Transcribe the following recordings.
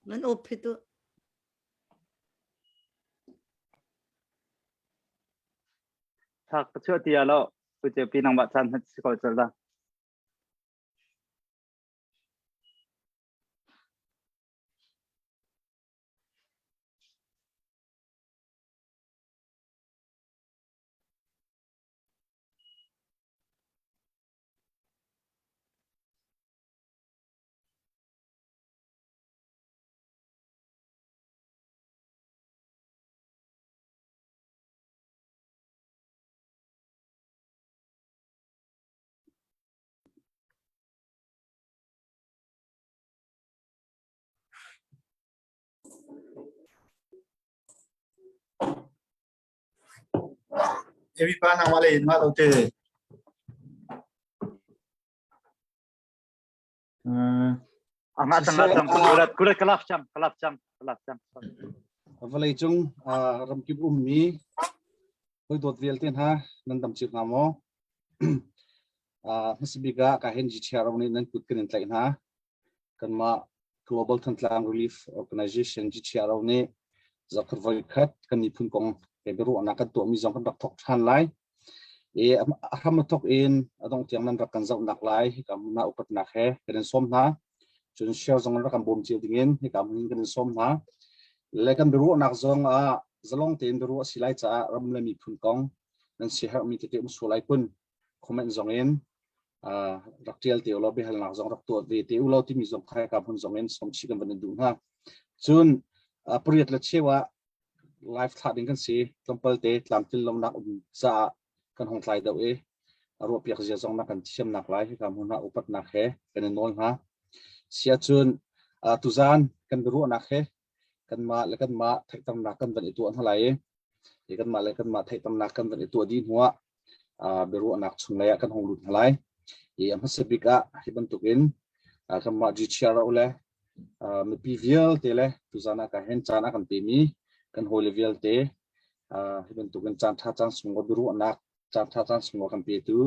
Nan op hi tu. Thak ka chuah ti lo. Pu ce pi nang ba chan hat si ko chal da. Ebi pa nangmah le in mah lo te. Anga tanga chang kulat kulat kalaf chang kalaf chang kalaf chang. Vawlei cung ramkip ummi hawi dawt vialte hna nan dam cio hnga maw? Hmasabik ah ka hen GTR nih nan kut kan in tlaih hna. Kanmah Global Thantlang Relief Organization GTRO nih zarkhat voikhat kan miphun kong he biaruahnak kan tuahmi zong kan rak thawk ṭhan lai. I a hram a thawk in a dongh tiang nan rak kan zohnak lai hika hmun ah upatnak he kan in sawm hna. Cun share zong rak kan bawm cio dingin hika hmun in kan in sawm hna. Le kan biaruahnak zong ah zalong tein biaruah a si lai caah ram le miphun kong nan siaherhmi tete um sual ai kun comment zong in rak tial te ulaw biahalnak zong rak tuah ve te ulaw timi zong kha ka hmun zong in somchi kan van in duh hna. Cun pariat le cheu ah live thlah ding kan si tlawmpal te tlamtlin lonak um caah kan hong tlai deuh i ruah piak zia zong na kan thiamnak lai hika hmun ah upatnak he kan in nawl hna. Sia cun tuzan kan biaruahnak he kanmah le kanmah theihternak kan van i tuah hna lai i kanmah le kanmah theihternak kan van i tuah dih hnuah biaruahnak chung lei ah kan hung lut hna lai. I a hmasa bik ah hi bantukin kanmah GCRO le mipi vialte le tuzan ah ka hen caan a kan pemi kan hawile vialte hi bantukin caan ṭha caan sunglawi biaruahnak caan ṭha caan sunglawi kan petu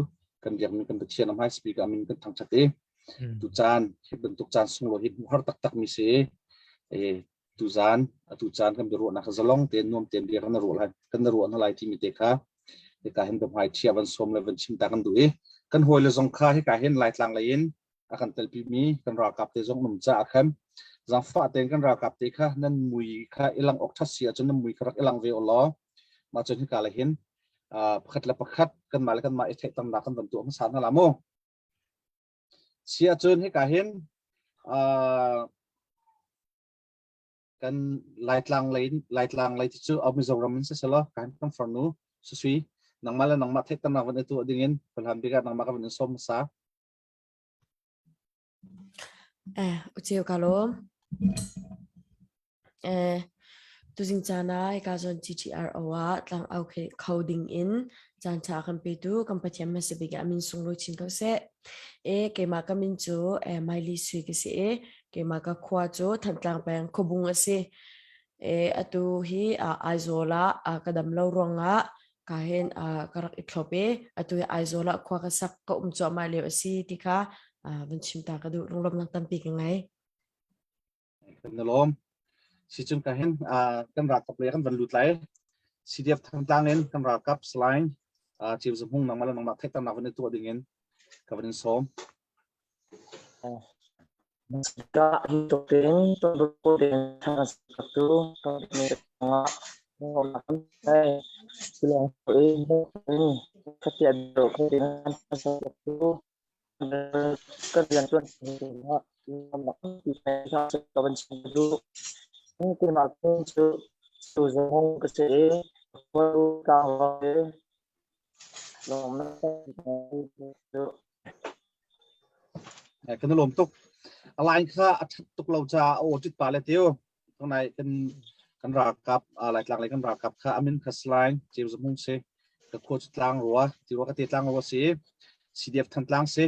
kan biakmi kan Pathian a hmai speaker min kan thangṭhat i tu caan hi bantuk caan sunglawi hi hmuh har taktak mi si i tuzan atu caan kan biaruahnak zalong tein nuam tein bia kan ruah lai kan ruah hna lai timi te kha hika hin biahmai chia van sawm le van chim ta kan duh i kan hawile zong kha hika hin Laitlang lei in a kan telpi mi kan ralkap te zong num ca khan zangfah tein kan ralkap te kha nan mui kha ilang ok that si ahcun nan mui kha rak ilang ve law mah cun hika le hin pakhat le pakhat kan mah le kan mah i theihternak kan van tuah hmasa hna la mu si ahcun hika hin kan Laitlang lei Laitlang lei cu au Mizoram in siselaw kan kan farnu susui nangmah le nangmah theihternak van i tuah dingin Falam bik ah nangmah ka van in sawm hmasa. Uceu ka lawm. Tuzing caan ah hika zawn GTRO ah tlangau kho ding in caan ṭha kan petu kan Pathian hmasa bik ah min sunglawi chin ko seh. Keimah ka min cu Miley Sui ka si i keimah ka khua cu Thantlang peng Khuabung a si. Atu hi Aizawl ah ka dam lo ruangah ka hin ka rak i thlop i atu hi Aizawl ah khua ka sak ka um cuahmah lio a si ti kha van chim ta ka duh. Lunglawmhnak tampi ka ngei. Kan na lawm. Sicun ka hin kan ralkap le kan van lut lai. CDF Thantlang in kan ralkap Salai Chief Zahmung nangmah le nangmah theihternak van i tuah ding in ka van in sawm. Ka rian ṭuan Keimah cu zong ka si i Kan i lawm tuk. A line kha a ṭhat tuk lo caah a aw ṭit pa le tiu. Tunai kan kan ralkap Laitlak lei kan ralkap kha amin kha Salai Ceu Za Hmung si. Ka khua cu tlang rua, ti rua ka te tlang rua si. CDF Thantlang si.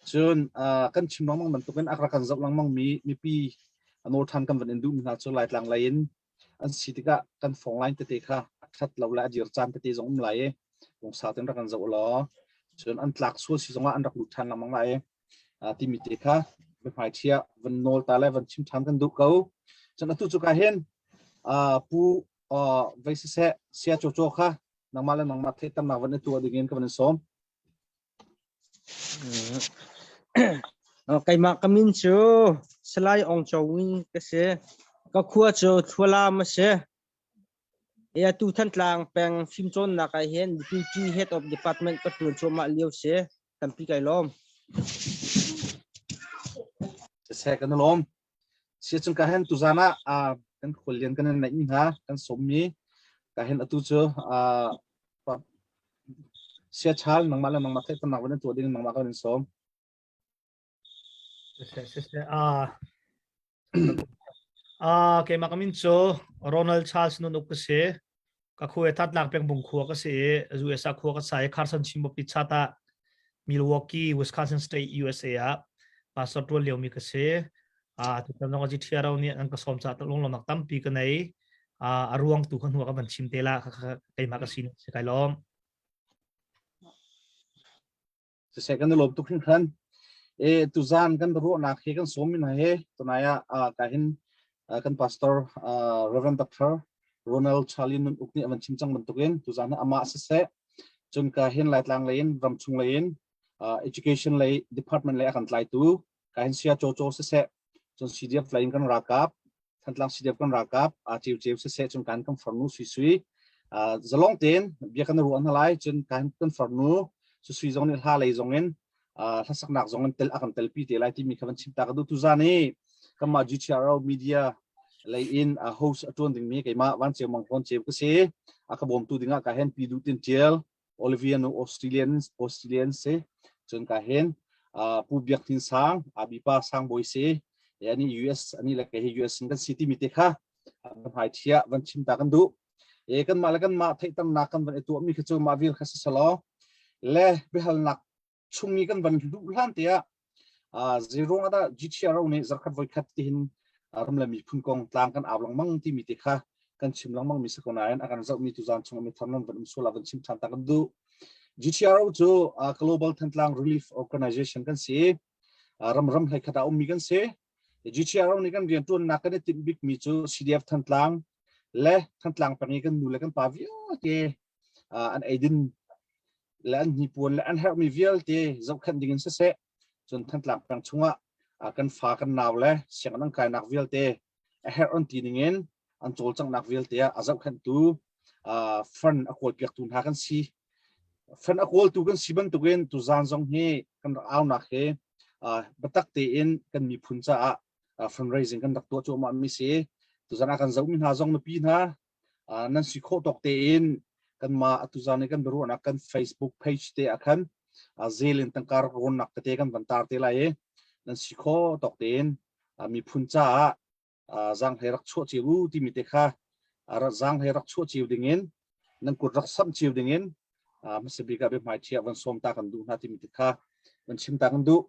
Cun kan chim lengmang bantukin a rak kan zoh lengmang mi mipi a nawl ṭhan kan van in duhmi hna cu Laitlang lei in an si tikah kan phone line tete kha a ṭhat lo le a dir caan tete zong um lai i lungsa tein rak kan zoh law cun an tlak sual si zongah an rak lut ṭhan lengmang lai i timi te kha. Biahmaiṭhi ah van nawl ta le van chim ṭhan kan duh ko. Cun atu cu ka hin pu vei siseh sia caw kha nangmah le nangmah theihternak van i tuah dingin ka van in sawm. Keimah ka min cu Salai Aung Cho Win ka si. Ka khua cu Thualam a si. E atu Thantlang peng fimcawnnak ah hin Deputy Head of Department ka ṭuan cuahmah lio si. Tampi kai lawm. Siseh kan i lawm. Si cung ka hen tuzan ah kan khuallian kan in neih mi hna kan sawm mi ka hen atu cu sia chal nangmah le nangmah theihternak van in tuah ding nangmah kan in sawm. Siseh, siseh. Ah, ah, keimah ka min cu Ronald Charles Nun Uk ka si. Ka khua Thatlang peng bung khua ka si i USA khua ka sa i Carson Chimbopi chat ah Milwaukee, Wisconsin State, USA ah pastor tuan liomi ka si. Ah, tutan zong a GTRO nih an ka sawm caah lunglawmnak tampi ka nei. Ah, a ruang tu kha hnu ah ka van chim te la keimah ka si si kai lawm. Siseh kan i lawm tuk hringhran. E tuzan kan ruahnak hi kan sawm min he tunai ah ka hin kan pastor Reverend Dr. Ronald Charlie Nun Uk nih a van chim cang bantukin tuzan hi amah siseh cun ka hin Laitlang lei in ramchung lei in education lei department lei a kan tlaitu ka hin sia cho cho siseh cun CDF lei in kan ralkap Thantlang CDF kan ralkap a ceu ceu siseh cun kan kan farnu sui sui zalong tein bia kan ruah hna lai cun kan kan farnu su sui zong nih hla lei zong in hlasaknak zong in tel a kan telpi te lai timi kha van chim ta ka duh tu zan i kanmah GTRO media lei in a host a tuan dingmi keimah van ceu mang hlawn ceu ka si a ka bawmtu dingah ka hen pi du tin tial Olivia nu Australian Australian si cun ka hen Pu Biak Hnin Sang Abi pa Sang Bawi si ani US ani le ke hi US in kan si timi te kha hmai thia van chim ta kan duh e kan mah le kan mah theihternak kan van i tuah mi kha cu mah vil kha si selaw le biahalnak chung i kan van luh hlan te ah zeiruang ah dah GTRO nih zarkhat voikhat tihin ram le miphun kong tlang kan au lengmang timi te kha kan chim lengmang mi si ko nain a kan zohmi tu zan chung mi thar nan van um sual ah van chim than ta kan duh. GTRO cu Global Thantlang Relief Organization kan si. Ram ram hlei khat ah ummi kan si. GTRO nih kan riantuannak kan i timh bikmi cu CDF Thantlang le Thantlang peng i kan nu le kan pa vialte an eidin le an hnipuan le an herhmi vialte zohkhenh ding in siseh cun Thantlang peng chungah kan fa kan nau le sianginn an kainak vialte a herh an ti ning in an cawlcanghnak vialte ah a zohkhenhtu fund a kawlpiaktu hna kan si. Fund a kawltu kan si bantukin tuzaan zong hi kan rak aunak hi biatak tein kan miphun caah fundraising kan rak tuah cuahmah mi si. Tuzaan ah kan zohmi hna zong nupi hna nan si khawh tawk tein kanmah atuzan i kan biaruahnak kan Facebook page te ah khan zel in tangka rak rawnnak tete kan van tar te lai i nan si khawh tawk tein miphun caah zaanghlei rak chuah cio u timi te kha zaanghlei rak chuah cio dingin nan kut rak samh cio dingin hmasa bik ah biahmai thiah van sawm ta kan duh hna timi te kha van chim ta kan duh.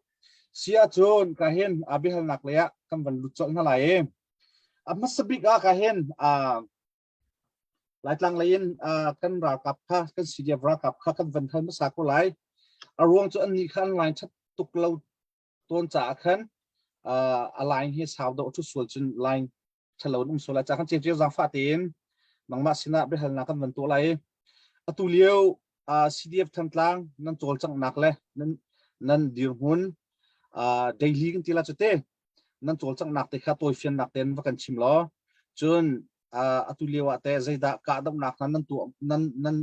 Si ahcun ka hin biahalnak lei ah kan van lut colh hna lai i A hmasa bik ah ka hin Laitlang lei in kan ralkap kha kan CDF ralkap kha kan van hal hmasa ko lai. A ruang cu annih kha an line ṭhat tuk lo tawn caah khan a line hi sau deuh ṭhu sual cun line ṭhalo in um sual lai. Ca kan ceu zaangfah tein nangmah sinah biahalnak kan van tuah lai. Atu lio CDF Thantlang nan cawlcanghnak le nan nan dirhmun daily kan ti la cu te nan cawlcanghnak te kha tawifiannak tein va kan chim law cun atu lio ah teh zeidah kahdohnak hna nan tuah nan nan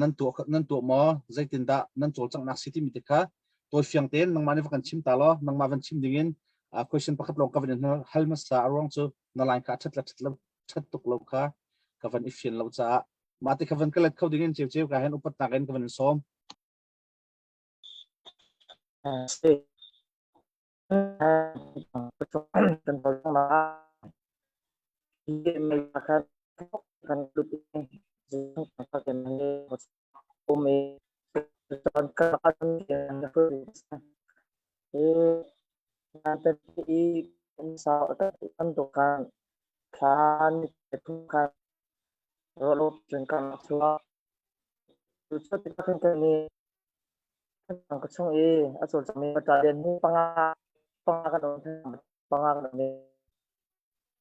nan tuah nan tuah maw zeitindah nan cawlcanghnak si timi te kha tawifiang tein nangmah nih va kan chim ta law nangmah van chim dingin question pakhat lawng ka van in hal hmasa a ruang cu na line kha that la that lo that tuk lo kha ka van i fian lo caah mah te kha van ka let kho dingin ceu ceu ka hen upatnak in ka van in sawm. Ka chung i a cawlcangmi battalion hi panga. panga kan um panga kan um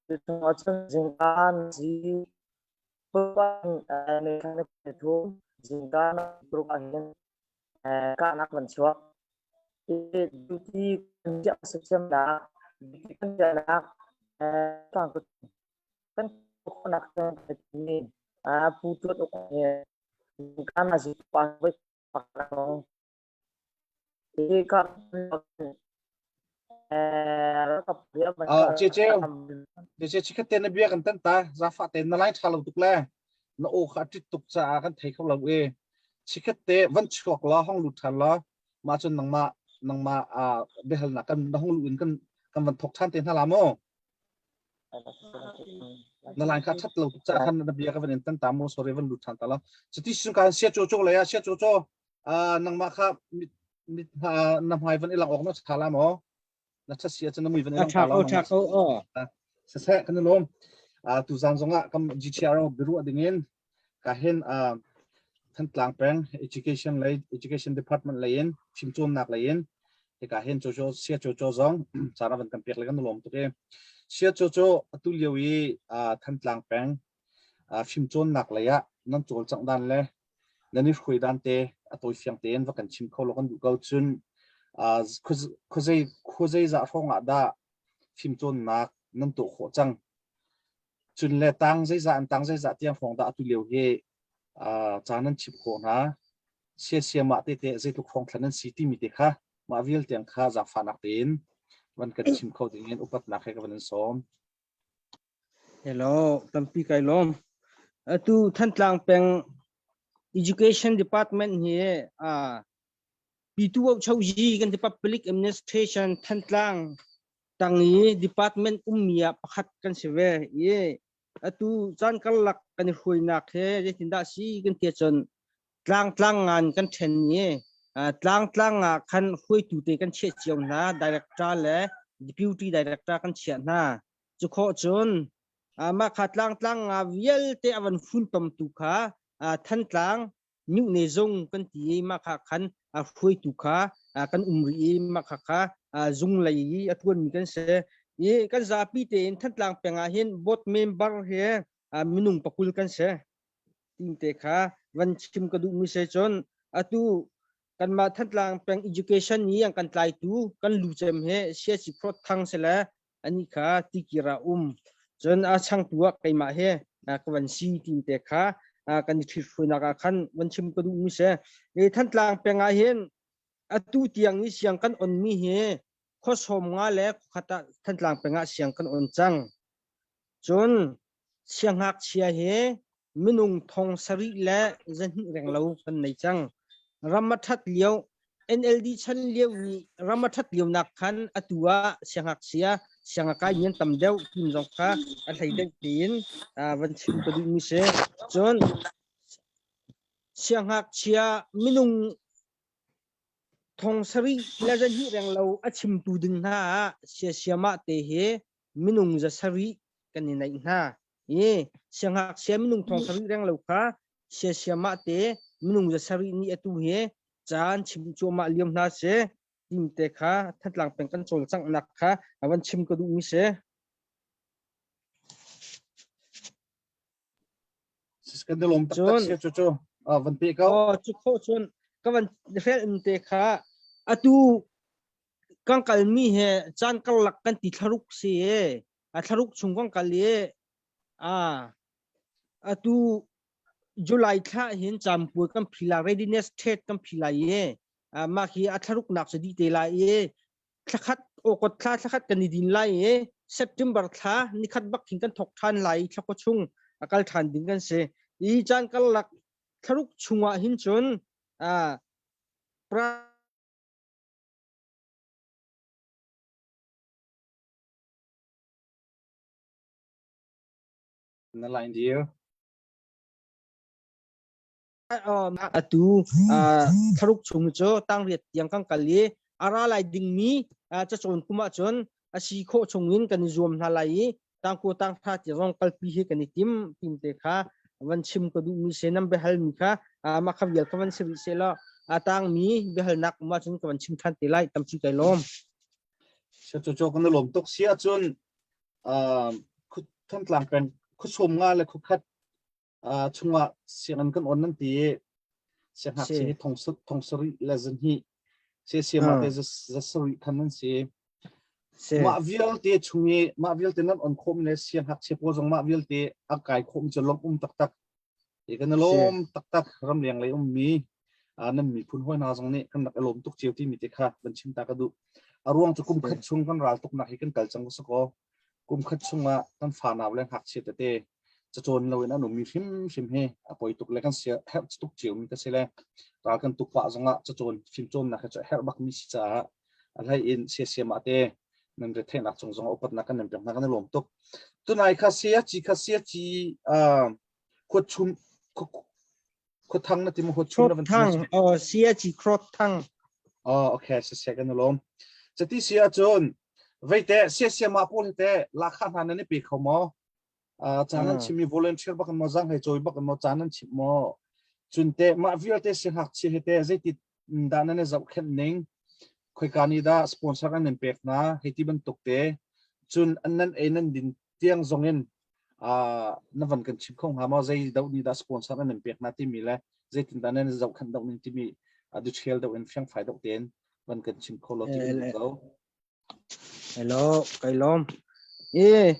cu chung ahcun zingka zi thum zingka paruk ah hin kahnak van chuak duty kan chiah siamnak duty kan chiahnak kan khawhnak ni pu tuat uk he zingka na zi pa voi Ceceu, cece chikhat te na bia kan tan ta zafa te na lai tha lo tuk le na aw kha tit tuk caah kan thei kho lo e chikhat te van chuak la hong lut than la ma cun nangmah nangmah biahal nak kan na hong lu in kan kan van thok than te hna la mo na line kha that lo tuk caah khan na bia ka van in tan ta mo sorry van lut than ta la chiti sun kan sia cho cho le ya sia cho cho nangmah kha mit mit na hmai van i lang awk na tha la maw na tha sia cun na mui van i lang ta la tha ko o saseh kan lom tu zan zongah kam GTRO biru dingin ka hin Thantlang peng education lei education department lei in fimcawnnak lei in hika hin cho cho sia cho cho zong caan van kan pek le kan lom tuk e sia cho cho atu lio i Thantlang peng fimcawnnak lei ah nan cawlcangh dan le nan i hruai dan te a tawifiang tein va kan chim kho lo kan duh ko cun khuazei khuazei zah hrawng ah dah fimcawnnak nan tuah khawh cang cun le tang zeizah an tang zeizah tiang hrawng dah atu lio hi ca nan chim khawh hna siasia mah te te zeitluk hrawng thlan nan si timi te kha mah vial tiang kha zaangfahnak tein van kan chim kho ding in upatnak he ka van in sawm. Hello, tampi kai lawm. Atu Thantlang peng Education Department hi a Pitu Choji kan ti Public Administration Thantlang tang i department ummi ah pakhat kan si ve. I atu caan karlak kan i hruainak he zeitindah si kan ti cun tlang tlang ngan kan then i tlang tlang ah khan hruaitu te kan chiah cio hna director le deputy director kan chiah hna cu khawh cun mah kha tlang tlang nga vialte a van funtom tu kha Thantlang Myone zung kan ti i mah kha khan hruaitu kha kan um rih i mah kha kha zung lei i a tuanmi kan si i kan zapi tein Thantlang peng ah hin board member he minung pakul kan si tinte kha van chim ka duhmi se cun atu kanmah Thantlang peng education ni an kan tlaitu kan lu cem he siasi phrot thang sele ani kha tikir ah um cun a changtu ah keimah he ka van si tinte kha kan i ṭhithruainak ah khan van chim ka duhmi se Thantlang peng ah hin atu tiang i siang kan onmi hi khuasawm nga le khuakhat ah Thantlang peng ah siang kan on cang cun Siangngakchia hi minung thong sarih le zahnih renglo kan nei cang. Ram a ṭhat lio NLD chan lio i ram a ṭhat lio nak khan atu ah siangngakchia siangakai mi an tam deuh tim zong kha a hlei deuh tein van chim ka duhmi si. Cun siangngakchia minung thong sarih le zahnih renglo a chimtu ding hna ah siasiamah te hi minung za sarih kan i neih hna i siangngakchia minung thong sarih reng lo kha siasiamah te minung za sarih nih atu hi caan chim cuahmah lio hna si tim te kha Thantlang peng kan cawlcanghnak kha a van chim ka duhmi si. Kan lawm taktak si cu cu van pe ko. Oh cu kho cun ka van hrel in te kha atu kan kalmi he caan karlak kan ti thlaruk si e a thlaruk chung kan kal i a atu July thla hin campuai kan phila readiness test kan phila i mah hi a thlaruk nak cu dih te lai i thlakhat okot thla thlakhat kan i din lai i September thla nikhat bak khin kan thok than lai i thlakua chung a kal than ding kan si i caan karlak thlaruk chungah hin cun Na line dear. Atu thlaruk chung cu tangriat tiang kan kal i a ra lai dingmi cacawn kum ahcun a si khawh chungin kan i zuam hna lai i tangkua tangtha ti zong kalpi hi kan i tim tim te kha van chim ka duhmi se nan biahalmi kha mah kha vial kha van si rih seh law a tangmi biahalnak um ahcun ka van chim than te lai tampi kai lawm. Cu cu kan lawm tuk si ahcun Thantlang peng khuasawm nga le khuakhat chungah sianginn kan on nan ti i siangngakchia hi thong sarih le zahnih siasiam ah te za sarih khan nan si. Mah vialte chung i mah vialte nan on khawm le siangngakchia pawl zong mah vialte a kai khawm cu lawmh um taktak. I kan i lawm taktak ramleng lei ummi nan miphun hawi hna zong nih kan rak i lawm tuk cio timi te kha van chim ta ka duh. A ruang cu kum khat chung kan ral tuknak hi kan kal cang sakaw kum khat chungah kan fanau le ngakchia tete cacawn loin an ummi hrimhrim hi a poi tuk le kan sia herh tuk cio mi ka si le ral kan tuk pah zongah cacawn fimcawnnak hi cu herh bak mi si caah a hlei in siasiam ah te nan retheihnak cung zong upatnak kan nan pek hna kan i lawm tuk. Tunai kha sia ci kha sia ci khuachum khuathang na ti maw khuachum na van Thang oh sia ci khrot thang. Oh okay se se kan lawm. Chati sia cun veite sia sia ma pawl te lakha hna nan i pe kho maw? Caan nan chim mi volunteer bak maw zang hei cawi bak maw caan nan chim maw? Cun te mah vialte si ngakchia he te zeiti dah nan i zohkhenh ning khoika nih dah sponsor an nan pek hna hei ti bantuk te cun an nan ei nan din tiang zong in na van kan chim kho hnga maw zei doh nih dah sponsor an nan pek hna timi le zeitin dah nan zohkhenh doh ning timi detail deuh in fiangfai deuh tein van kan chim kho lo ti kan duh ko. Hello, kai lawm. E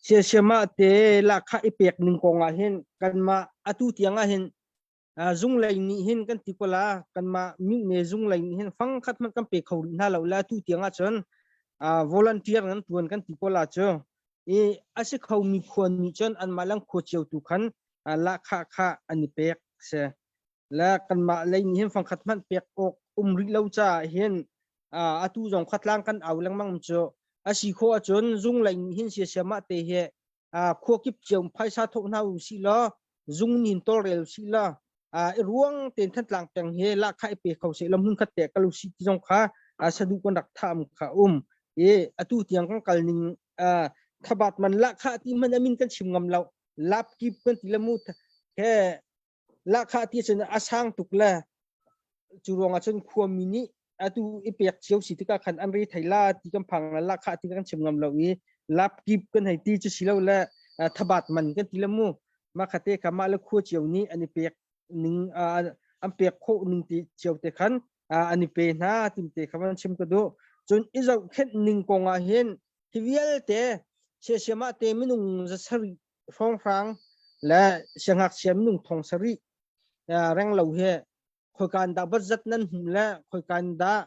siasiama te lakha i pek ning kong ah hin kanmah atu tiang ah hin zung lei nih hin kan ti ko la kanmah mine zung lei nih hin fang khat hmanh kan pe kho rih hna lo la tu tiang ah cun volunteer nan tuan kan ti ko la cu i a si kho mi khua nih cun anmah lang khua cio tu khan lahkhah kha an i pek se la kanmah lei nih hin fang khat hmanh pek awk um rih lo caah hin atu zong khatlang kan au lengmang cu a si kho ahcun zung lei nih hin siasiamah te he khua kip cio phaisa thawh hna u sih law zung nin tawlrel sih law i ruang ten Thantlang peng he lahkhah i pe kho seh law hmun khat te kal usih ti zong kha sadu kan rak tham kha um i atu tiang kan kal ning thabat man lahkhah ti man amin kan chim ngam lo lap kip kan ti le mu he Lahkhah ti cun a sang tuk le cu ruangah cun khuami nih atu i pek cio si tikah khan an re thei la ti kan phang la lahkhah ti kan chim ngam lo i lapkip kan hei ti cu si lo le thabat man kan ti le mu mah khate kha mah le khua cio nih an i pek ning an pek khawh ning ti cio te khan an i pe hna tim te kha van chim ka duh cun i zohkhenh ning kong ah hin hi vialte siasiamah te minung zasarih hrawnghrang le siangngakchia minung thong sarih reng lo hi khoikan dah budget nan hmuh le khoikan dah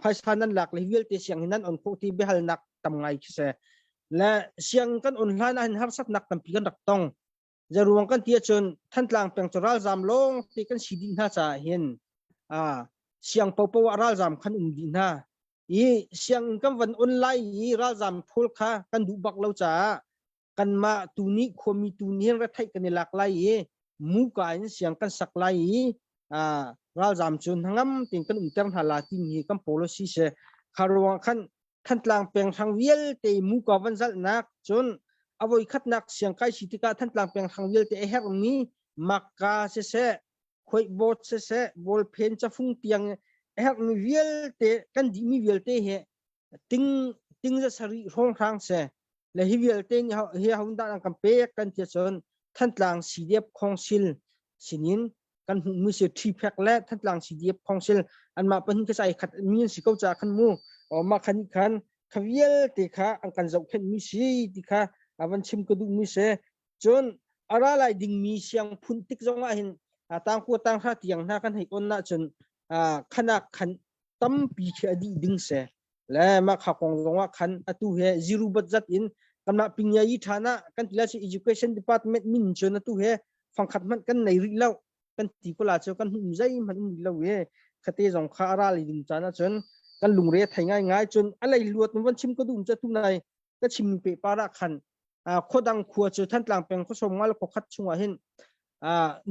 phaisa nan lak le vialte siang nan on khawh ti biahalnak tam ngai khi se le siang kan on hlan ah hin harsatnak tampi kan rak tong zaruang kan ti ahcun Thantlang peng cu ralzam lawng te kan si dih hna caah hin siang popo ah ralzam khan um dih hna i siang kan van on lai i ralzam thawl kha kan duh bak lo caah kanmah tu nih khuami tu nih hin retheih kan i lak lai i muka in siang kan sak lai i ralzam cu hnangam tein kan umter hna la timi hi kan policy si kha ruang khan Thantlang peng hrang vialte muka van zalhnak cun a voi khatnak siang kai si tikah Thantlang peng hrang vialte a herhmi makka siseh khuaihbawt siseh bawlphen cafung tiang a herhmi vialte kan dihmi vialte hi ting ting za sarih hrawnghrang se le hi vialte nih hi ho dah an kan pek kan ti cun Thantlang CDF Council sinin kan hmuhmi si Ṭhiphek le Thantlang CDF Council anmah pahnih kha sai khat mi an si ko ca khan mu mah khan khan kha vialte kha an kan zohkhenhmi si ti kha a van chim ka duhmi si cun a ra lai dingmi siang phun tik zong ah hin tangkua tanghra tiang hna kan hei on ahcun khanak khan tampi khi a dih ding se le mah kha kong zong ah khan atu he zero budget in kanmah pingyai ṭhan ah kan ti la cu education department min cun atu he fangkhat hmanh kan nei rih lo kan ti ko la cu kan hum zei hmanh um rih lo e khate zong kha a ral ding caan ahcun kan lungre thei ngai ngai cun a lei luat van chim ka dum cha tu nai ka chim pe para khan khuadang khua cu Thantlang peng khuasom ngal khuakhat chungah hin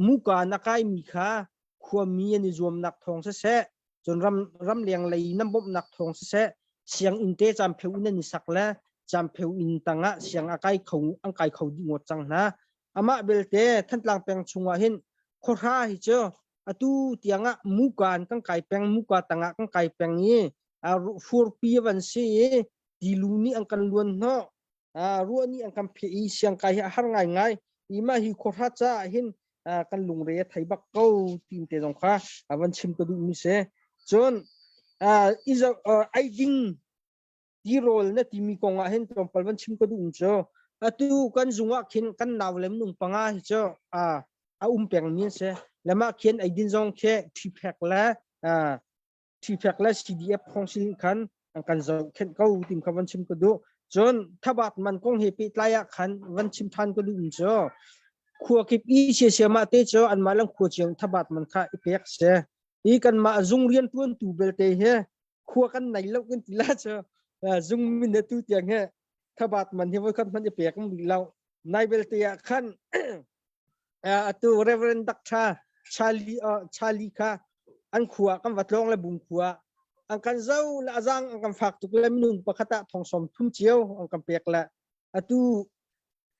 muka na kai mi kha khuami an i zuamnak thawng siseh cun ram ramleng lei nan bawmhnak thawng siseh sianginn te campheu in an i sak le campheu inn tangah siang a kai kho an kai kho dih ngawt cang hna amah belte Thantlang peng chungah hin khuahra hi cu atu tiangah muka an kan kai peng muka tangah kan kai peng i furpi van si i. Tilu nih an kan luan hnawh. Ruah nih an kan pheh i siangkai hi a har ngaingai. I mah hi khuahra caah hin kan lungre a thei bak ko tin te zong kha a van chim ka duhmi si. Cun eiding tirawl na timi kong ah hin tlawmpal van chim ka duh cu atu kan zung ah khin kan nau le minung panga hi cu a um peng mi an si. Lamah khin eidin zong khi ṭhiphek le ṭhiphek le CDF council khan an kan zohkhenh ko tim kha van chim ka duh. Cun thabat man kong he pehtlai ah khan van chim than ka duh cu khua kip i siasiamah te cu anmah lang khua cio thabat man kha i pek si. I kanmah zung rian tuan tu belte hi khua kan nei lo kan ti la cu zung min tu tiang he thabat man hi voi khat hmanh i pek rih lo. Nai belte ah khan atu Reverend Dr. Charlie Charlie kha an khua kan va tlawng le bung khua an kan zo le azang an kan fak tuk le minung pakhat ah thong som thum cio an kan pek le atu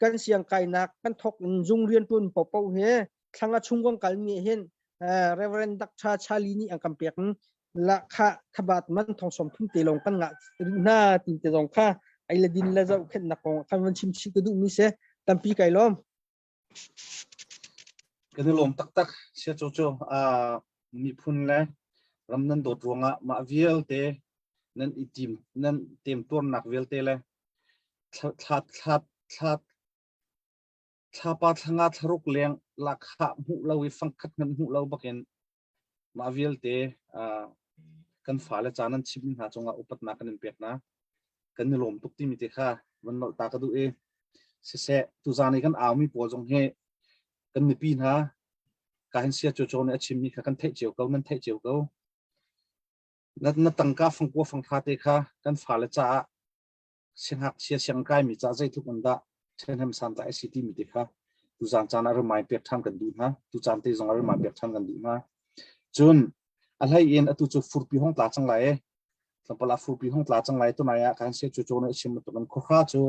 kan siang kainak kan thok in zung rian tuan popo he thlanga chung kong kal mi hin Reverend Dr. Charlie nih an kan pek la kha thabat man thong som thum te long kan ngah na tin te zong kha ai le din le zo khen nak kong kan van chim chi ka duh mi se tampi kai lom Kan i lawm taktak. Sia cu cu miphun le ram nan dawt ruangah mah vialte nan i tim nan temtuarnak vialte le thla thla thla thla thlapa thlanga thlaruk leng lakhah hmuh lo i fangkhat hmanh hmuh lo bakin mah vialte kan fale ca nan chimmi hna cungah upatnak kan in pek hna. Kan i lawm tuk timi te kha van nolh ta ka duh i siseh tuzaan i kan aumi pawl zong hi kan mipi hna ka hin sia cu nih a chimmi kha kan theih cio ko nan theih cio ko. Na, na tangka fangkua fangtha te kha kan fale caah siangngakchia siangkaimi ca zeitluk in dah ṭhahnem santlai a si timi te kha tuzaan caan ah remind pek ṭhan kan duh hna. Tucaan te zong ah remind pek ṭhan kan duh hna. Cun a hlei in atu cu furpi hong tla cang lai e. Tlawmpal ah furpi hong tla cang lai tunai ah kan sia cu cawn a chim bantuk in khuahra cu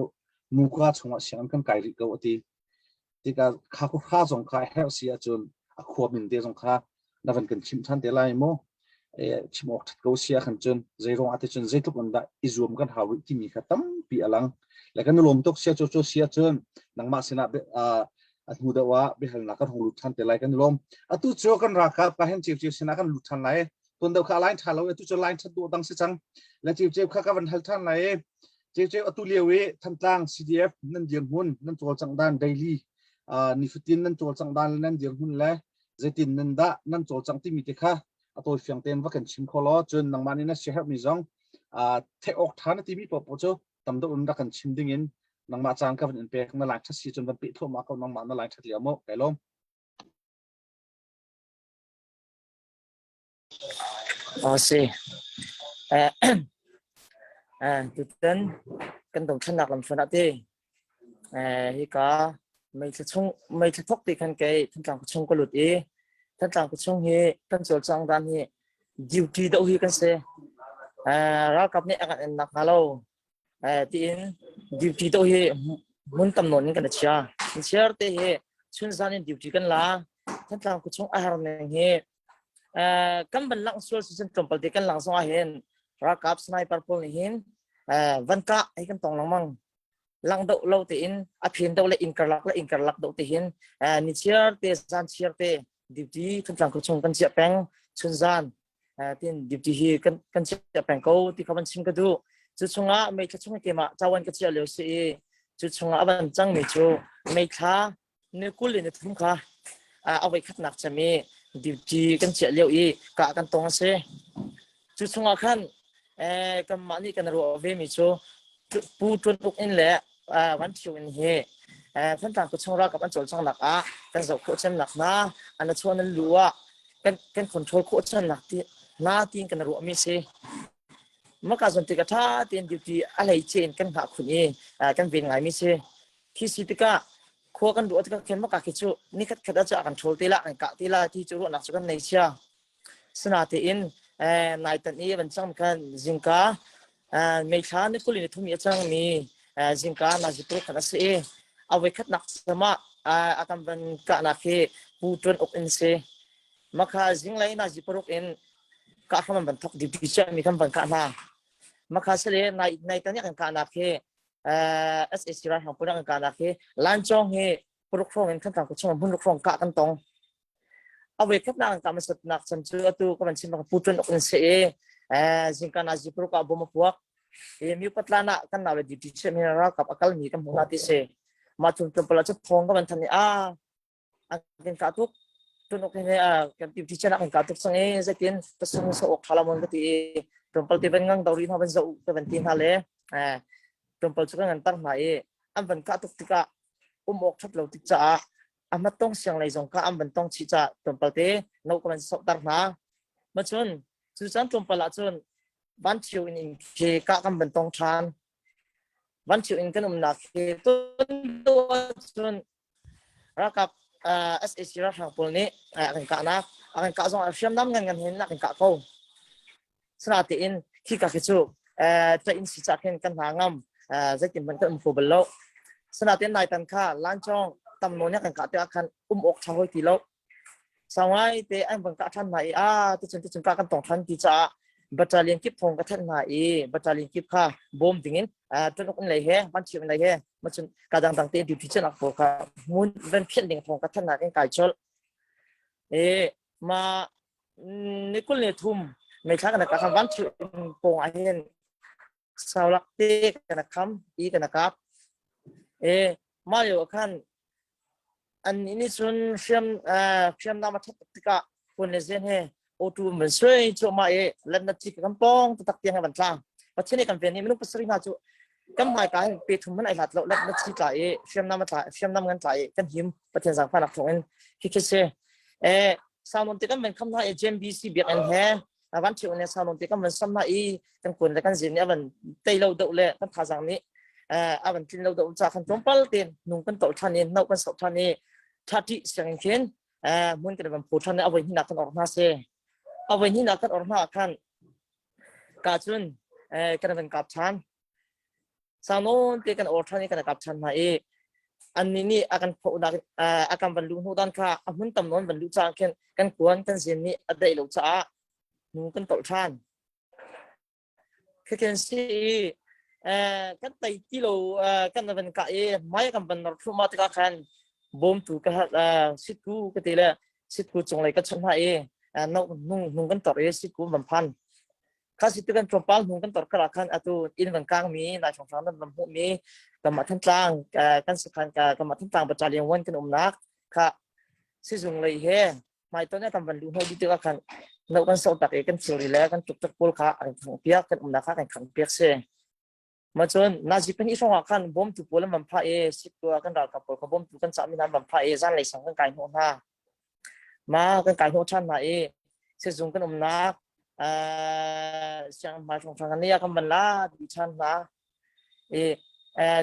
muka chungah sianginn kan kai rih ko a ti. Tikah kha khuahra zong kha a herh si ahcun a khua min te zong kha na van kan chimh ṭhan te lai maw? Chim awk ṭhat ko si ahkhan cun zeiruang ah cun zeitluk in dah i zuam kan hau rih timi kha tampi a lang. Le kan i lawm tuk sia cu cu si ahcun nangmah sinah a hnu deuh ah biahalnak kan hung lut ṭhan te lai kan i lawm. Atu cu kan ralkap ka hen ciu ciu sinah kan lut ṭhan lai. Tuan deuh kha line ṭha lo atu cu line ṭhat dawh dang si cang. Le ciu ciu kha ka van hal ṭhan lai. Ciu ciu atu lio i Thantlang CDF nan dirhmun nan cawlcangh dan daily nifatin nan cawlcangh dan le nan dirhmun le zeitin nan dah nan cawlcangh timi te kha a tawifiang tein va kan chim kho law cun nangmah nih na siaherhmi zong theih awk ṭha na timi paohpaoh cu tam deuh in rak kan chim ding in nangmah caan ka van in pek na lai ṭhat si cun van peh thluahmah ko nangmah na lai ṭhat lio mu kai lawm. A si. Tutan kan dothlennak lamhruan ah ti hika meithla chung meithla thok ti khan kei Thantlang khuachung ka lut i Thantlang khuachung hi kan cawlcang dan hi duty doh hi kan si. Ralkap nih a kan en nak hnga lo tiin duty doh hi hmun tam nawn in kan chia. Chiar te hi chun zan in duty kan la. Thantlang khuachung a har ning hi kan van langh sual si cun tlawmpal te kan lang zong ah hin ralkap sniper pawl nih hin van kah hi kan tong lengmang lang doh lo tein a phen doh le in karlak le in karlak doh te hin ni chiar te zan chiar te duty Thantlang khuachung kan chiah peng chun zan tin duty hi kan kan chiah peng ko ti kha van chim ka duh cu chungah meithla chung keimah cawan ka chiah lio si i cu chungah a van cangmi cu meithla ni kul in thum kha a voi khatnak cem i duty kan chiah lio i kah kan tong a si. Cu chungah khan kanmah nih kan ruah ve mi cu Pu Ṭun Uk in le Van Ṭhio in hi Thantlang khuachung ralkap an cawlcanghnak ah kan zoh khawh cemnak hna an chuah nan lu ah kan kan control khawh cemnak ti hna tiin kan ruah mi si. Maka zon tik a ṭha tein duty a hleice in kan hngah khun i kan ven ngai mi si. Khi si tikah khua kan ruah tikah khin maka khi cu nikhat khat ah cu a kan ṭhawl te la kan kah te la ti cu ruahnak cu kan nei sia. Sinatein naitan i van cang khan zingka meithla ni kul in thum i a cangmi zingka nazi khan a si i a voikhatnak sama a kan van kahnak hi pu ṭuan uk in si. Makha zinglei nazi paruk in kah hram an van thok duty mi kan van kah hna. Makha sale nai nai tan kan kahnak hi SAC ralhrang pawl kan kahnak hi Lancawng hi paruk hrawng in Thantlang khuachung hmun ruk hrawng kah kan tong. A voi khatnak an kah hmasatnak chan cu atu ka van chim bang Pu Ṭuan Uk in si i zingka nazi paruk ah bom a puak. I Myupatlan ah kan nau le duty chem hin ralkap a kalmi kan hmuh hna ti si. Mah chung tlawmpal ah cu thawng ka van than i a an kan kah tuk. Ṭuan Uk hin kan duty chen ah kan kah tuk cang i zeitin ka sung sa awk ṭha lo mon ka ti i tlawmpal te van ngang dori hna van zoh ka van ti hna le tlawmpal cu kan ngan tar hna i an van kah tuk tikah um awk ṭhat lo tik caah a hmatong siang lei zong kha an van tong chih caah tlawmpal te no ka van sohter hna. Macun cu caan tlawmpal ah cun vanchiu in in khi kah kan van tong ṭhan. Vanchiu in kan umnak khi cun ralkap SAC ralhrang pawl nih a kan kahnak a kan kah zong ah hriamnam ngan ngan hin a kan kah ko. Sinatein khika khi cu tlaih in si cah khin kan hna ngam zeitin hmanh kan um kho bal lo. Sinatein naitan kha lancawng tam nawn kan kah tikah khan um awk ṭha hoi ti lo. Sau ngai te an van kah ṭhan hna i a ticun ticun ka kan tong ṭhan ti caah battalion kip thong ka thanh hna i battalion kip kha bawm dingin ṭanuk in lei he vanchiu in lei he macun ka dangdang te duty chenak pawl kha hmun van phianh ding thong ka thanh hna kan kai colh. E ma ni 23 meithla kan ka van chu pong ah hin saulak te kan kham i kan kap e ma yo khan an ni cun hriam hriam nam a that tikah kun le zen he o tu man sui chu ma e lan na chi kan pong tak tiang van tla pathian kan ven ni minung pasari hna chu kan hmai ka hin pe thum man ai hlat lo let na chi tla i hriamnam tla hriamnam ngan tla i kan him pathian zangfah nak thawng in hi khi si e saunon te kan van kham hna i JMBC biakinn he van thiu ne saunon te kan van sam hna i kan kun le kan zin nih avan tei lo do le kan thazang nih avan tlin lo do cha khan tlawmpal ten nung kan tol than in no kan sok than i thati siang khin mun kan van phu than avoi hina kan or hna se avoi hina kan or hna khan ka cun kan van kap than Sangnawn te kan or ṭhan i kan kap ṭhan hna i annih nih a kan phohnak a kan van luh hnu dan kha a hmun tam nawn van luh caah khin kan kuan kan zin nih a daih lo caah hnu kan tolh ṭhan. Khi si i kan tei ti lo kan van kah i hmai kan van nor thluahmah tikah khan bawmtu ka sitku ka ti le sitku cunglei ka chawnh hna i nung nung kan tor i sitku van phan. Kha si tu kan tlawmpal hnu kan tor kar ah khan atu inn van kang mi nai hrawnghrang nan van hmuh mi kanmah Thantlang kan sakhan kanmah Thantlang battalion 1 kan umnak kha sizung lei he hmaiton kan van luh hnawh dih tikah khan no kan sok tak i kan thilri le kan tuktak pawl kha an khang piak kan umnak kha kan khang piak si. Ma cun nazi pahnih hrawng ah khan bawmtu pawl an van phah i siktua kan ralkap pawl kha bawmtu kan cahmi hna an van phah i zanlei sang kan kai hnawh hna. Ma kan kai hnawh ṭhan hna i sizung kan umnak siang hmai hrawnghrang kan kan van la dih ṭhan hna. I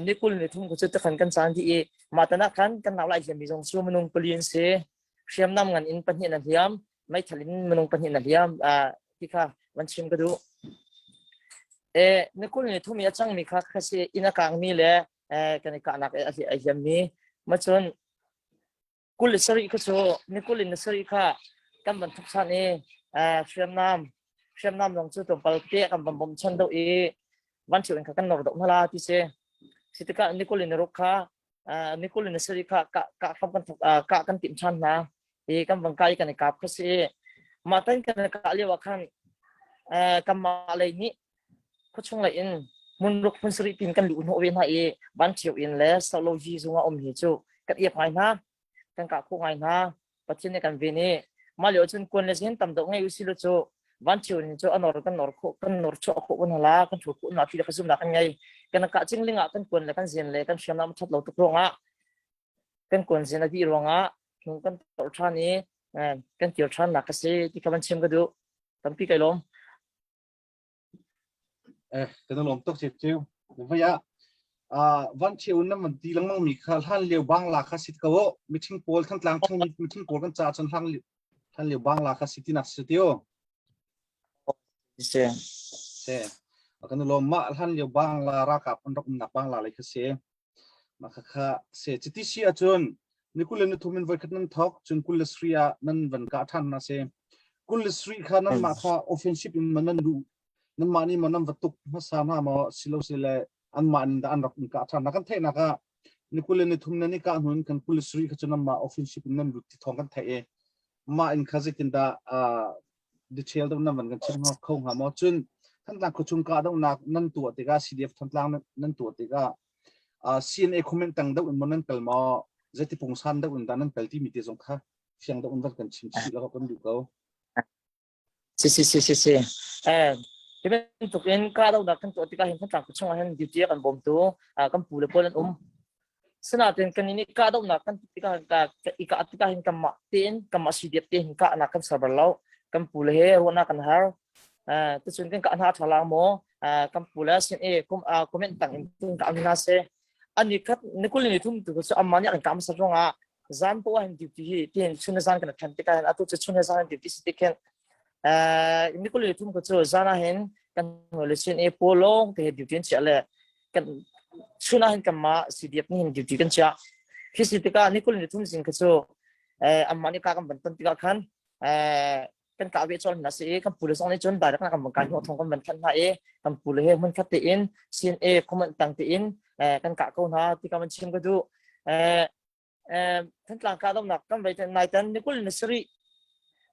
ni kul ni thum cu tikhan kan caan dih i mah tan ah khan kan nau lai hliammi zong cu minung pali an si. Hriamnam ngan in pahnih na hliam, meithal in minung pahnih na hliam ti kha van chim ka duh. E ni kul ni thum i a cangmi kha kha si inn a kangmi le kan i kahnak a hliammi ma cun kul le sarih kha cu ni kul in sarih kha kan van thok san i hriamnam hriamnam zong cu tlawmpal te kan van bawmchan deuh i van thil in kha kan nor deuh hna la ti si si tikah ni kul in ruk kha ni kul in sarih kha ka ka hram kan thok ka kan timh than hna i kan van kai kan i kap kha si mah tan kan kah lio ah khan kanmah lei nih khuachung lei in hmunruk hmun sarih tin kan luh hnawh ve hna i vanṭhio in le soloji zung ah um hi cu kan iap ngai hna kan kah khawh ngai hna Pathian nih kan ven i mah lio cun kuan le zin tam deuh ngei usih law cu vanṭhio in cu a nor kan nor khawh kan nor chuah khawh kan hala kan ṭhu khawh na ti le ka zumnak kan ngei kan kah cingling ah kan kuan le kan zin le kan hriamnam ṭhat lo tuk ruangah kan kuan zin a dih ruangah hnung kan tolh ṭhan i kan kir ṭhan nak ka si ti kha van chim ka duh tampi kai lawm Eh, kan i lawm tuk ceu. Vai ah van cheu na man ti lengmang mi kha hlan lio bangla kha sit ko meeting pawl thantlang chung meeting pawl kan ca cun hlan hlan lio bangla kha si tinak si tio. Se. Se. Kan lawm ma hlan lio bangla ralkap an rak umnak bangla lei kha si. Mah khakha se chiti si ahcun ni kul le ni thum in voikhat nan thawk cun kul le sri ah nan van kah ṭhan na si. Kul le sri kha nan mah kha offensive in man nan luh. Nanmah nih maw nan va tuk hmasa hna maw silo sile anmah nih dah an rak in kah ṭhan hna? Kan theihnak ah ni 23 nan i kah hnu in kan 27 kha cu nanmah offensive in nan lut ti thawng kan theih i mah in kha zeitindah detail deuh nan van kan chim kho hnga maw? Cun Thantlang khuachung kahdohnak nan tuah tikah CDF Thantlang nan tuah tikah CNA comment tang deuh in maw nan kal maw zeiti pungsan deuh in dah nan kal timi te zong kha fiang deuh in van kan chim chih la kan duh ko. Si si si si si. Eh, hi bantuk in kahdohnak kan tuah tikah hin Thantlang khuachung ah hin duty a kan bawmtu kan pu le pawl an um. Sinain kan nih kahdohnak kan tikah i kah tikah hin kanmah tein kanmah CDF te hin kahnak kan ser bal lo. Kan pu le he ruahnak kan har. Eh, tucun kan kah hna ṭha la maw? Eh, kan pu le sin i comment tang in tun kah hna seh. Ani khat ni kul ni thum tu cu amma nih an kah hmasa ruangah zan poah hin duty hi tin chun le zan kan ṭhen tikah hin atu cu chun le zan duty si tik hin eh ni kul ni thum ko cu zan ah hin kan le sin e polong te duty an chia le kan chun ah hin kanmah CDF nih hin duty kan chia khi si tikah ni kul ni thum zing kha cu eh amma nih ka kan ban ton tikah khan eh kan kah ve chol hna si i kan pule zong nih cun direct na kan ban kai hnawh thong kan ban than hna i kan pule he hmun khat tein CNA comment tang tein eh kan kah ko hna ti ka man chim ka duh eh Thantlang kahdohnak kan vei nai tan ni kul ni sarih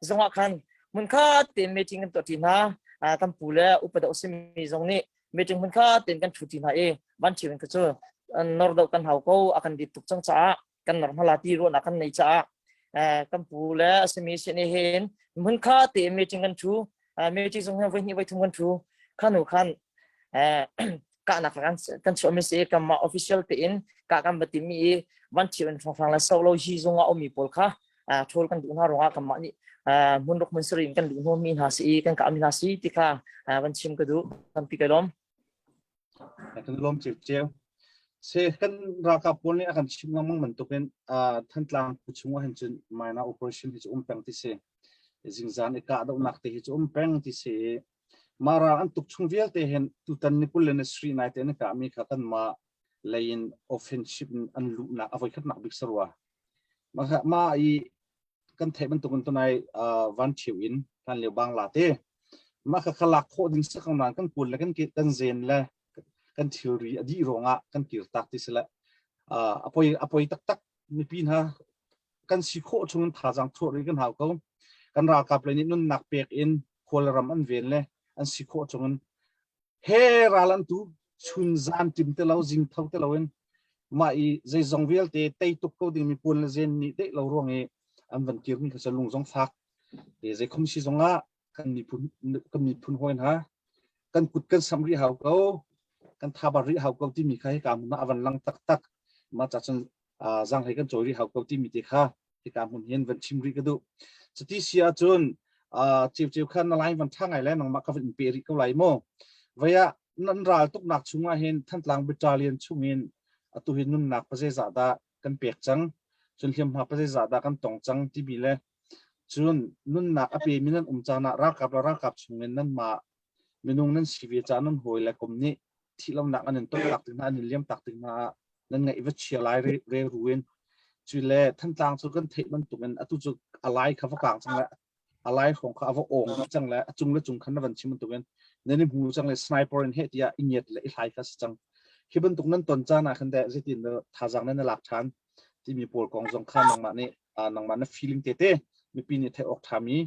zongah khan hmunkhat tein meeting kan tuah ṭi hna. Kan pu le upa deuh simi zong nih meeting hmunkhat tein kan ṭhu ṭi hna i van ṭhiu in cu nor deuh kan hau ko a kan dit tuk cang caah kan nor hmala ti ruahnak kan nei caah kan pu le a simi sin hin hmunkhat tein meeting kan ṭhu meeting zong hin voi hnih voi thum kan ṭhu khanu khan kahnak kan kan chuahmi si kanmah official tein kah kan va timi i van thio in hrawnghrang le solo hi zungah ummi pawl kha ṭhawl kan duh hna ruangah kanmah nih hmun ruk hmun sarih in kan luh hnawhmi hna si i kan kahmi hna si ti kha van chim ka duh tampi kai lawm. Kan lawm ceu Se kan ralkap pawl nih a kan chim lengmang bantukin Thantlang chung ah hin cun minor operation hi cu um peng ti si. Zingzan i kahdohnak te hi cu um peng ti si Mah ral an tuk chung vialte hin tutan ni 20 le ni sarih nai te an kahmi kha kanmah lei in offensive in an luhnak a voikhatnak bik si rua. Mah mah i kan theih bantukin tunai van ṭhio in hlan lio bangla te mah kha kha lak khawh ding si ko nain kan kuan le kan kan zen le kan thilri a dih ruangah kan kir tak ti si le a poi a poi taktak mipi hna kan si khawh chung in thazaang chuah rih kan hau ko. Kan ralkap lei nih nunnak pek in khual ram an ven le an si khawh chung in he ral an tu chun zan tim te lo zing tho te lo in mah i zeizong vialte tei tuk ko ding mi puan le zen nih deih lo ruang i an van kir mi kha lung zong fak te zei khom si zong ah kan miphun kan miphun hawi hna kan kut kan sam rih hau ko kan thabar rih hau ko timi kha hika hmun ah a van lang taktak mah ca cun zaanghlei kan cawi rih hau ko timi te kha hika hmun hin van chim rih ka duh. Cuti si ahcun ceuceu kha na line van ṭha ngai le nangmah ka van in pe rih ko lai mu. Vei ah nan ral tuknak chungah hin Thantlang Battalion chungin atu hi nunnak pazeizah dah kan pek cang, cun hliamhma pazeizah dah kan tong cang timi le cun nunnak a pemi nan um caan ah ralkap le ralkap chungin nanmah minung nan si ve caah nan hawi le kom nih thihlonak an in ton tak tik hna an in liam tak tik hna ah nan ngaih va chia lai re ru in cu le Thantlang cu kan theih bantukin atu cu a lai kha va kang cang le a lai hrawng kha a va ong dih cang le a cung le cung khan na van chim bantukin nan i hmu cang le sniper in heh tiah i ngiat le i hlai kha si cang hi bantuk nan ton caan ah khan deh zeitin thazaang nan lak ṭhan timi pawl kong zong kha nangmah nih nangmah na feeling te te mipi nih theih awk ṭhami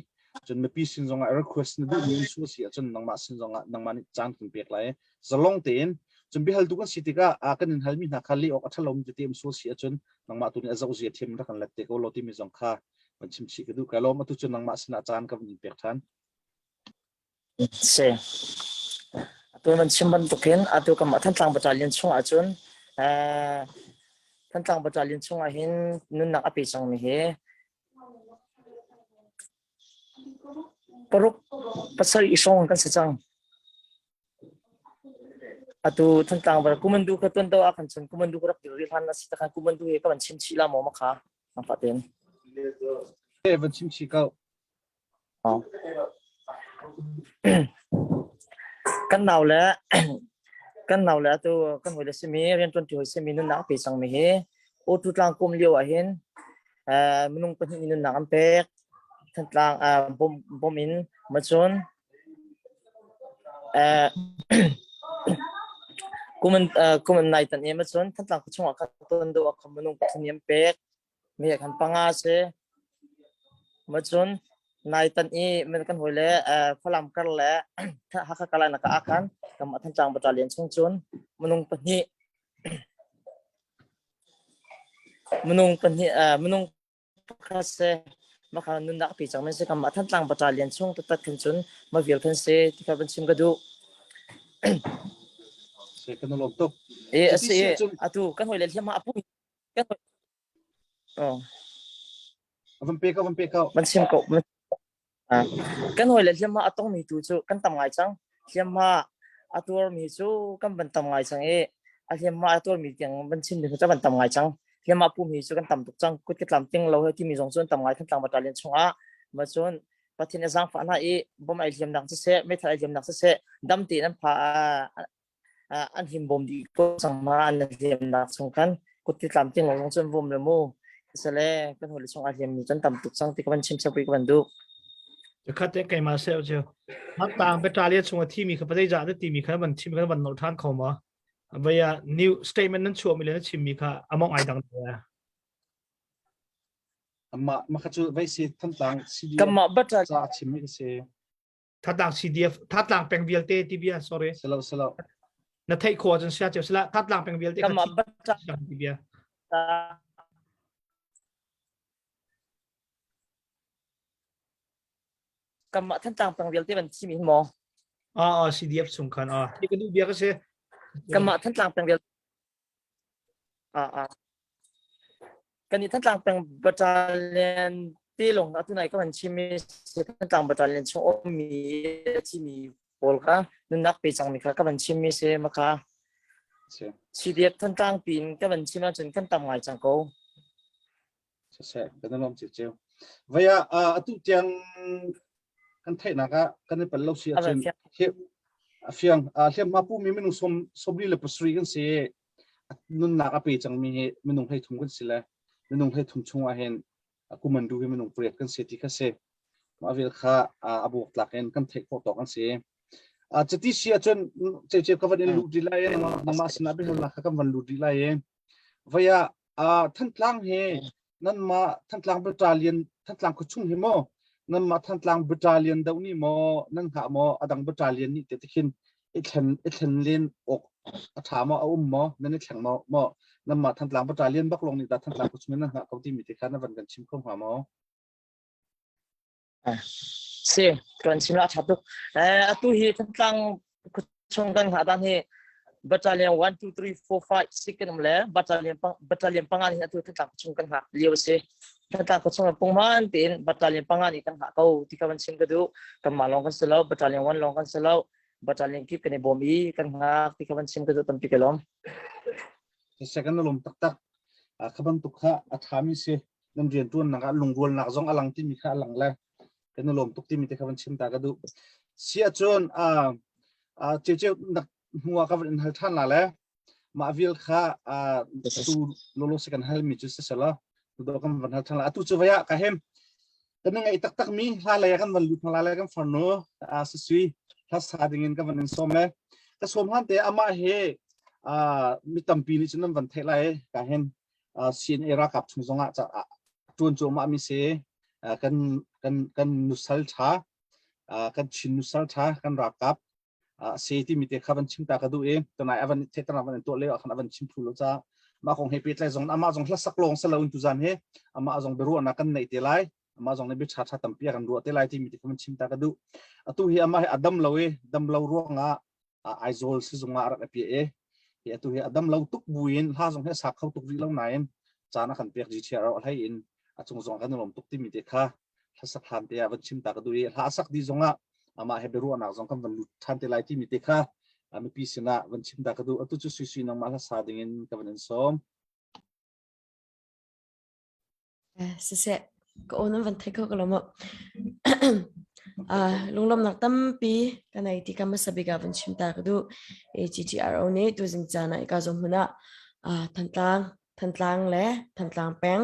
cun mipi sin zongah request na duhmi in su si ahcun nangmah sin zongah nangmah nih caan kan pek lai zalong tein cun biahaltu kan si tikah a kan in halmi hna kha leh awk a ṭhalomi tete um sual si ahcun nangmah tu nih a zoh zia thiam rak kan let te ko lo timi zong kha van chim chih ka duh ka lawm atu cun nangmah sinah caan ka van in pek ṭhan Si. Atu nan chim bantukin atu kam Thantlang Battalion chung ahcun eh, Thantlang Battalion chung ah hin nunnak a pe cangmi hi paruk pasarih hrawng kan si cang. Atu Thantlang bar Kumandu kha tuan do ah khan cun Kumandu ka rak dir rih hlan a si takhan Kumandu he ka van chim chih la maw ma kha nangfah tein. Eh van chim chih ko. Kan nau le kan nau le atu kan hawi le simi rianṭuanṭi hawi simi nunnak a pe cangmi hi Awtu tlang kum lio ah hin minung pahnih nih nunnak an pek. Thantlang bom in macun. Eh kum kum nai tan em cun Thantlang khuachung ah khan ton do ah khan minung pathum an pek mi khan panga si. Ma cun nai tan i men kan hawi le Falam kar le Hakha kalai nak ah khan kam Thantlang battalion chung cun minung pahnih minung pahnih minung pakhat si maka nunnak pi cang men si kam Thantlang battalion chung taktak khin cun ma vial khan si ti kha van chim ka duh. Se kan lom tuk. E asi atu kan hoi le hliam ma apu kan hoi oh Van pe ko van pe ko. Van chim ko. Kan hawi le hliamhma a tongmi tu cu kan tam ngai cang. Hliamhma a tuarmi cu kan van tam ngai cang i a hliamhma a tuarmi tiang van chim ding cu van tam ngai cang. Hliamhma pumi cu kan tam tuk cang. Kut ka tlam ting lo he timi zong cu an tam ngai Thantlang battalion chungah. Ma cun Pathian a zaangfah hna i bom ai hliamnak siseh, meithal ai hliamnak siseh, dam tein an pha an himbawm dih ko cang ma an hliamnak chung khan kut ti tlam ting lawng cun vum le mu sale kan holi chung a hliam mi cun tam tuk cang ti ka van chim chap ka van duh Khat te keimah se chu tang battalion chung a thi mi kha pazei za na ti mi kha van chim kha van nol than kho ma vaya new statement nan chuah mi le na chim mi kha among ai dang te Amma ma kha chu vai si Thantlang CDF Kamah battalion ca chim mi si Thatlang CDF Thatlang peng vialte ti bia sorry selo selo na theih khawh ahcun sia cio sila Thatlang peng vialte kha ti bia Kamah Thantlang peng vialte ban thi mi maw Ah CDF chung khan ah ti ka duh bia ka si Kamah Thantlang peng vialte Ah ah. Kan i Thantlang peng battalion te lawng atu nai ka van chim i Thantlang battalion chung ummi a thimi pawl kha nunnak pe cangmi kha ka van chimmi si maka. CDF Thantlang pin ka van chim ahcun kan tam ngai cang ko. Siseh, kan i lawm ciocio. Vaya atu tiang kan theihnak ah kan i pal lo si ahcun a fiang hliamhma pumi minung som sobli le pasarih kan si nunnak a pe cangmi hi minung hlei thum kan si le minung hlei thum chung ah hin kumandu hi minung pariat kan si ti kha si mah vel kha a buak tlak in kan theih khawh tawk an si cuti si ahcun ceuceu ka van in lut rih lai nangmah sinah biahalnak kha kan van lut rih lai i Vaya Thantlang hi nanmah Thantlang battalion Thantlang khuachung hi maw nanmah Thantlang battalion doh nih maw nan hngah maw adang battalion nih te tikhin i thlen i thlen len awk a ṭha maw a um maw nan i thleng maw maw nanmah Thantlang battalion bak lawng nih dah Thantlang khuachung in nan hngah ko timi te kha na van kan chim kho hnga maw? Si, kan chim la ṭha tuk. Atu hi Thantlang khuachung kan hngah dan hi battalion 1 2 3 4 5 6 kan um le battalion battalion panga nih atu Thantlang khuachung kan hngah lio a si. Thantlang khuachung ah pungman tein battalion panga nih kan hngah ko ti kha van chim ka duh. Kanmah lawng kan si lo, battalion 1 lawng kan si lo, battalion kip kan i bawm i kan hngak ti kha van chim ka duh tampi ka lawm. Second lawm taktak. Kha bantuk kha a ṭhami si. Nan rianṭuannak ah lungrualnak zong a lang timi kha a lang le kan i lawm tuk timi te kha van chim ta ka duh. Si ahcun ceuceu nak hnu ah ka van in hal ṭhan la le mah vial kha tu lolo se kan hal mi cu si selaw tu kan van hal ṭhan la. Atu cu vai ah ka hem kan ngai taktak mi hla lei ah kan van lut hna lai kan farnu sisui hla sa ding in ka van in sawm le ka sawm han te amah he mi tampi nih cun nan van theih lai ka hen CNA ralkap chung zongah ṭuan cuahmah mi si kan kan kan nusal ṭha kan Chin nusal ṭha kan ralkap se timi te kha van chim ta ka duh i tunai avan thetan avan tuah leo khan avan chim thlu lo ca mah kong he pehtlai zong amah zong hlasak lawng sa lo in tuzan he amah zong biaruahnak kan neih te lai amah zong nih bia ṭha ṭha tampi a kan ruah te lai timi te kha van chim ta ka duh atu hi amah hi a dam lo i dam lo ruangah Aizawl sizung ah a rak i piah i hi atu hi a dam lo tuk buin hla zong hi a sak kho tuk rih lo nain caan a kan pek GTR a hlei in a cung zong kan i lawm tuk timi te kha hlasak hlan te ah van chim ta ka duh i hla sak di zong ah amah he biaruahnak zong kan van lut ṭhan te lai timi te kha mipi sinah van chim ta ka duh atu cu sui sui nangmah hla sa ding in ka van in sawm Siseh, ka aw nan van thei kho ko lo maw? Lunglawmhnak tampi ka nei ti ka hmasa bik ah van chim ta ka duh. GTRO nih tuzing caan ah ika zawn hmun ah Thantlang, Thantlang le Thantlang peng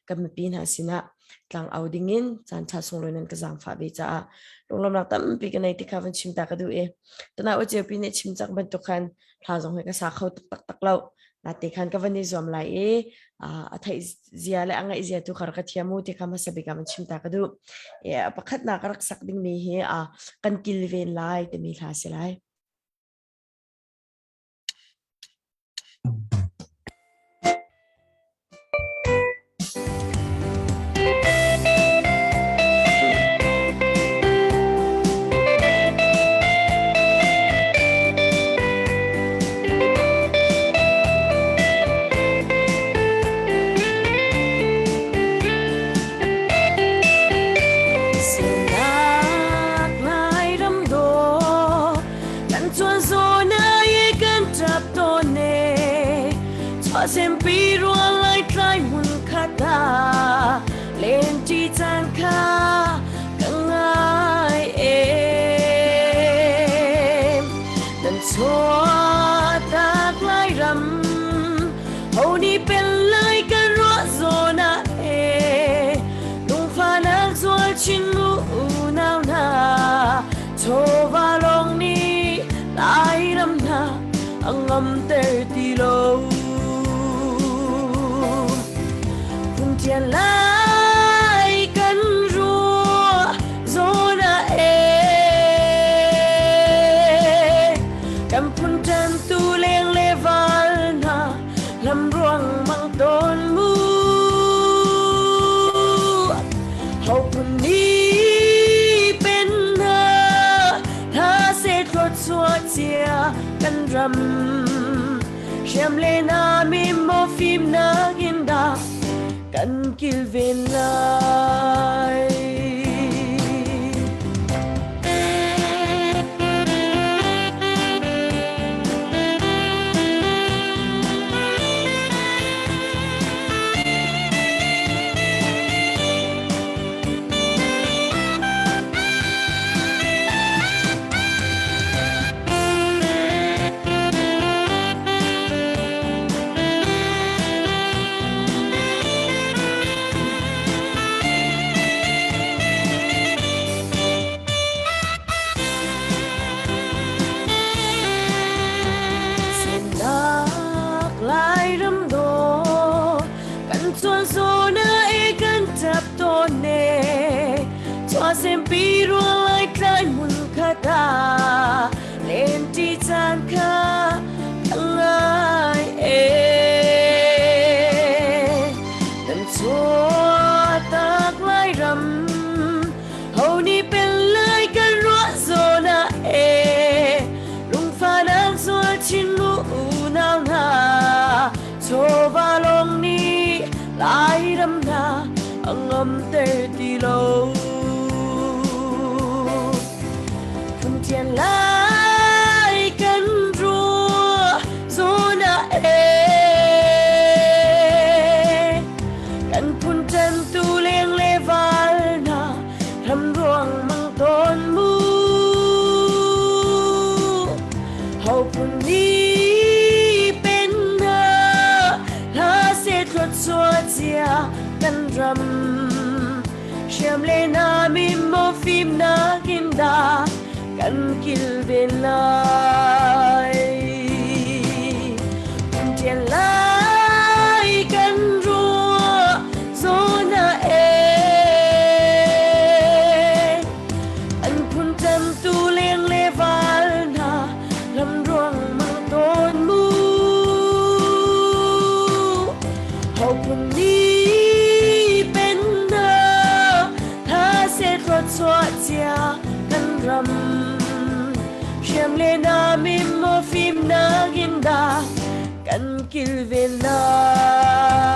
kan mipi hna sinah. tlang au dingin caan ṭha sunglawi nan ka zaangfah ve caah lunglawmnak tampi ka nei ti kha van chim ta ka duh i tana u ceupi nih chim cang bantuk khan hla zong hi ka sa kho tak tak lo nate khan ka van i zuam lai i a theih zia le a ngaih zia tu kha ka thiam u ti kha hmasa bik ah van chim ta ka duh e pakhatnak ka rak sak dingmi hi kan kilven lai timi hla si lai. Sinak Lairam dawh kan chuan zawn ai kan ṭap tawn e chuahsempi rual lai tlai hmun khat ah lenṭi caan kha ka ngai e nan chuahtak Lairam ho nih pen lai kan ruah zawn ah e lungfahnak zual chin mu unau hna Chawva lawng nih Lairam hna a ngamter ti lo. Phuntian lai kan ruah zawn ah e kan phun ṭantu leng le val hna lam ruang mang tawn mu. Hau phun nih pen hna hla se thluachuah cia kan ram hriam le na mi maw fimnak in dah kan kilven lai. Sinak Lairam dawh kan chuan zawn ah e kan ṭap tawn e chuahsempi ruang lai tlai hmun khat ah lenṭi caan kha ka ngai e kan chuahtak Lairam ho nih pen lai kan ruah zawn ah e lungfahnak zual chin mu unau hna chawva lawng nih Lairam hna a ngamter ti lo phuntian lai kan ruah zawn ah e kan phun ṭantu leng le val hna ram ruang mang tawn mu ho phun nih pen hna hla se thluachuah cia kan ram hriam le na mi maw fimnak in dah kan kilven lai Phuntian lai kan ruah zawn ah e an phun ṭantu leng le val hna lam ruang mang tawn mu ho phun nih pen hna hla se thluachuah cia kan ram hriam le na mi maw fimnak in dah kan kilven lai.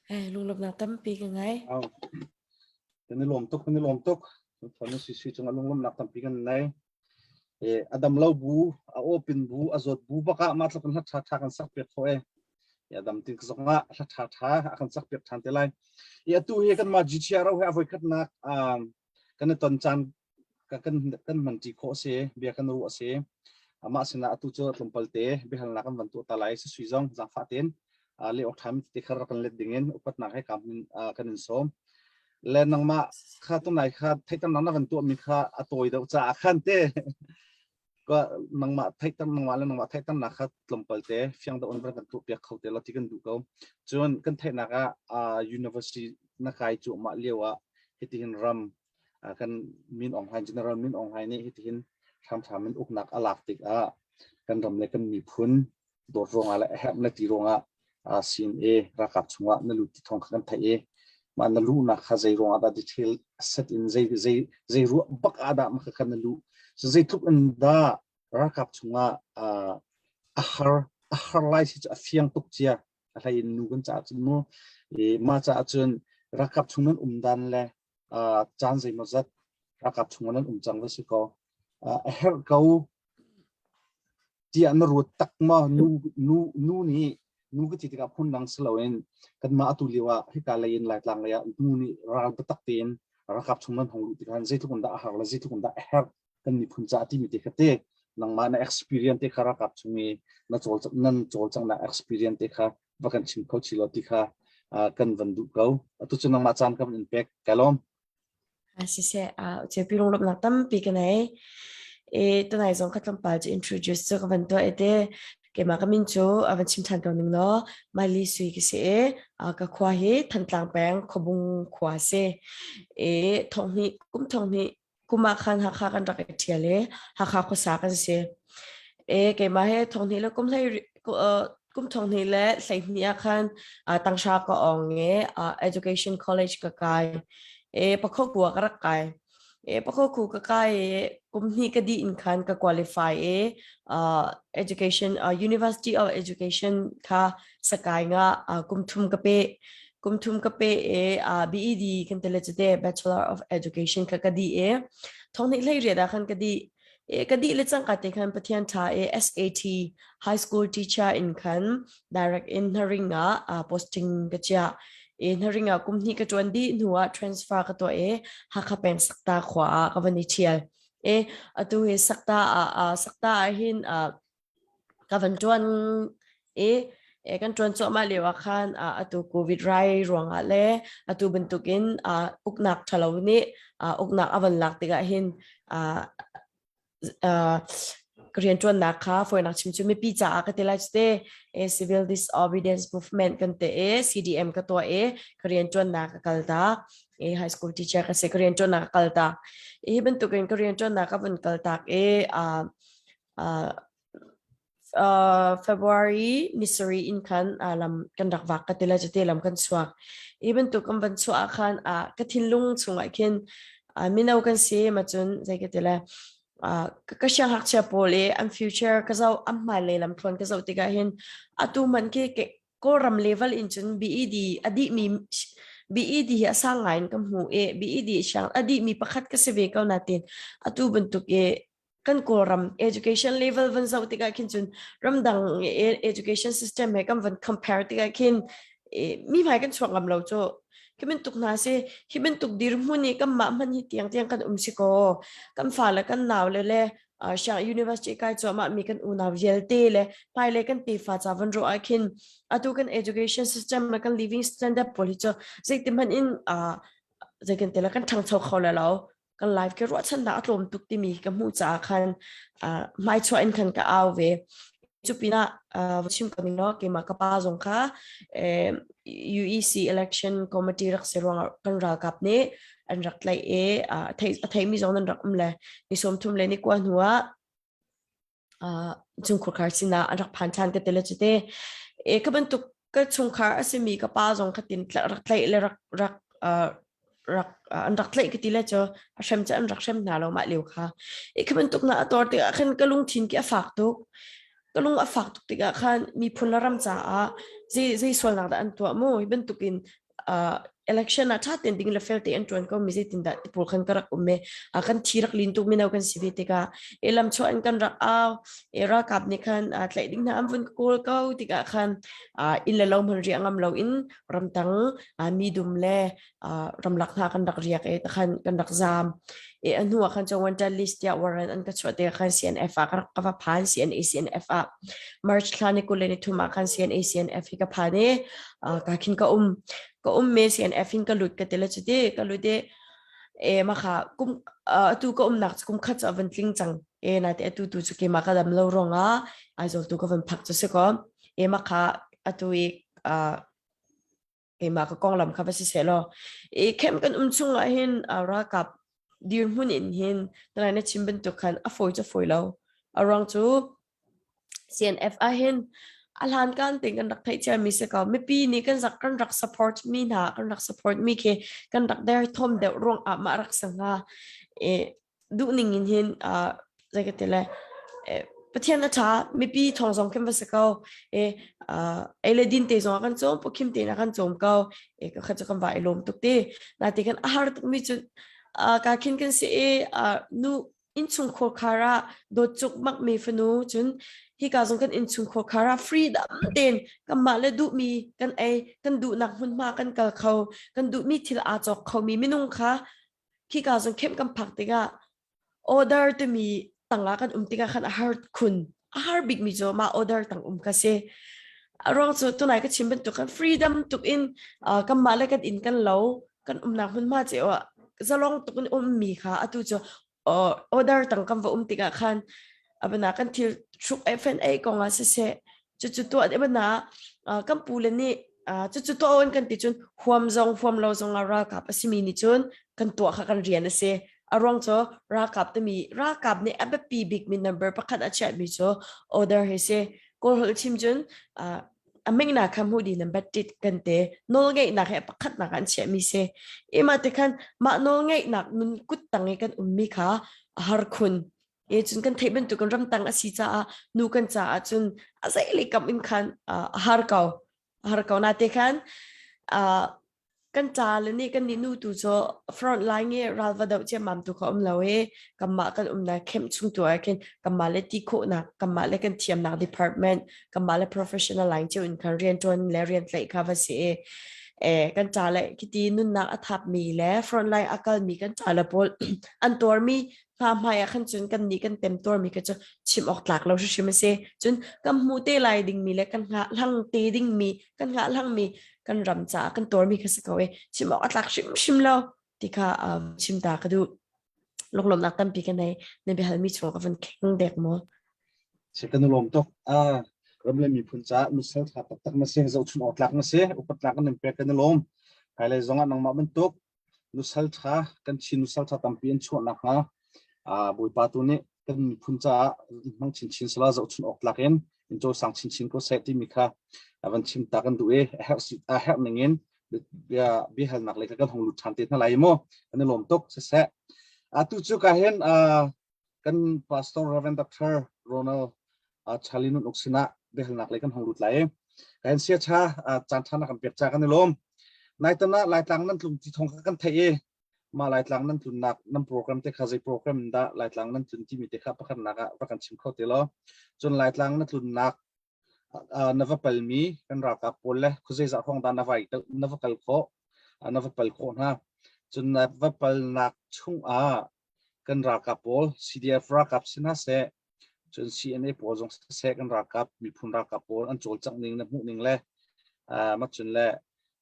Eh, lunglawmhnak tampi ka ngei. Au. Kan i lawm tuk, kan i lawm tuk. Thon si si cungah lunglawmhnak tampi kan nei. E, a dam lo bu, a awpin bu, a zawt bu bakah mah tluk in hla ṭha ṭha kan sak piak kho e. E, dam tin zong ah hla ṭha ṭha a kan sak piak ṭhan te lai. E, atu hi kan mah GTRO he a voikhatnak um, kan i ton caan kan kan hman ṭi khawh si, bia kan ruah si. Amah sinah atu cu tlawmpal te biahalnak kan van tuah ta lai. Sui zong zaangfah tein le awk ṭhami tete kha rak kan let dingin upatnak he kan in sawm. Le nangmah kha tunai kha theihternak na van tuahmi kha a tawi deuh caah khan te ka nangmah theihter nangmah le nangmah theihternak kha tlawmpal te fiang deuh in van kan tuahpiak kho te lo ti kan duh ko. Cun kan theihnak ah university na kai cuahmah lio ah hitihin ram kan Min Aung Hlaing General Min Aung Hlaing nih hitihin hramhram in uknak a lak tikah kan ram le kan miphun dawt ruangah le a herh le ti ruangah CNA ralkap chungah na lut ti thawng kha kan theih i mah na luhnak kha zei ruangah dah detail set in zei zei zei ruah bak ah dah mah kha na luh so zeitluk in dah ralkap chungah a har a har lai si cu a fiang tuk cia a hlei in nu kan caah cun mu i mah caah cun ralkap chung nan um dan le caan zeimawzat ralkap chung nan um cang va si ko a herh ko tiah na ruat tak ma nu nu nu nih nu ka ti tikah phun dang si loin kanmah atu lio ah hika lei in Laitlang lei ah nu nih ral biatak tein ralkap chung nan hong luh tikah zeitluk in dah a har le zeitluk in dah a herh kan miphun caah timi te kha te nangmah na experience te kha ralkap chung i na cawl nan cawlcanghnak experience te kha va kan chim kho chi lo ti kha kan van duh ko atu cu nangmah caan kan in pek ka lawm Siseh, cepi lunglawmhnak tampi ka nei. E tunai zong kha tlawmpal cu introduce cu ka van tuah i te keimah ka min cu a van chim ṭhan ko ning law Miley Sui ka si i ka khua hi Thantlang peng Khuabung khua si. E thonghnih kum thonghnih kum ah khan Hakha kan rak i ṭhial i Hakha khuasa kan si. E keimah he thonghnih le kum hlei kum 12 le 12 ah khan tanghra ka ong i education college ka kai. E pakhoku ah ka rak kai. E pakhoku ka kai i kum hnih ka dih in khan ka qualify i education University of Education kha sakai nga kum thum ka pe. Kum thum ka pe i BED kan tele cute Bachelor of Education kha ka dih i thonghnih hlei riat ah khan ka dih. E ka dih le cangka te khan Pathian tha e SAT high school teacher in khan direct in hnaring ah uh, posting ka chia. E hnaring ah kum hnih ka tuan dih hnu ah transfer ka tuah e Hakha peng Sakta khua ah ka van i thial. E atu hi Sakta ah uh, Sakta ah hin uh, ka van ṭuan i kan ṭuan cuahmah lio ah khan atu COVID rai ruangah le atu bantukin uknak ṭhalo nih uknak a van lak tikah hin ka rianṭuannak kha fawinak chim cu mipi caah ka ti lai cu te civil disobedience movement kan te i CDM ka tuah i ka rianṭuannak ka kal tak i high school teacher ka si ka rianṭuannak ka kal tak hi bantukin ka rianṭuannak ka vun kal tak i uh, uh, February ni sarih in khan uh, lam kan rak vak ka ti le cute lam kan chuak. I bantuk kan van chuah ah khan uh, ka thinlung chungah khin uh, mino kan si ma cun zei ka ti le uh, ka siang ngakchia pawl i an future ka zoh an hmailei lam thluan ka zoh tikah hin atu man khi Kawlram level in cun BED a dihmi BED hi a sang ngai in ka hmu i BED siang a dihmi pakhat ka si ve ko natin atu bantuk i kan Kawlram education level van zoh tikah khin cun ramdang education system he kan van compare tikah khin mi hmai kan chuak ngam lo cu khi bantuk hna si hi bantuk dirhmun i kan mah hman hi tiang tiang kan um si ko kan fa le kan nau le le siang university kai cuahmah mi kan unau vialte le hmailei kan tefa ca van ruah ah khin atu kan education system le kan living standard pawl hi cu zeitin hmanh in zeikan te le kan ṭhangcho kho le lo kan life ke ruahchannak a tlawm tuk timi ka hmuh caah khan hmaichuah in khan ka au ve cu pinah chim ko ning law keimah ka pa zong kha UEC election committee rak si ruangah kan ralkap nih an rak tlaih i a theimi zong nan rak um le ni 30 le ni kua hnu ah chungkhar sinah an rak phan ṭhan ka ti le cute e ka bantuk ka chungkhar a simi ka pa zong khatin rak tlaih le rak rak rak an rak tlaih ka ti le cu a hrem cu an rak hrem hna lo mah lio kha e ka bantuk na a tor tikah khan ka lungthin ki a fak tuk ka lung a fak tuk tikah khan miphun le ram caah zei zei sualnak dah an tuah mu hi bantukin uh, election ah tha ten ding le fel te an tuan ko mi zeitin dah tipul khan ka rak um e a kan thi rak lin tuk mino kan si ve tikah e lam chuah in kan rak au e ralkap nih khan tlaih ding hna an vun kawl ko tikah khan inn le lo hman riah ngam lo in ramtang mi dum le ramlak hna kan rak riak e takhan kan rak zam. E a hnu ah khan cun wanted list tiah warrant an ka chuah tikah khan CNF ah ka rak ka va phan CNA CNF ah March thla ni 23 ah khan CNA CNF hi ka phan i ka khin ka um ka um me CNF in ka lut ka ti le cuti ka lut i e ma kha kum atu ka umnak cu kum khat cu a van tling cang e na te atu tu cu keimah ka dam lo ruangah Aizawl tu ka van phak cu si ko e ma kha atu i keimah ka konglam kha va si seh law i camp kan um chung ah hin ralkap dirhmun in hin tanai na chim bantuk khan a fawi cu fawi lo a ruang cu CNF ah hin a hlan kan ting kan rak theih cia mi si ko mipi nih kan rak kan rak support mi hna kan rak support mi khi kan rak der thom deuh ruang ah mah rak sanga e duh ning in hin uh, zei ka ti le Pathian a ṭha mipi thawng zong khin va si ko e uh, ei le din te zong a kan cawm pukhim te na kan cawm ko e ka kha cu kan va i lawm tuk ti na ti kan a har tuk mi cu uh, ka khin kan si i uh, nu innchung khar ah dawt cuk mak mi fanu cun hika zong kan innchung khar ah freedom ten kanmah le duhmi kan ei kan duhnak hmunhma kan kal kho kan duhmi thil aa cawk kho mi minung kha khika zong khem kan phak tikah order timi tangah kan um tikah khan a har khun a har bik mi cu mah order tang um kha si a ruang cu tunai ka chim bantuk kan freedom tuk in kanmah le kan inn kan lo kan umnak hmunhma cio ah zalong tuk in ummi kha atu cu order tang kan va um tikah khan abana kan thil hruk ei fen ei kong ah siseh cucu tuah abana kan pu le nih cucu tuah on kan ti cun huam zong huam lo zong ah ralkap a simi nih cun kan tuah kha kan rian a si a ruang cu ralkap timi ralkap nih a biapi bikmi number pakhat a chiahmi cu order hi si kawl holh chim cun a mingna kha hmu di nan battit kan te nawlngeihnak he pakhatnak an chiahmi si ima te khan mah nawlngeihnak nun kut tang i kan ummi kha a har khun e cun kan theih bantuk kan ramtang a si caah nu kan caah cun a zeile kam in khan a har ko a har ko na te khan kan ca le nih kan nih nu tu cu front line i ral va doh ciammam tu kha um lo i kanmah kan umnak camp chung tu ah khin kanmah le ti khawhnak kanmah le kan thiamnak department kanmah le professional line cio in khan rianṭuan le rian tlaih kha va si i eh kan ca le khiti nunnak a thapmi le front line a kalmi kan ca le pawl an tuarmi hna hmai ah khan cun kan nih kan temtuarmi kha cu chim awk tlak lo hrimhrim a si cun kan hmuh te lai dingmi le kan hngah hlang te dingmi kan hngah hlangmi kan ram caah kan tuarmi kha si ko i chim awk a tlak hrimhrim lo ti kha um, chim ta ka duh lunglawmhnak tampi ka nei na biahalmi chung ka van kheng dek maw Si kan lawm tuk. Ah, ram le miphun caah nusal tha taktak na si, zohchun awk tlak na si, upat tlak nan pek kan i lawm. Hmailei zong ah nangmah bantuk nusal ṭha kan Chin nusal ṭha tampi an chuah nakhnga Bawipa tu nih kan miphun caah hmang chinchin sala zohchun awk tlak in in cawlsang chinchin ko seh timi kha van chim ta kan duh i a herh a herh ning in bia biahalnak lei kha kan hung lut ṭhan te hna lai mu kan i lawm tuk siseh atu cu ka hin kan pastor Reverend Dr. Ronald Charlie Nun Uk sinah biahalnak lei kan hung lut lai ka hin sia cha caan ṭha na kan pek cha kan i lawm Naitan ah Laitlang nan tlung ti thawng kha kan theih i mah Laitlang nan tlunnak nan program te kha zei program dah Laitlang nan tlun timi te kha pakhatnak ah rak kan chim kho te law cun Laitlang na tlunnak na va palmi kan ralkap pawl le khuazeizah hrawng dah na vai na va kal khawh na va pal khawh hna cun na va palnak chung ah kan ralkap pawl CDF ralkap si hna seh cun CNA pawl zong seh kan ralkap miphun ralkap pawl an cawlcangh ning na hmuh ning le mah cun le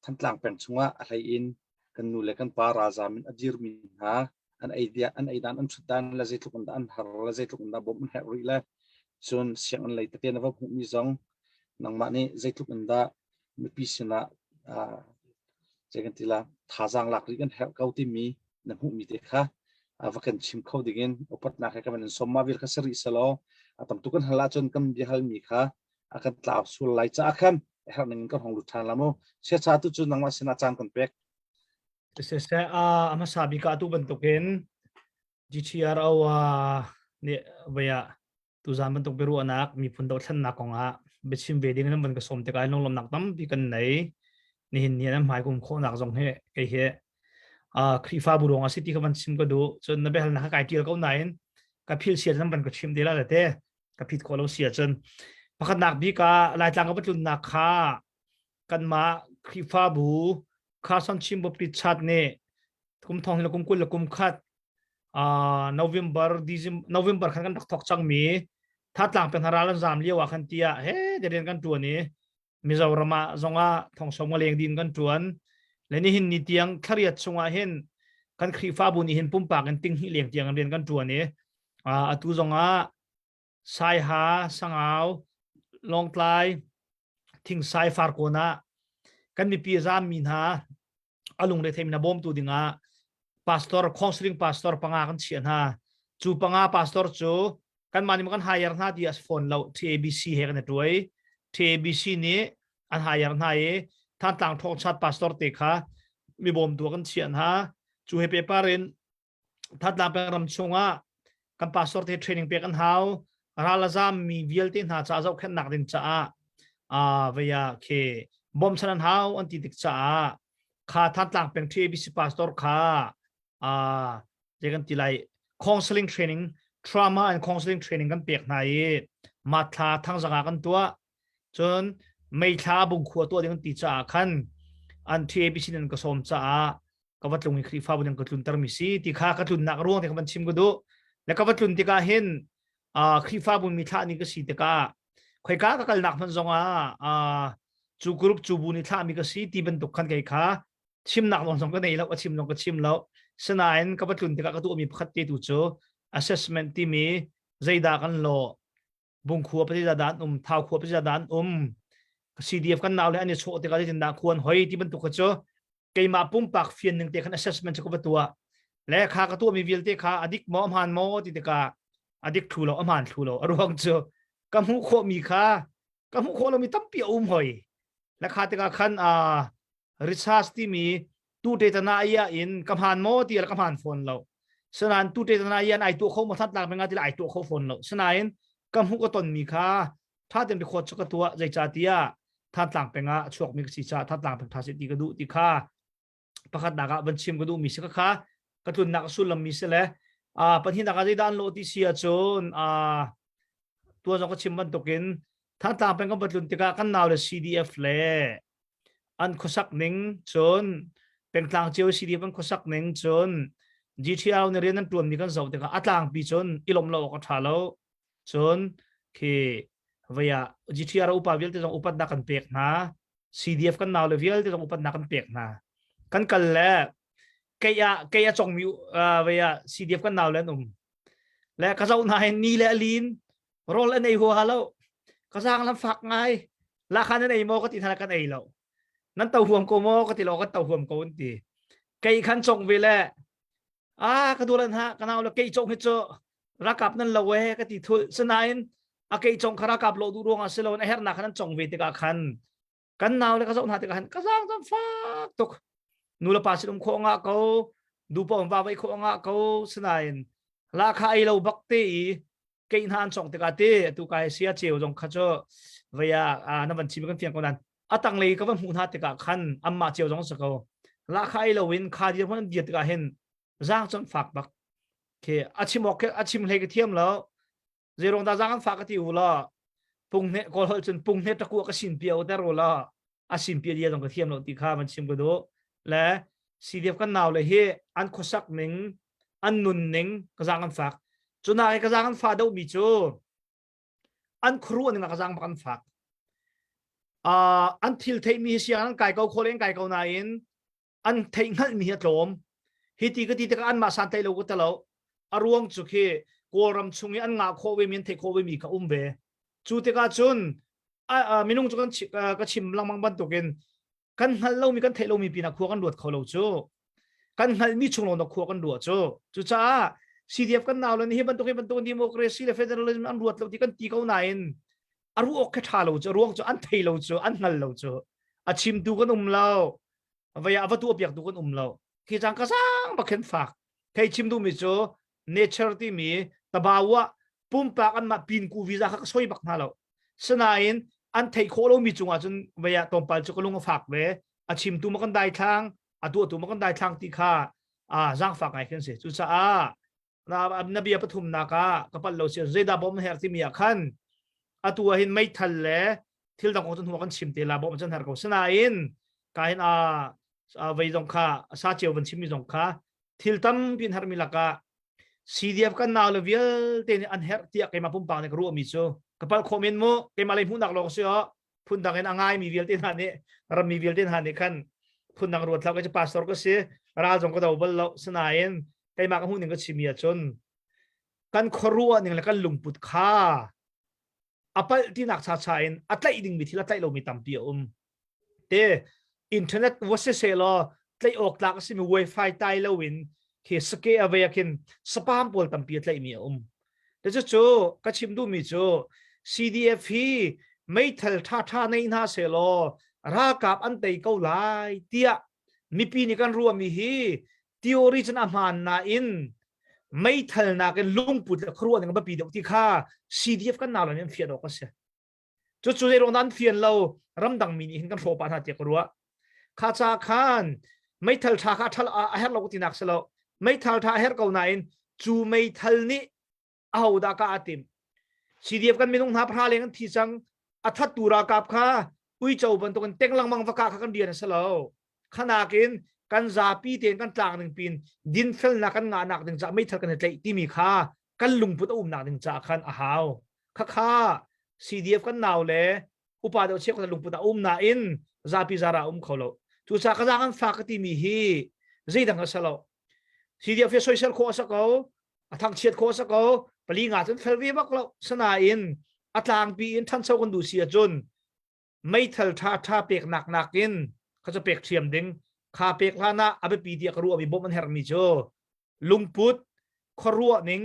Thantlang peng chungah a hlei in kan nu le kan pa ralzam in a dirmi hna an ei dia an ei dan an ṭhut dan le zeitluk in dah an har le zeitluk in dah bawmh an herh rih le cun sianginn lei tete na va hmuhmi zong nangmah nih zeitluk in dah mipi sinah zei kan ti la thazaang lak rih kan herh ko timi na hmuhmi te kha va kan chim kho dingin upatnak he kan in som ma vil kha si rih selaw a tam tuk kan hal ahcun kan bia halmi kha a kan tlau sul lai caah khan a herh ning in kan hong lut ṭhan la mu siacha tu cu nangmah sinah caan kan pek Siseh a hmasa bik ah tu bantukin GTRO nih voi ah tuzaan bantuk biaruahnak miphun dothlennak kongah biachim ve ding nan van ka sawm tikah lunglawmhnak tampi kan nei nihin ni nan hmai kum khawhnak zong hi kei hi Khrihfabu ruang a si ti kha van chim ka duh cun na biahalnak kha kai tial ko nain ka phil sia nan van ka chim te la te ka phit khawh lo sia cun pakhatnak bik ah Laitlang ka va tlunnak kha kanmah Khrihfabu Carson Chin Baptist Church nih kum thong le kum 21 khat. Uh, November December November khan kan rak thok cangmi Thatlang peng ral an zam lio ah khan tiah he te rian kan tuan i Mizoram ah zongah thongsom nga leng din kan tuan. Le nihin ni tiang thlariat chungah hin kan Khrihfabu nih hin pumpak in ting hnih leng tiang rian kan tuan i atu zongah Saiha, Sangau, Lawngtlai, Thingsai, Farkawn ah kan mipi zaammi hna a lungre theimi hna bawmtu dingah pastor counseling pastor panga kan chiah hna. Cu panga pastor cu kanmah nih kan hire hna ti a si fawn lo TABC he kan i tuai. TABC nih an hire hna i Thantlang Thawngchat pastor te kha mi bawmtu kan chiah hna. Cu he paper in Thantlang peng ram chungah kan pastor te training pek an hau. Ral a zam mi vialte hna ca zohkhenhnak ding caah uh, vaya khe bawmchan an hau an ti tik caah kha Thantlang peng TABC pastor kha uh, zei kan ti lai counseling training trauma and counseling training kan pek hna i mathla thangzanga kan tuah cun meithla bungkhua tuah ding an ti caah khan an TABC nan ka sawm caah ka va tlung i Khrihfabu nih ka tlunter mi si ti kha ka tlunnak ruang te ka van chim ka duh le ka va tlun tikah hin uh, Khrihfabu mi thlah ni ka si tikah khoika ka kalnak hman zongah uh, cu group cu bu nih thlah mi ka si ti bantuk khan kei kha chimnak nawl zong ka nei lo a chim zong ka chim lo sinain ka va tlun tikah ka tuahmi pakhat te tu cu assessment timi zeidah kan lawh Bungkhua pazeidah dah an um Thau khua pazeidah dah an um CDF kan nau le an i chawh tikah zeitindah khua an hoi ti bantuk kha cu keimah pumpak fian ning te khan assessment cu ka va tuah le kha ka tuahmi vialte kha adik maw ahmaan maw ti tikah adik thlu lo ahmaan thlu lo a ruang cu ka hmuh khawhmi kha ka hmuh khawh lomi tampi a um hoi le kha tikah khan research timi tu te tana ia in ka hmaan maw ti ka hmaan fawn lo sanain tu te tana ia ai tuah kho maw that lak menga ti ai tuah kho fawn lo sanain ka hmuh ka ton mi kha tha ten record chu ka tuah zeica tiah Thantlang peng ah a chuak mi ka si ca Thantlang peng tha si ti ka duh ti kha pakhat nak ah van chim ka duh mi si ka kha ka tlunnak sullam mi si le a pahnihnak ah zeidah an lawh ti si ahcun a tuan zong ka chim bantukin Thantlang peng kan va tlun tikah kan nau le CDF le an khuasak ning cun pengtlang cio CDF an khuasak ning cun GTR nih rian an tuan mi kan zoh tikah a tlangpi cun i lawmh lo awk a tha lo cun khi vaya GTR upa vialte zong upatnak kan pek hna CDF kan nau le vialte zong upatnak kan pek hna kan kal le kei ah kei a chong mi vaya CDF kan nau le an um le ka zoh hna hin ni le a lin rawl an ei huaha lo ka zaang lam fak ngai lakhan an ei maw ka ti hna kan ei lo nan to huam ko maw ka ti lo kan to huam ko an ti kei khan chong ve le a ka dulan ha ka nau le kei chong hi chu rakap nan lo e ka ti thul sinain a kei chong kha rakap lo du ruang ah silo a hernak khan an chong ve tikah khan kan nau le ka zoh hna tikah khan ka zaang zam fak tuk nu le pa sin um khawh nga ko du pa um va vai khawh nga ko sinain la kha ei lo bak te i kei hna an chong tikah te atu kai sia cheu zong kha cu vaya na van chim kan fiang ko nan atang lei ka van hmuh hna tikah khan amma cheu zong sa ko la kha ei lo in kha dir hman dir tikah hin zang chon fak bak ke a chim ok a chim hlei ka thiam lo zeirong da zang an fak ka ti u la pung ne kol hol chun pung ne takua ka sin pia ter u la a sin pia dia dong ka thiam lo ti kha man chim ka do le CDF kan nau le hi an khuasak ning an nun ning ka zang an fak cuna ka zang an fa do mi cu an khuru ning ka zang bak an fak uh, an thil theih mi siang an kai ko khol en kai ko nain an theih hngalh mi hi a tlawm hi ti ka ti tikah anmah san tlaih lo ka talo a ruang cu khi kawlram chung i an ngah khawh ve mi an theih khawh ve mi kha um ve cu tikah cun minung cu kan ka chim lengmang bantukin kan hngalh lomi kan theih lomi pinah khua kan ruat kho lo cu kan hngalhmi chung lawng khua kan ruah cu cucaah CDF kan nau le hi bantuk hi bantuk democracy le federalism an ruat lo ti kan ti ko nain a ruah awk kha ṭha lo cu ruang cu an thei lo cu an hngal lo cu a chimtu kan um lo vaya va tuah piak tu kan um lo khi cang ka sang bak khin fak thei chim duhmi cu nature timi tabawa pumpak an mah pin ku visa kha ka soi bak hna lo sinain an theih khawh lomi cungah cun vaya tlawmpal cu ka lung a fak ve a chimtu ma kan dai thlang a tuahtu ma kan dai thlang ti kha a zaangfak ngai khin si cucaah na na bia pathumnak ah ka pal lo si zeidah bawm her timi ah khan atu ah hin meithal le thil dang kong cu hnu kan chim te la bawm cun har ko sinain ka hin a vei zong kha sa ceu van chimmi zong kha thil tampi in harmi lakah. CDF kan nau le vialte nih an herh tiah keimah pumpak nih ka ruahmi cu ka palh khawh men mu keimah lei hmuhnak lawng si oh phundang in a ngaimi vialte hna nih rammi vialte hna nih khan phundang ruat hlah ka pastor ka si ral zong ka do bal lo sinain keimah ka hmuh ning ka chimi ahcun kan khuaruah ning le kan lungput kha a palh tinak cha cha in a tlaih dingmi thil a tlaih lomi tampi a um te internet va se se law tlaih awk tlak a simi wifi tai lo in khi sake a vei khin spam pawl tampi a tlaihmi a um te cu cu ka chim duhmi cu CDF hi meithal tha tha nei hna se law ralkap an tei ko lai tiah mipi nih kan ruahmi hi theory cun a hmaan nain meithal nakin lungput le khuaruah ning a biapi deuh ti kha CDF kan nau nih an fian awk a si. Cucu zei ruang an fian lo ramdang mi nih hin kan hrawh pah hna tiah ka ruah. Kha ca khan meithal tha kha thal a herh lo tinak si lo. Meithal tha a herh ko nain cu meithal nih ahodah ka a tim. CDF kan minung hna pahra leng an thi cang. A thattu ralkap kha uico bantukin teng lengmang va kah kha kan rian a si lo. Khanak in kan zapi tein kan tlang ning pin dinfelnak kan ngahnak ding caah meithal kan i tlaih timi kha kan lungput a umnak ding caah khan a hau. Khakha CDF kan nau le upa deuh cheukhat lungput a um nain zapi zara a um kho lo. Cucaah ka zaang an fak ka timi hi zeidang a si lo. CDF hi soisel khawh a si ko, a thangchiat khawh a si ko, pali nga cun fel ve bak lo. Sinain a tlangpi in ṭhancho kan duh si ahcun meithal ṭha ṭha peknak nakin kha cu pek ṭhiam ding kha pek hlan ah a biapi tiah ka ruahmi bawmh an herhmi cu lungput khuaruah ning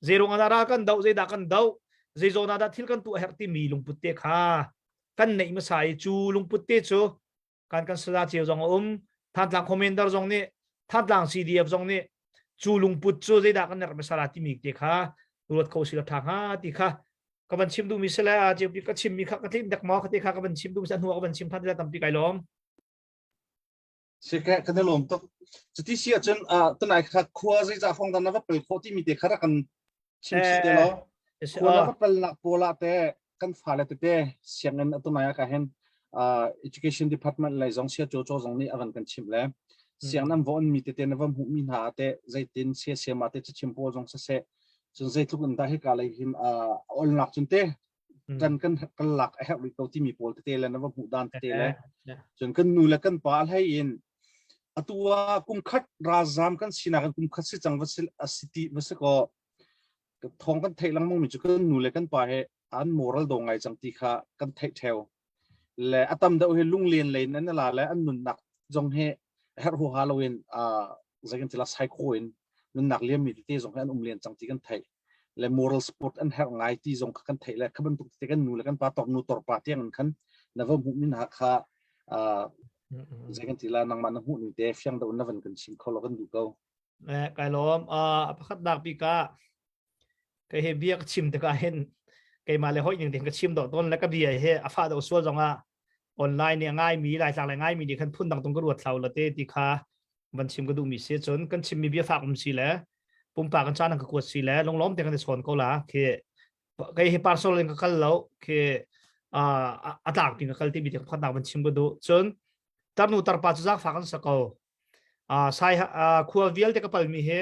zeiruang ah dah ral kan doh zeidah kan doh zeizawn ah dah thil kan tuah herh timi lungput te kha kan neih hmasa i cu lungput te cu kan kan sala cio zong a um Thantlang commander zong nih Thantlang CDF zong nih cu lungput cu zeidah kan herh hmasa la timi te kha ruat kho si la ṭha hnga ti kha ka van chim duhmi si le a ceu ka chimmi kha ka tlin dek maw ka te kha ka van chim duhmi si hnu ah ka van chim than ti tampi kai lawm Sike kan i lawm tuk. Cuti si ahcun tunai kha khua zeizah fong dan na va pel khawh timi te kha rak kan chim chih te law. Khua na va pelnak pawl ah te kan fale tete sianginn atunai ah ka hin education department lei zong sia cho cho zong nih a van kan chimh le siang nan von mi tete na va hmuh mi hna te zeitin sia siama te chim pawl zong siseh cun zeitluk in dah hika lei hin olnak cun te kan kan kan lak a herh rih ko timi pawl tete le na va hmuh dan tete le cun kan nu le kan pa hlei in atu ah kum khat ralzam kan sinak in kum khat si cang va si a si ti va si ko thong kan theih lengmang mi cu kan nu le kan pa he an moral do ngai cang ti kha kan theih theo le a tam deuh hi lunglen lein an la le an nunnak zong he herh huaha loin zeikan tila psycho in nunnak liam mi tete zong he an um len cang ti kan theih le moral support an herh ngai ti zong kha kan theih le kha bantuk te kan nu le kan pa tor nu tor pa tiang in khan na va hmuh min ha kha zeikan tila nangmah na hmuh ning te fiang deuh na van kan chim kho lo kan duh ko Eh, kai lawm. Uh, pakhat nak bik ah kei he bia ka chim tikah hin keimah le hoi ning ding ka chim dawh tawn le ka bia he a fa deuh sual zong ah online nih a ngaimi laitlang le ngaimi nih khan phun dang tung ka ruat thlau la te ti kha van chim ka duhmi si cun kan chimmi bia fak um si le pumpak kan caan ka kuat si le lunglawm te kan i chawn ko la khi kei hi parcel in ka kal lo khi a tlak pin ka kal ti mi te pakhat nak van chim ka duh cun tarnu tarpa cu zaangfak an sa ko sai khua vialte ka palmi hi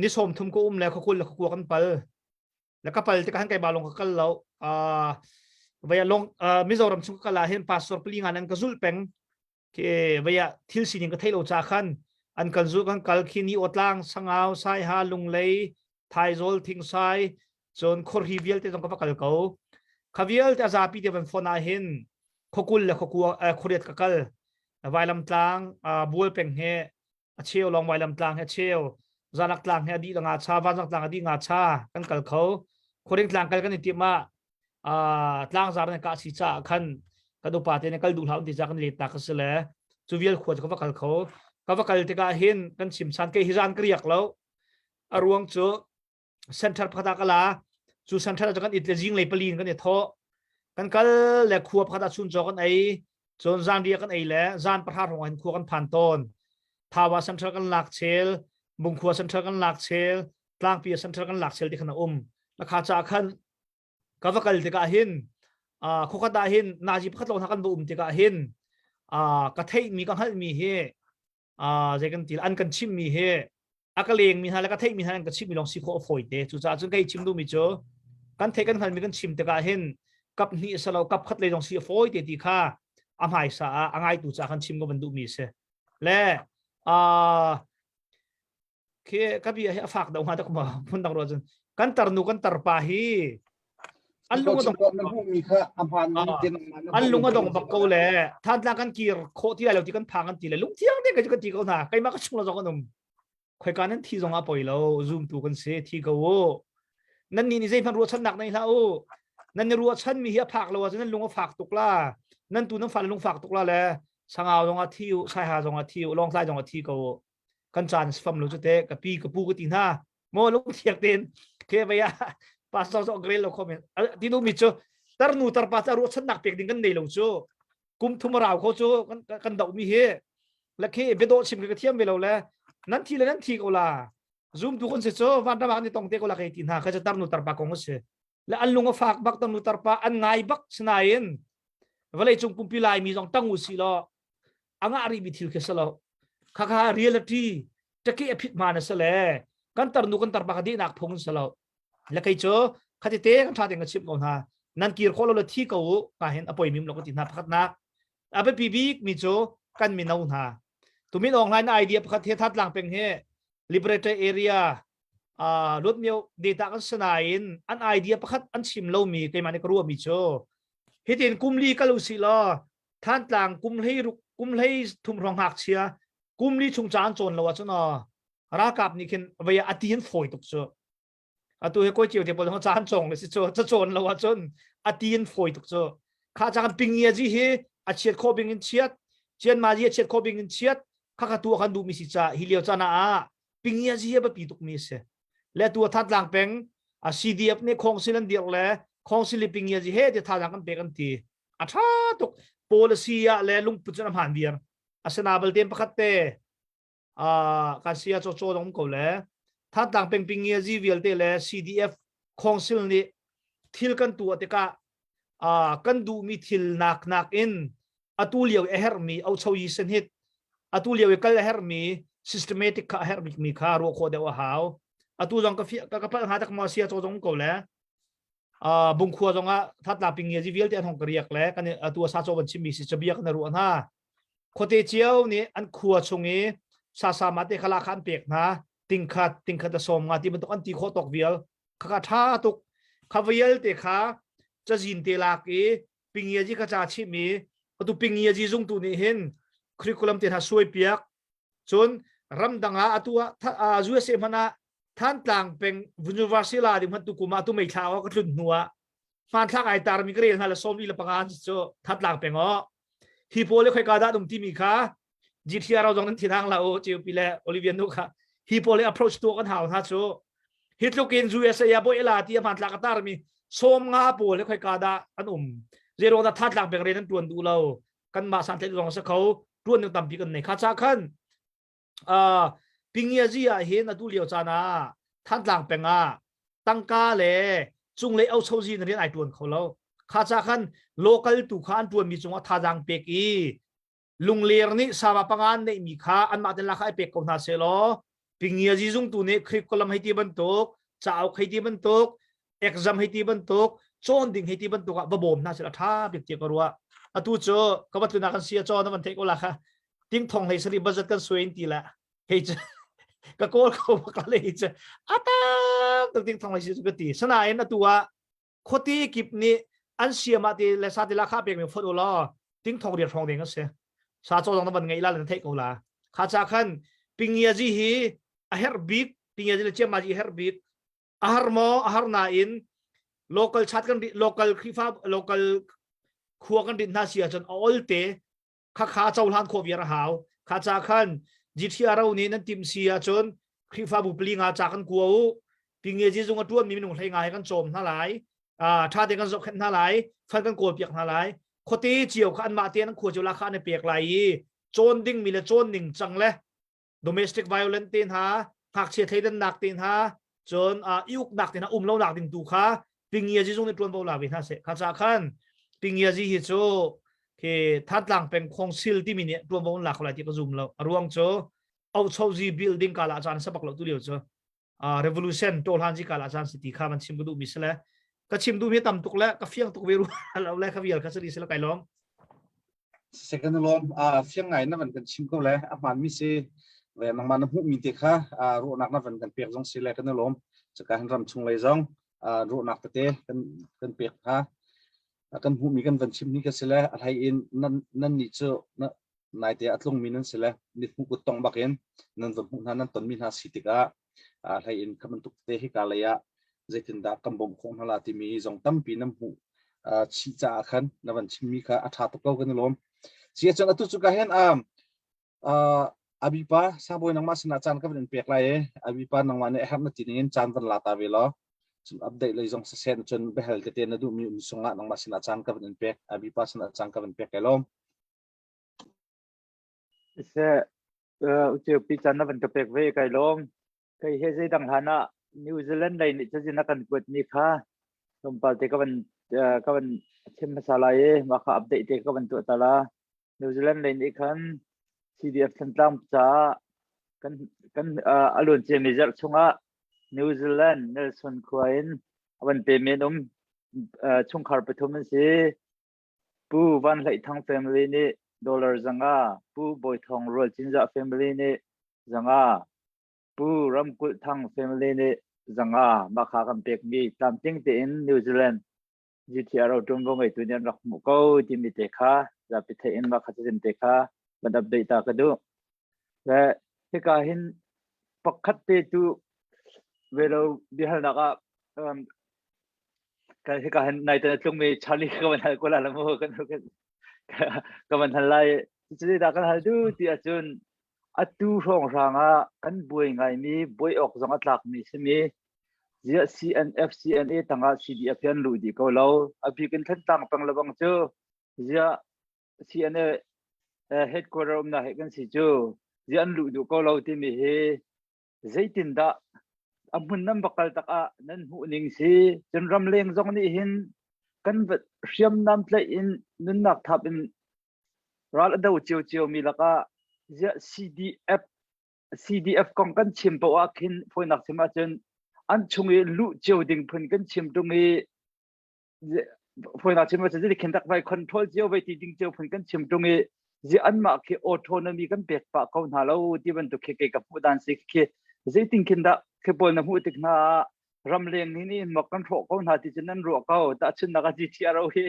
ni sawm thum ka um le khua kul le khua kan pal le ka pal tikah han kai ba long ka kal lo vaya long Mizoram chung ka kal ah hin pastor pali ngan an ka zul peng ke vaya thil sining ka thei lo cha khan an kan zul kan kal khi ni otlang sangau sai ha lunglei thaizol thingsai cun khorhi vialte zong ka va kal ko kha vialte a zapi te van phone ah hin khokul le khokua khoriat ka kal vailam tlang bual peng he a cheu lawng vailam tlang he cheu zalak tlang he a dih nga cha vanzang tlang a dih nga cha kan kal kho khuaring tlang kal kan i tim ah tlang zar ne ka si cha khan kan upa te ne kal duh hlah ti cha kan let ta ka si le cu vial khua ka va kal kho ka va kal tikah hin kan chim chan ke hi zan ka riak lo a ruang cu center pakhat ah ka la cu center ah kan it le zinglei pali in kan i thawh kan kal le khua pakhat ah chun chaw kan ei cun zan ria kan ei le zan pahra hrawng hin khua kan phan tawn Thawa center kan lak chel Bungkhua center kan lak chel Tlangpi center kan lak chel ti khan a um lakha cha khan ka va kal tikah hin khuakhat ah hin nazi pakhat lawng hna kan va um tikah hin ka theihmi ka hngalhmi hi zei kan ti an kan chimmi hi. A ka leng mi hna le ka theih mi hna an ka chimh mi lawng si khawh a fawi te. Cucaah cun kei chim duhmi cu kan theih kan hngalmi kan chim tikah hin kap hnih a si lo kap khat lei zong si a fawi te ti kha a hmaisa ah a ngaitu ca kan chim ka van duhmi a si. Le uh, khi ka bia hi a fak deuh hnga tak ma phun dang ruah cun kan tarnu kan tarpa hi an lung a dong an lung a dong bak ko le thantlang kan kir khawh ti lai lo ti kan phang an ti le lung thiang te ka ti ko hna keimah ka chung la zong an um khoika nan thi zong a poi lo zoom tu kan si thi ko u nan ni ni zeihmanh ruahchannak nei hlah u nan ni ruahchan mi hi a phak lo ahcun nan lung a fak tuk la nan tu nan fa lung fak tuk la le sangau zong a thi u saiha zong a thi u lawngtlai zong a thi ko u kan caan fam lo cu te ka pi ka pu ka ti hna maw lungthiak tein ke vei ah pastor zo grel lo kho men ti nu mi cu tarnu tarpa ca ruahchannak pek ding kan nei lo cu kum thum rau kho cu kan kan do mi hi la khi bedo chim ka thiam ve lo le nan thi le nan thi ko la zoom tu kon se cho van ram ni tong te ko la kai ti hna kha tarnu tarpa kong se le an lung a fak bak tarnu tarpa an ngai bak sinain vawlei cung pumpi lai mi zong tang u si lo anga ri mi thil khi salo kha kha reality taki a phit ma na sale kan tarnu kan tarpa ka dihnak phung salo le kei cu khati te kan tha te ka chim ko hna nan kir kho lo le thi ko u ka hin apoi mim lo ka ti hna pakhat nak a biapi bik mi cu kan mino hna tumin online idea pakhat he that lang peng he liberator area uh, luat mio data kan sanain an idea pakhat an chim lo mi keimah nih ka ruah mi cu hitin kumli kal u si law Thantlang kum hlei ruk kum hlei thum hrawng ngakchia kum li chung ca an cawn lo ahcun aw ralkap nih khin vei a ti in fawi tuk cu atu he koi cio te pawl ca an cawng le si cu ca cawn lo ahcun a ti in fawi tuk cu kha ca kan ping ji hi a chiat kho bing in chiat chian ma ji a chiat kho bing in chiat kha kha tu kan duh mi si ca hi lio caan ah ping ji hi a biapi tuk mi si le tu Thantlang peng a CDF nih khongsil an dirh le khongsil i ping ji he ti thazang kan pek an ti a ṭha tuk policy ah le lungput cun a hmaan viar asina balte pakhat te kan sia chaw chaw dong ko le Thantlang peng ping ngia zi vialte le CDF council nih thil kan tuah tikah kan duhmi thil nak nak in atu lio a herhmi ocho yi sen hit atu lio i kal a herhmi systematic kha a herh bikmi kha ruah khawh deuh a hau atu zong ka ka palh hnga tak maw sia chaw zong ko le Bungkhua zongah thatla ping ngia vialte an hong ka riak le kan atu sa chaw van chimmi si cabia kan ruah hna khuate cio nih an khua chung i sasa ma te khala kha an pek hna tingkhat tingkhat a som nga ti bantuk an ti khawh tawk vial kha kha tha tuk kha vial te kha cazin te lak i pingia ji kha cha chimi atu pingia ji zung tu nih hin curriculum te hna suai piak Cun ramdang ah atu ah USA hmanh ah Thantlang peng University la ding hmanh tu kum ah tu meithla ka tlun hnu ah hmanthlak ai tarmi ka rel hna le 45 an cu Thantlang peng oh hi pawl le khoika dah dum timi kha GTR zong nan thinang la u CUP le Olivia nu kha hi pawl le approach tu kan hau hna cu hi tluk in USA ah boi la ti hmanthlak a tarmi 50 pawl le khoika dah an um zero da Thantlang peng re nan tuan duh lo kanmah santlaih zong a si kho tuan ding tampi kan nei kha cha khan uh, pingiazi ah hin atu lio caan ah Thantlang peng ah tangka le cunglei ochozi na rian ai tuan kho lo kha cha khan local tu kha an tuan mi cungah thazang pek i lungler nih sama pangan neih mi kha anmah ten la kha ai pek ko hna se law Pingiazi zungtu nih curriculum hei ti bantuk, cauk hei ti bantuk, exam hei ti bantuk, cawn ding hei ti bantuk ah va bawm hna sila ṭha bik tiah ka ruah. Atu cu ka va tlun ah kan si a cawn na van theih ko la kha ting thong hlei sari budget kan suai in ti la hei cu ka kawl ko bak la hei cu atam tuk ting thong hlei si cu ka ti. Sanain atu ah khuate kip nih an siam ah ti le sa ti la kha pek mi phot u law ting thong riat hrawng ding a si sa chaw zong na van ngei la na theih ko la kha cha khan pingiazi hi a herh bik pingiazi le chiamazi a herh bik a har maw a har nain local chat kan local khrifa local khua kan rin hna si ahcun a ol te khakha cohlan khawh viar a hau kha ca khan GTRO nih nan tim si ahcun Khrihfabu pali nga ca kan kua u pinge ji zung a tuan mi minung hlei nga he kan cawm hna lai tha te kan zohkhenh hna lai fund kan kawl piak hna lai khuate cio kha anmah te an khua cio la kha an i pek lai i cawn ding mi le cawn ning cang le domestic violence te hna ngakchia thleidannak te hna cun i uknak te hna um lo nak ding tu kha pingiazi zung nih ṭuanvo la ve hna seh kha ca khan pingiazi hi cu khi Thantlang peng khongsil timi nih ṭuanvo an lak lai ti ka zum lo a ruang cu. Auchozi building kala caan sabak lo tu lio cu revolution to hlan ji kala caan si ti kha man chim ka duh mi sile ka chim duh mi tam tuk le ka fiang tuk ve ru lo le ka vial kha sali sile kai lawm. Second lawm fiang ngai na van kan chim ko le a hmaan mi si ve nangmah na hmuh mi te kha ruahnak na van kan pek zong si le kan lawm. Caka hin ram chung lei zong ruahnak tete kan kan pek kha kan hmuh mi kan van chim ni ka si le a hlei in nan nan nih cu naite a tlungmi nan si le mithmuh kut tong bak in nan va hmuh hna nan tonmi hna si tikah hlei in kha bantuk te hika lei ah zeitindah kan bawmh khawh hna la timi zong tampi nan hmuh chih caah khan na van chimmi kha a ṭha tuk ko kan i lawm. Si ahcun atu cu ka hin abipa sangbawi nangmah sinah caan ka van in pek lai i abipa nangmah nih a herh na ti ning in caan van la ta ve law cun update lei zong siseh cun biahal tete na duhmi um sungah nangmah sinah caan ka van in pek abipa sinah caan ka van pek kai lawm. Siseh, uceupi caan na van ka pek ve kai lawm. Kei he zeidang hlan ah New Zealand lei nih cazin a kan kuatmi kha tlawmpal te ka van ka van chim hmasa lai i mah kha update te ka van tuah ta la. New Zealand lei nih khan CDF Thantlang caah kan kan a luan ciami zarh chungah New Zealand Nelson khua in a van pemi an um chungkhar pathum an si. Pu Van Hleih Thang family nih dollar 500, Pu Bawi Thawng Rual Cinzah family nih 500, Pu Ram Kulh Thang family nih 500 mah kha kan pekmi tlamtling tein New Zealand GTRO ṭuanvo ngeitu nih an rak hmuh ko timi te kha zapi theih in mah kha cazin te kha van update ta ka duh. Le hika hin pakhat te tu velo biahalnak ah um, Kan hika hin nai tan a tlungmi Charlie ka van hal ko la mu kan ka van hal lai. Cuti dah kan hal du ti ahcun atu hrawnghrang ah kan buai ngaimi buai awk zong a tlakmi simi ziah CNF CNA tangah CDF hi an luh dih ko lo. A bik in Thantlang peng lebang cu ziah CNA headquarter umnak he kan si cu ziah an luh duh ko lo timi hi zeitindah a hmun nan va kal tak ah nan hmuh ning si cun ramleng zong nih hin kan hriamnam tlaih in nunnak thap in ral a do cio cio mi lakah ziah CDF CDF kong kan chim poah ah khin fawinak chim ahcun an chung i luh cio ding phun kan chim tung i Fawinak chim ahcun ziti khin tak vai control cio vai ti ding cio phun kan chim ṭung i zi anmah khi autonomy kan pek pah ko hna lo ti bantuk khi kei ka hmuh dan si khi zeitin khin dah khi pawl na hmuh tik hna ah ramleng hi nih mak kan hrawh ko hna ti cun nan ruah ko tahchunnak ah GTRO hi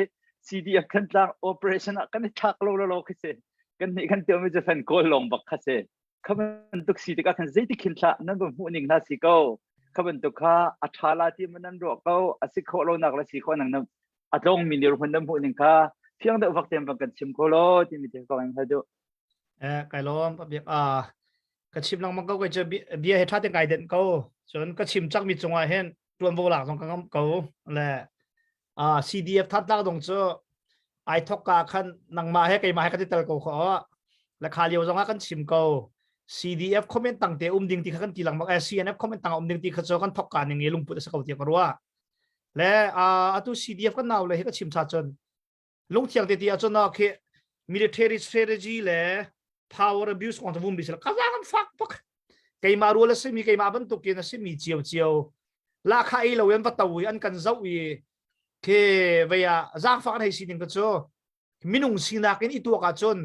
CDF Thantlang operation ah kan i thlak lo lo lo khi si kan nih kan tiomi cu fan kawl lawng bak kha si Kha bantuk si tikah khan zeiti khin thlah nan va hmuh ning hna si ko. Kha bantuk kha a ṭha la ti ma nan ruah ko, a si khawh lonak le si khawh nang nan a tlawngmi nih ruhmun nan hmuh ning kha fiang deuh vak tein van kan chim ko law timi te ko in hal duh. Eh, kai lawm biak a ka chim lengmang ko kai cu bia he ṭha te kai denh ko. Cun ka chim cakmi cungah hin ṭuanvo lak zong ka ngam ko. Le ah CDF thatlak dong cu ai thok ka khan nangmah he keimah he kan i tel ko kho la kha lio zong ah kan chim ko CDF comment tang te um ding ti kha kan ti lengmang eh CNF comment tang um ding ti kha cu kan thok ka ning i lungput a si ko ti ka ruah le atu CDF kan nau le hi ka chim cha cun lungthiang te ti ahcun khi military strategy le power abuse kong vum bi sila ka zang fak pak keimah rual a simi keimah bantukin a simi cio cio lakha ei lo in va to i an kan zoh i khi vei ah zaangfak an hei sining ka cu minung sinak in i tuak ahcun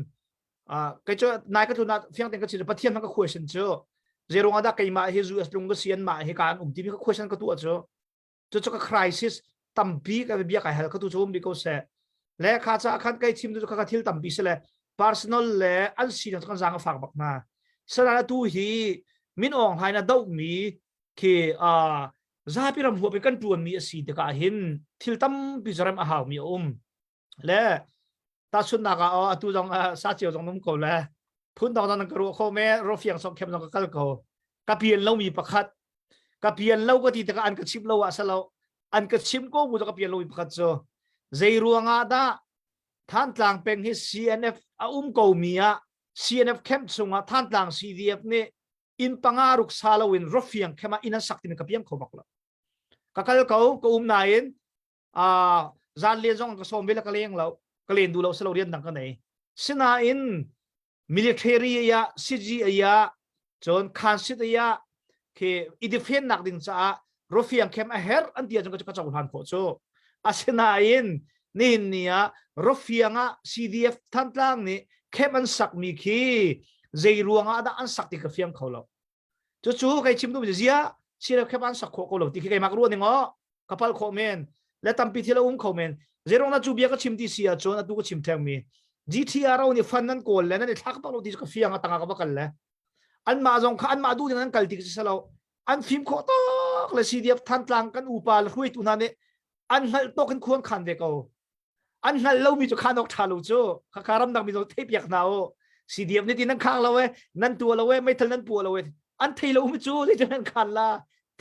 kei cu nai ka tlun ah fiang tein ka chim pathian ka question cu zeirung ah dah keimah hi US lung ka si an mah hi ka an um timi ka question ka tuah cu cucu ka crisis tampi ka bia kai hal ka tu cu um bi ko seh le kha cha khan kai chim tu kha thil tampi se le personal le an si kan zang a fak bak na sana tu hi min ong hlai na do mi khi a zapi ram huap kan tuan mi asi tikah hin thil tampi zarem a hau mi a um Le tahchunhnak ah atu zong sa cio zong um ko le phun dang dang ka ruah kho me rofiang sok khem zong ka kal ko ka pian lo mi pakhat ka pian lo ka ti tikah an ka chim lo ah salo an ka chim ko mu ka pian lo mi pakhat cu zei ruangah dah Thantlang peng hi CNF a um ko mi ah CNF camp chungah Thantlang CDF nih inn panga ruk sa lo in rofiang khem ah inn an sak timi ka piang kho bak lo ka kal ko ka um nain uh, zan len zong ka sawm ve la ka leng lo ka len du lo selo rian dang ka nei sinain military ya CG ya. Cun khansit ah khi i defend nak ding caah rufiang khem a herh an ti ahcun ka cohlan khawh cu. Asinain nihin ni ah rufiang ah CDF Thantlang nih khem an sakmi khi zei ruang ah dah an sak ti ka fiang kho lo. Cucu kai chim duhmi zia CDF khem an sak khawh ko lo ti khi keimah ka ruah ning aw ka pal khawh men le tampi thil a um kho men. Zeirong na cu bia ka chim ti si ahcun atu ka chim thengmi GTRO nih fund nan kawl le nan i thlak bak lo ti cu ka fiang a tangah ka va kal le anmah zong kha anmah duh ding an kal ti si lo an fim khawh tawk le CDF Thantlang kan upa le hruaitu hna nih an hngalh tawk in khuan khan ve ko an hngalh lomi cu khan awk ṭha lo cu khakha ramdang mi zong theih piak hna u CDF nih ti nan khang lo e nan tua lo e meithal nan pua lo e an thei lo mi cu zeitin nan khan la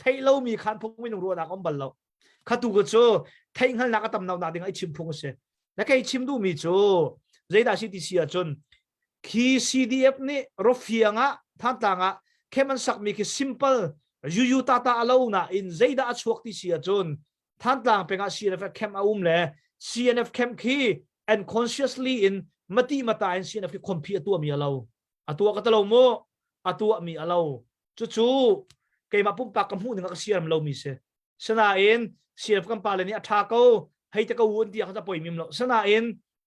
thei lo mi khan phung minung ruahnak um bal lo khatu ko cu theih hngalnak a tam nak ding ai chim phung a si na kei chim duh mi cu zeidah si ti si ahcun khi CDF nih Rofiang ah Thantlang ah khem an sakmi khi simple yuyu tata a lo na in zeidah a chuak ti si ahcun Thantlang peng ah CNF camp a um le CNF camp khi unconsciously in mati mata in CNF khi khompi a tuah mi a lo a tuah ka talo mu a tuah mi a lo cucu keimah pumpak ka hmuh ning ah ka siaram lo mi si sinain CNF kan pa le nih a tha ko hei te ko un ti ah poi mim lo sinain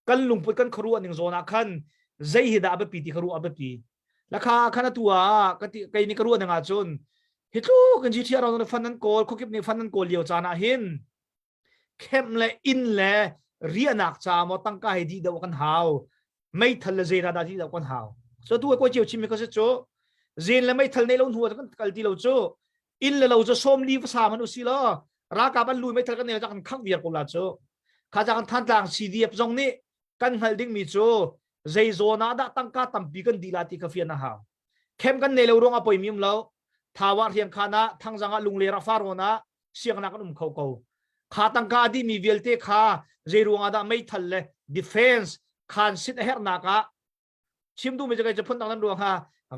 kan lungput kan khuaruah ning zawn ah khan zei hi dah a biapi ti kha ruah a biapi lakha khan atu ah ka ti kei nih ka ruah ning ah cun hi tluk in GTR ron fan nan kawl khuakip nih fan nan kawl lio caan ah hin khem le inn le riahnak ca maw tangka he dih deuh kan hau meithal le zei dah dih deuh kan hau so tu ko chiu chim mi ka si cu zen le meithal nei lo hnu kan kal ti lo cu inn le lo cu som li sa man usi lo ralkap an lui meithal kan nei kan khang viar ko la cu kha ca kan thantlang CDF zong nih kan hngalh ding mi cu zei zawn ah dah tangka tampi kan dih la ti ka fian a hau khem kan nei lo ruang a poi mi um lo thawa riang khan ah thangzang ah lungler ah faron ah siangnak kan um kho ko kha tangka a dih mi vialte kha zei ruang ah dah meithal le defense khan sit a herhnak ah chim duhmi cu kei cu phun dang nan ruang ha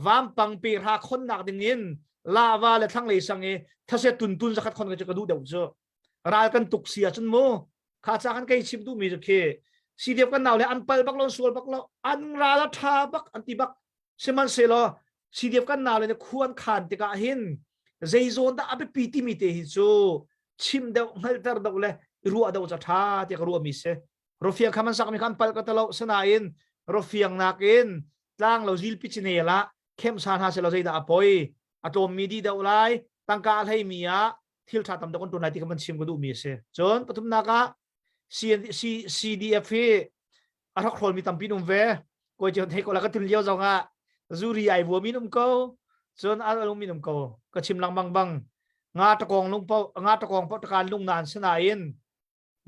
vampang pe ra khonnak ding in lava le thlanglei sang i thase tuntun zakhat khon ka cu ka duh deuh cu ral kan tuk si ahcun mu kha ca kan kei chim duhmi cu khi CDF kan nau le an pal bak lo sual bak lo an ral a tha bak an ti bak sihmanhsehlaw CDF kan nau le ne khuan khan tikah hin zei zawn dah a biapi timi te hi cu chim deuh hngalhter deuh le ruah deuh ca tha tiah ka ruahmi si Rufiang kha man sakmi kha an palh ka talo sinain rufiang nakin tlang lo zilpi chinel ah khem sa hna selaw zeidah a poi a tlawmmi di deuh lai tangka a hleimi ah thil tha tam deuh kan tuan lai ti kha man chim ka duhmi a si cun pathumnak ah CDF hi a rak hrawlmi tampi um ve koi cu thei ko la ka tun lio zong ah zuri ai vuami um ko cun a lung min um ko ka chim lengmang bang nga takong lung po nga takong po takan lung nan sinain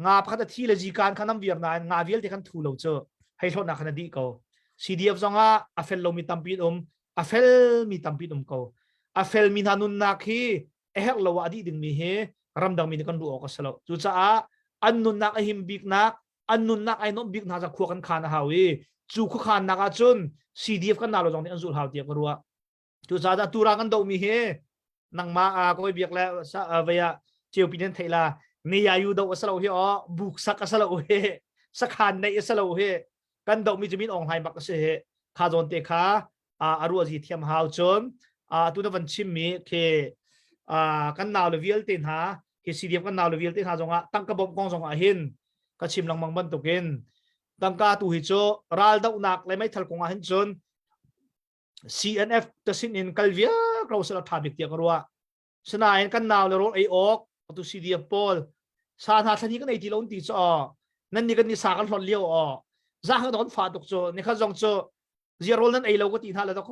nga pakhat a thi le zikan kha nam viar nain nga vialte khan thu lo cu hei hlawtnak khan a dih ko CDF zong ah a fel lomi tampi um a fel mi tampi um ko a fel mi hna nunnak hi a herh lo ah a dih dingmi hi ramdang mi nih kan ruah awk a si lo cucaah an nunnak a him biknak an nunnak ai nuamh bik hna za khua kan khan a hau i cu khuakhannak ah cun CDF kan nau lo zong nih an zulh hau tiah ka ruah Cucaah tura kan dohmi hi nangmah a koi biak le vei ah ceupi nan theih la neyayu do a salo hi o buk sak a salo hi sakhan nei a salo hi kan dohmi cu min ong hlai bak a si hi kha zawn te kha a ruah zi thiam hau cun tu na van chimmi khi kan nau le vialte hna hi CDF kan nau le vialte hna zongah tangka bawmh kong zongah hin ka chim lengmang bantukin tangka tu hi cu ral dohnak le meithal kong ah hin cun CNF te sin in kal viar ko sala tha bik tiah ka ruah. Sinain kan nau le rawl ei awk atu CDF pawl sa hna thlan hi kan ei ti lo ti cu aw nan ni kan ni sa kan hlon lio aw za hang don fa tuk cu ni kha zong cu zia rawl nan ei lo ka ti hna le to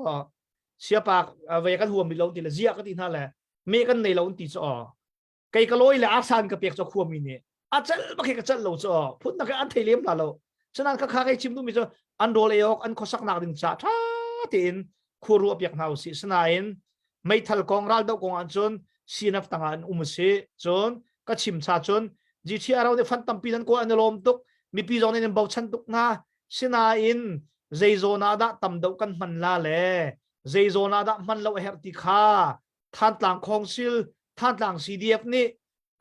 siapa ve kan huam mi lo ti le zia ka ti hna le me kan nei lo ti cu aw kei ka lawi le arsan ka pek cu khuami nih a cal bak hi ka cal lo cu phun nak an thei lem la lo cunan kha kha kei chim duhmi cu an rawl ei awk an khuasak nak ding ca tha tein khua ruah piak hna usih sinain meithal kong ral do kong ah cun CNF tangah an um si cun ka chim cha cun GTRO nih fan tampi nan kawl an i lawm tuk mipi zong nih nan bochan tuk hna sinain zei zawn ah dah tam deuh kan hman la le zei zawn ah dah hman lo a herh ti kha Thantlang Khawngsil, Thantlang CDF nih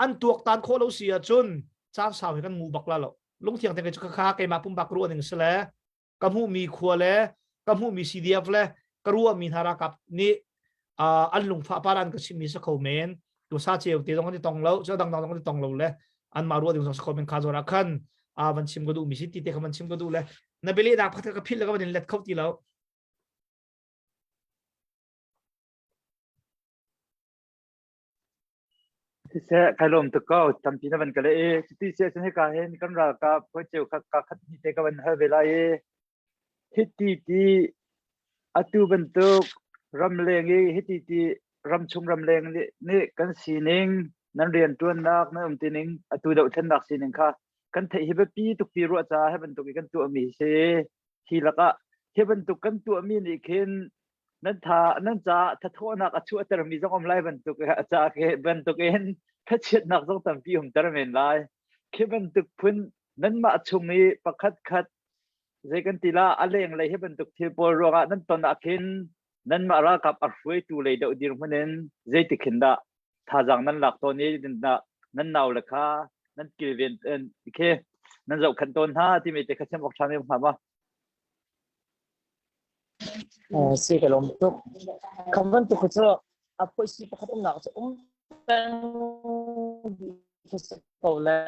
an tuaktan khawh lo si ahcun caan sau hi kan ngu bak la lo. Lungthiang te cu kha keimah pumpak ruah ning si le ka hmuhmi khua le ka hmuhmi CDF le ka ruahmi hna ralkap nih. An lungfah paran ka chimmi sa kho men. Tu sa ceu te zong an i tong lo, cu dang dang zong an i tong lo le an mah ruah ding zong sa kho men kha zawn ah khan a van chim ka duh mi si ti te kha van chim ka duh le na bele nak pakhat ka philh le ka van in let kho ti lo. Siseh, kai lawm tuk ko. Tampi na van ka leh i cuti si ahcun hika hin kan ralkap hawi cheu kha ka khat hnih te ka van hal ve lai i hiti ti atu bantuk ramleng i hiti ti ramchung ramleng nih, nih kan sining nan rianṭuannak nan umti ning atu dohthlennak sining kha kan theih hi biapi tuk ti ruah caah hi bantuk i kan tuahmi hi si. Hi lakah hi bantuk kan tuahmi nih khin nan tha nan caah thathawhnak a chuahtermi zong um lai bantuk a ca ke bantukin thachiatnak zong tampi umter men lai khi bantuk phun nanmah chung i pakhat khat zei kan ti la a lenglei hi bantuk thil pawl ruangah nan ton ah khin nanmah ralkap a hruaitu lei deuh dirhmun in zeitik khin dah thazaang nan lak tawn i nan nau le kha nan kilven khi nan zohkhenh tawn hna timi te kha chim awk ṭha mi hnga ma Si ka lawm tuk. Kam bantuk cu a phuaisi pakhat umnak cu um peng dih si ko le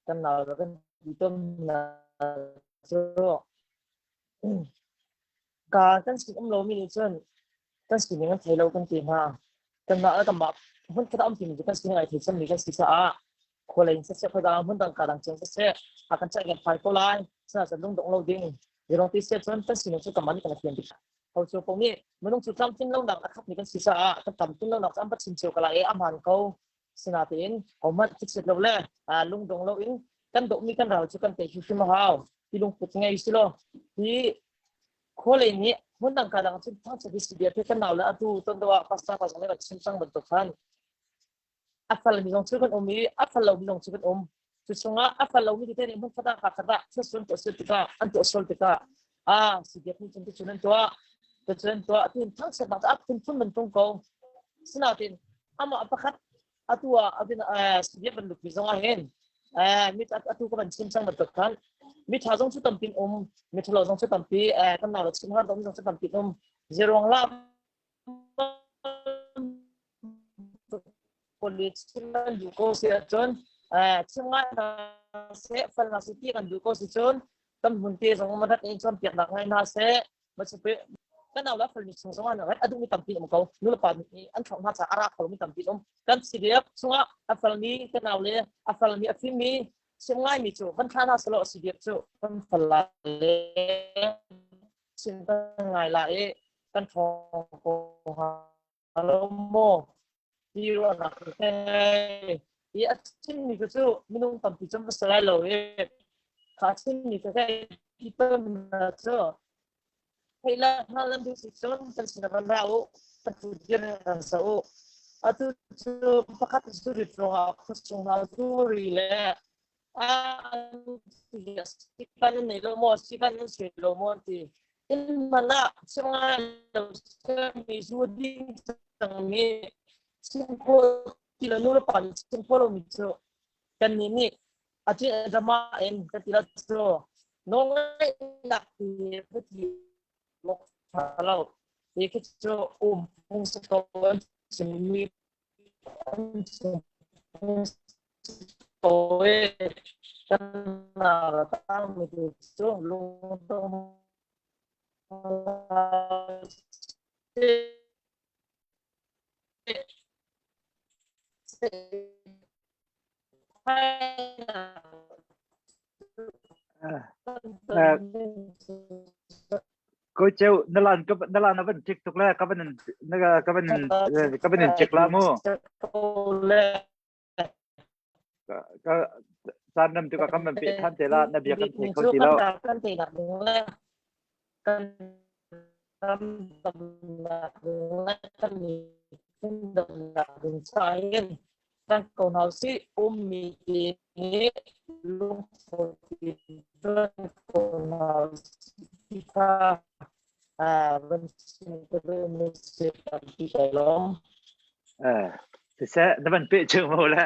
kan nau le kan ti tawn hna cu ka kan sin um lomi nih cun kan sining an thei lo kan ti hna. Kanmah le kanmah hmunkhat ah um timi cu kan sining ai thei cangmi kan si caah khualei in siseh khuadang hmun dang ka dang cun siseh a kan ceih kan phai ko lai. Sinain lungdong lo ding Zirong ti sia cun kan sining cu kan kan thiam bik. Ho cu ko nih minung cu tlamtlin lonak a khatmi kan si caah kan tlamtlin lonak cu an va chim cio ka lai i a hmaan ko. Sinain hohmanh thikset lo le lungdong lo in kan dohmi kan ral cu kan tei hrimhrim a hau. Ti lungput ngei si law hi khualei nih hmun dang ka dang cun thangchiat hi si bia kan nau le atu ton do ah pastor pa zong nih a chim cang bantuk khan a falmi zong cu kan um i a fal lomi zong cu kan um. Cu chungah a fal lomi tete nih hmun khat ah ka khat ah thil sual tuah sual tikah an tuah sual tikah ah CDF nih cun ticun an tuah ticun an tuah tin thangchiatnak cu a phunphun man tung ko. Sinain amah pakhat atu ah abin CDF bantuk mi zong ah hin mit atu ka van chim cang bantuk khan mi tha zong cu tampi um mi thalo zong cu tampi kan nau le chim har zong cu tampi um zeruang la Police kan duh ko si ahcun chim ngai hna seh fal hna seh ti kan duh ko si cun kan hmun te zong rat in cawnpiaknak ngai hna seh kan nau le falmi chung zong ah rat a duhmi tampi um ko nu le pa nih an thlauh hna caah a ra kho mi tampi um kan CDF chungah a falmi kan nau le a falmi a fimmi chim ngaimi cu van thla hna selaw CDF cu kan fal la le chim kan ngai la i kan ṭhawng ko hnga lo maw ti ruahnak ka ngei. I a chimmi cu cu minung tampi cu va si lai lo i kha chimmi ka kai ti tawn cu theih le hngalh nan duh si cun kan sinah van ra u kan dir kan sa u atu cu pakhat cu rit ruangah khuasung hna zuri le Sikan nan nei lo maw? Sikan nan suai lo maw? Ti. In man ah singai lo mi zu ding cangmi singpho ti lo nu le pa nih singpho lo mi cu kan nih nih a ti drama in ka ti la cu nawlngaihnak ti ka ti mok tha lo ti khi cu um phung si ko an chimmi Ko ceu na lan ka na lan a van tik tuk le ka van na ka van ka van in check la mu. Ka caan nam tu ka kam pe than te la na bia kan thei kho ti lo. Kan te nak ding le kan ram damnak ding le kan miphun damnak ding caah hin kan ko hna usih ummi te nih lungtho tein ko hna usih ti kha van chim ka duhmi si tampi kai lawm. Eh, siseh na van peh chung mu le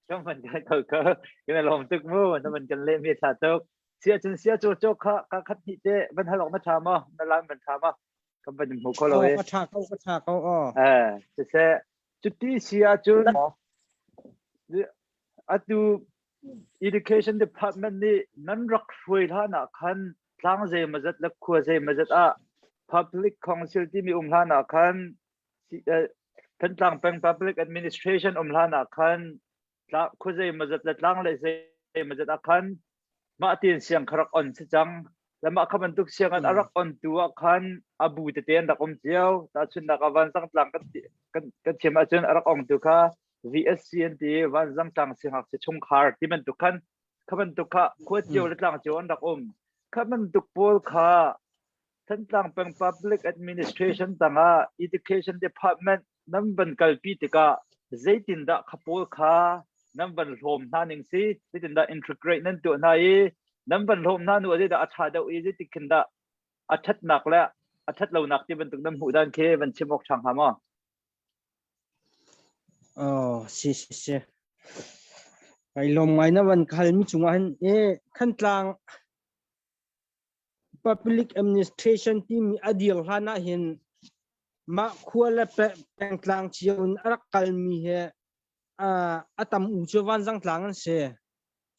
kan van kan ko ko kan lawm tuk mu na van kan leh mi tha tuk sia cun sia cu cho kha ka khat hnih te van halok na tha maw na lam van tha maw? Kan van hmu kho lo Oh, i. ka tha ko, ka tha ko. Oh. Eh, siseh cuti si ahcun atu education department nih nan rak hruai hlan ah khan tlang zeimawzat le khua zeimawzat ah public council timi um hlan ah khan Thantlang peng public administration um hlan ah khan khua zeimawzat le tlang le zeimawzat ah khan mah tiin siang kha rak on si cang. Le mah kha bantuk siang an rak on tu ah khan a bu tete an rak um cio. Tahchunhnak ah Vanzang tlang kan kan kan chim ahcun a rak ong tu kha VSC an ti Vanzang tlang siangngakchia chungkhar ti bantuk khan kha bantuk kha khua cio le tlang cio an rak um. Kha bantuk pawl kha Thantlang peng Public Administration tangah Education Department nan van kalpi tikah zeitindah kha pawl kha nan van hlawm hna ning si zeitindah integrate nan tuah hna i nan van hlawm hna nu ah zeidah a ṭha deuh i zeitik khin dah a ṭhatnak le a ṭhat lonak ti bantuk nan hmuh dan khi van chim awk ṭha hnga maw? Oh, si si si. Kai lawm ngai na van khal mi cungah hin e Thantlang Public Administration timi a dir hlan ah hin mah khua le pengtlang cio in a rak kalmi he a tam u cu Vanzang tlang an si.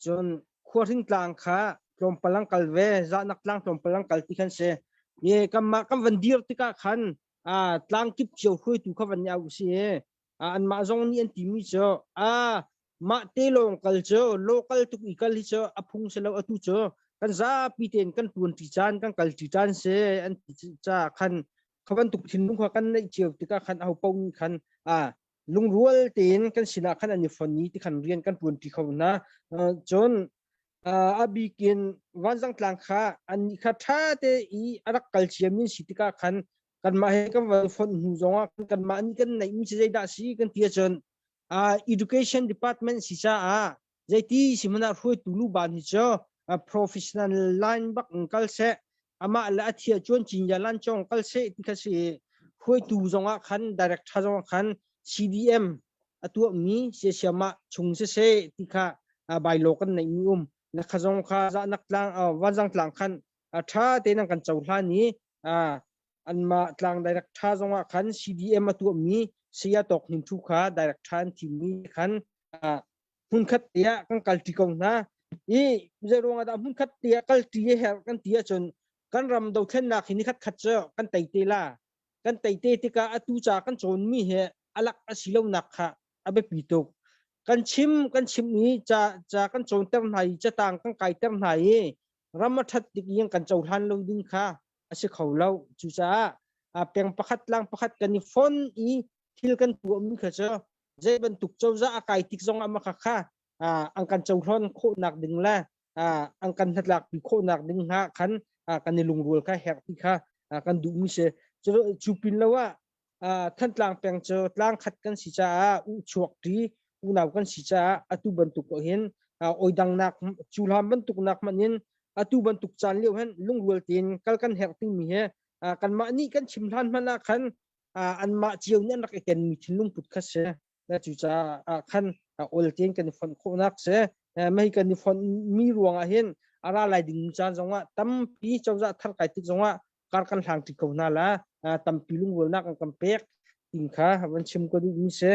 Cun khuahring tlang kha tlawmpal an kal ve, zahnak tlang tlawmpal an kal ti khan si. Ye kanmah kan van dir tikah khan tlang kip cio hruaitu kha van i au si i anmah zong nih an timi cu a mah te lawng kal cu local tuk i kal hi cu a phung si lo atu cu kan zapi tein kan tuan ṭi caan kan kal ṭi caan si an ti ca khan kha bantuk thinlung kha kan neih cio tikah khan aho paoh nih khan a lungrual tein kan sinah khan an i fon i ti khan rian kan tuan ṭi kho hna cun a bikin vanzang tlang kha an nih kha ṭha te i a rak kal ciami si tikah khan kanmah he kan van fonh hnu zongah kanmah nih kan neihmi cu zeidah si kan ti ahcun education department si caah zeiti si hmanh ah hruaitu luban hi cu professional line bak in kal seh amah le a thia chuan cinya lan chong kal seh ti kha si hruaitu zongah khan director zongah khan CDM a tuahmi siasiama chung si seh ti kha bylaw kan neihmi um na kha zong kha zahnak tlang vanzang tlang khan tha tein an kan cohlan i anmah tlang direct tha zongah khan CDM a tuahmi saya tawk hnin thu kha direct tha an thimmi khan hmunkhat te ah kan kalṭi ko hna i zei ruangah dah hmunkhat te ah kalṭi a herh kan ti ahcun kan ram dothlennak hi nikhat khat cu kan tei te la kan tei te tikah atu ca kan cawnmi he alak a si lonak kha a biapi tuk kan chim kan chim i ca ca kan cawnter hna i catang kan kaiter hna i ram a ṭhat tik i kan cohlan lo ding kha a si kho lo cucaah peng pakhat tlang pakhat kan i fon i thil kan tuahmi kha cu zei bantuk cozah a kai tik zong ah maka kha an kan cohlan khawhnak ding le an kan hnatlakpi khawhnak ding hna khan kan i lungrual kha herh ti kha kan duhmi si cu pin lo ah Thantlang peng cu tlang khat kan si caah uchuak ṭi unau kan si caah atu bantuk ko hin oidangnak cuhlam bantuk nak hmanh in atu bantuk caan lio hin lungrual tein kal kan herh timi hi kanmah nih kan chim hlan hmanh ah khan anmah cio nih an rak i kenmi thinlung put kha si cucaah khan ol tein kan i fonh khawhnak si mei kan i fonh mi ruangah hin a ra lai ding caan zongah tampi cozah thar kai tik zongah kar kan hlang ṭi ko hna la tampi lungrualnak an kan pek ting kha van chim ka duh mi si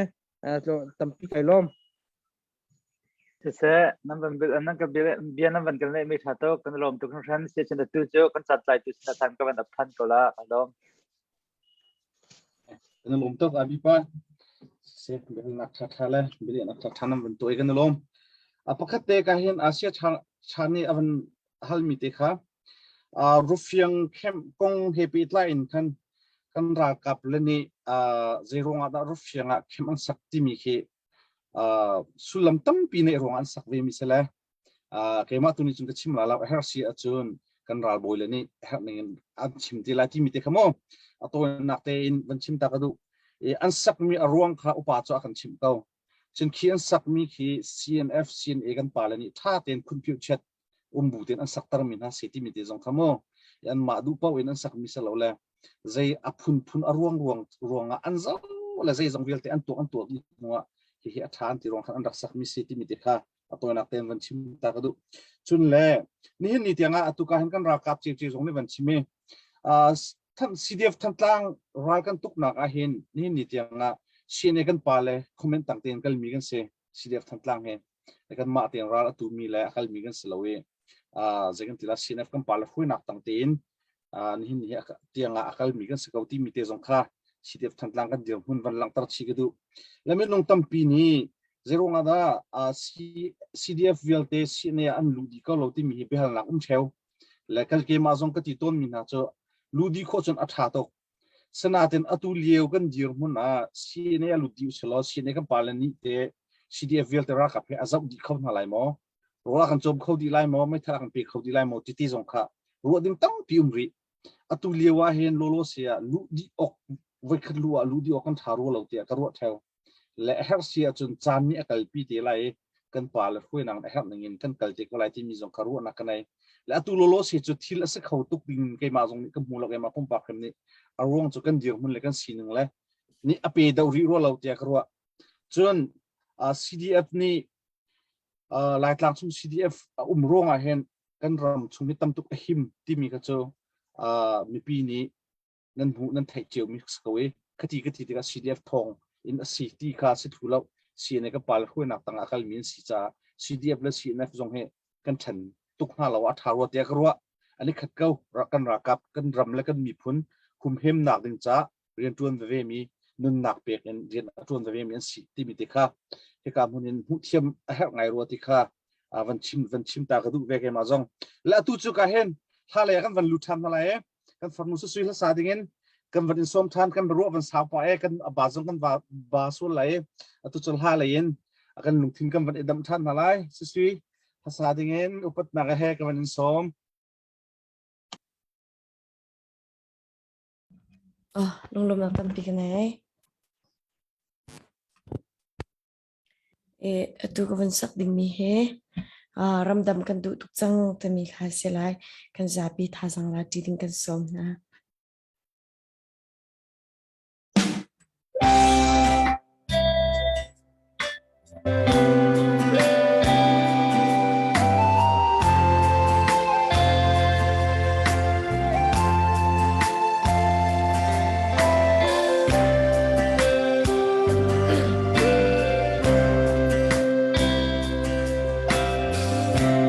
tampi kai lawm Siseh, nan van bil nan ka bia nan van kan leh mi tha tuk kan lawm tuk hringhran si chin tu cu kan chat lai tu sin than ka van ap than ko la ka lawm. Kan lawm tuk abi pa. Se nak tha tha le bili nak tha tha nan van tuai kan lawm. A pakhat te ka hin Asia cha cha ni avan hal mi te kha Rufiang camp kong he pehtlai in khan kan ralkap le nih zei ruangah dah Rufiang ah camp an sak timi khi sullam tampi neih ruangah an sak ve mi si le keimah tu nih cun ka chim la lo a herh si ahcun kan ralbawi le nih herh ning in an chim te lai timi te kha mu a tawinak tein van chim ta ka duh i an sakmi a ruang kha upa cu a kan chimh ko cun khi an sakmi khi CNF CNA kan pa le nih ṭha tein khunphiuh chiat umbu tein an saktermi hna si timi te zong kha mu anmah duh paoh in an sakmi si lo le zei a phunphun a ruang ruang ruangah an zo le zei zong vialte an tuah an tuah dih hnuah hihi a ṭha an ti ruang khan an rak sakmi si timi te kha a tawinak tein van chim ta ka duh cun le nihin ni tiangah atu ka hin kan ralkap ceu zong nih van chim i. CDF Thantlang ral kan tuknak ah hin nihin ni tiang ah CNA kan pa le comment tang tein kalmi kan si. CDF Thantlang he kan mah tein ral a tumi le a kalmi kan si lo i zei kan ti la CNF kan pa le hruainak tang tein nihin ni tiang ah a kalmi kan si ko timi te zong kha CDF Thantlang kan dirhmun van langhter chi ka duh. Le minung tampi nih zeiruang ah dah CDF vialte CNA an luh dih ko lo timi hi biahalnak um theo. Le kal keimah zong ka ti tawn mi hna cu luh dih khawh cun a ṭha tuk. Sinain atu lio kan dirhmun ah CNA a lut dih usih CNA kan pale nih te CDF vialte ralkap he a zoh dih kho hna lai maw? Rawl a kan cawm kho dih lai maw? Meithal a kan pe kho dih lai maw? Titi zong kha ruah ding tampi um rih. Atu lio ah hin lawlaw se ah luh dih awk voikhat luh ah luh dih awk kan ṭha rua lo tiah ka ruah ṭheo. Le a herh si ahcun caan nih a kalpi te lai i kan pa le hruainak a herh ning in kan kal te ko lai timi zong kha ruahnak ka nei. Le atu lawlaw se cu thil a si kho tuk ding in keimah zong nih ka hmu lo keimah pumpak hrim nih a ruang cu kan dirhmun le kan sining le nih a pe deuh rih rua lo tiah ka ruah. Cun CDF nih Laitlang chung CDF a um ruang ah hin kan ram chung hi tam tuk a him timi kha cu mipi nih nan hmuh nan theih cio mi si ko i khati ka ti tikah CDF thawng in a si ti kha si thu lo. CNA ka pal hruainak tangah kalmi an si caah CDF le CNF zong hi kan ṭhen tuk hna lo a ṭha rua tiah ka ruah. An i khat ko. Kan ralkap kan ram le kan miphun humhimnak ding caah rian ṭuan veve mi nunnak pek in rian a ṭuan veve mi an si timi te kha hika hmun in hmuh thiam a herh ngai rua ti kha van chim ta ka duh ve keimah zong. Le atu cu ka hen hla lei kan van lut ṭhan hna lai e. Kan farnu sui hla sa ding in kan van in sawm ṭhan kan ruah van sau pa e kan ba zong kan va ba sual lai e. Atu cu hla lei in kan lungthin kan van i damh ṭhan hna lai. Sui hla sa ding in upatnak he kan van in sawm. Oh, lunglawmhnak tampi ka ngei. Atu ka vun sak dingmi hi ramdam kan duh tuk cang timi kha si lai. Kan zapi thazaang la ṭi ding kan sawm hna.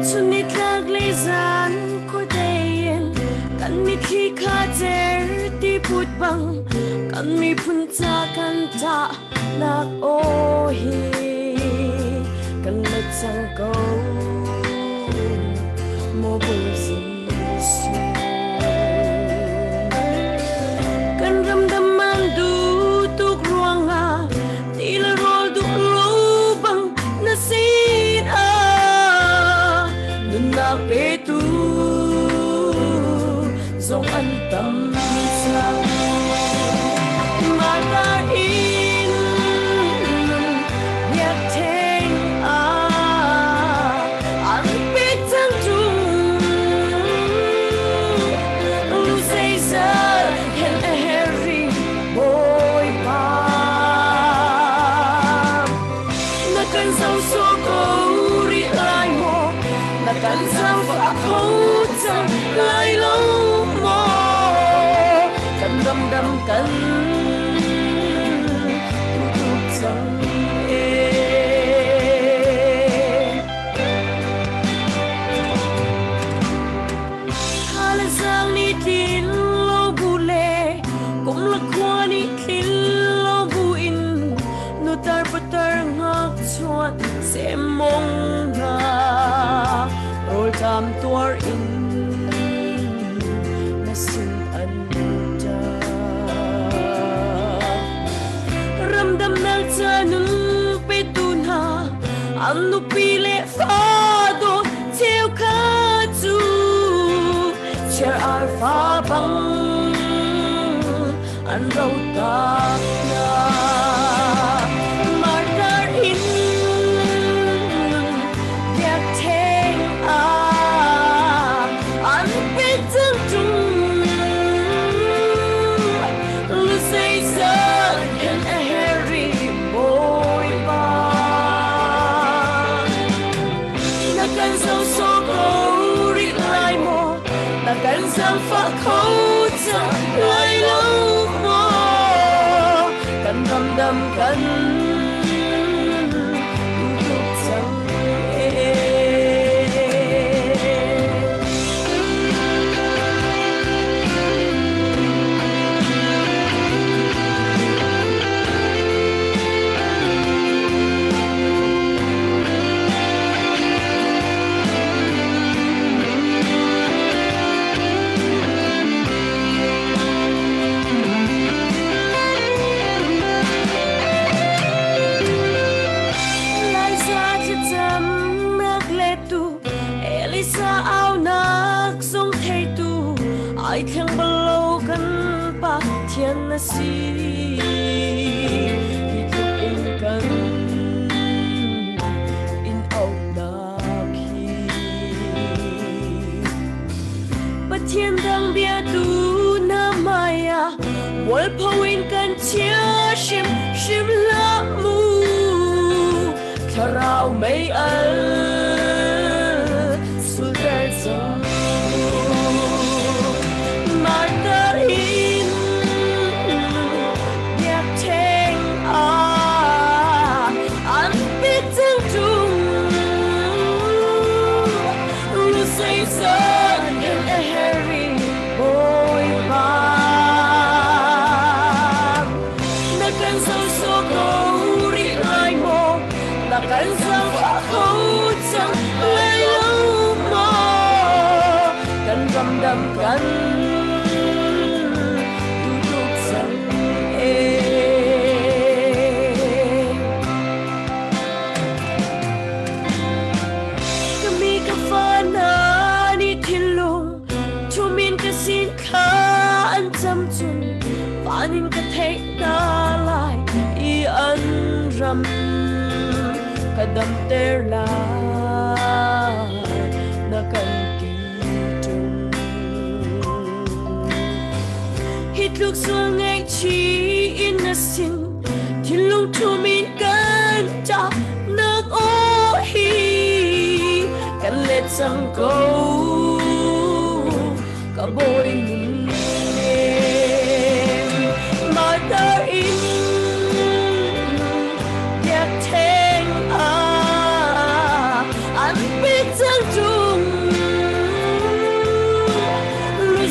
Chunnitlak le zan khuadei in kan mitthli kha cer ti put bang kan miphun ca kan tah nak aw hi kan let cang ko maw Bawi Jesuh. Kan ramdam man duh tuk ruangah ti le rawl duh lo bang na sin ah nunnak petu zong an tam cang. Martha in biakṭheng ah an pek cang ṭung. Zeizat hen a herh Bawipa. Na kan zoh sawh ko rih lai maw? Na kan zaangfah kho cang lai lo maw? Kan ramdam kan tutuk cang ee. Thalazang nih tlin lo bu le kum le khua nih tlin lo bu in nutar patar ngakchuan semmong hna rawlṭam tuar in na sin an ṭap. Ramdamnak ca nun petu hna an nupi le fa dawt cheukhat cu chiar arfa bang an ro tak hna. Martar in biakṭheng ah an pek cang ṭung. Zeizat hen a herh rih Bawipa. Na kan zoh sawh ko rih lai maw? Na kan zaangfah kho cang lai lo maw? Kan ram dam kan duh cang ee. Liza thlacamnak lettu Elisa aunak zong theitu ai thleng bal lo kan Pathian na si hi tluk in kan in auhnak hi Pathian dang biatu na maya mualpho in kan chia hrim hrim hlah mu thlarau mei al sulter cang Martar in biakṭheng ah an pek cang ṭung. Zeizat in a herri Bawipa. Na kan zoh ko rih lai maw? Na kan zaangfah kho cang lai lo maw? Kan ramdam kan duh cang ee. Ka mi ka fa hna nih thinlung thumin ka sin kha an cam cun van in ka theih hna lai i an ram ka damter lai na kan ti ṭung. Hi tluk sual ngaihchih in na sin thinlung thumin kan ṭah nak aw hi kan let cang ko ka bawi nun Martha in biakṭheng ah an pek cang ṭung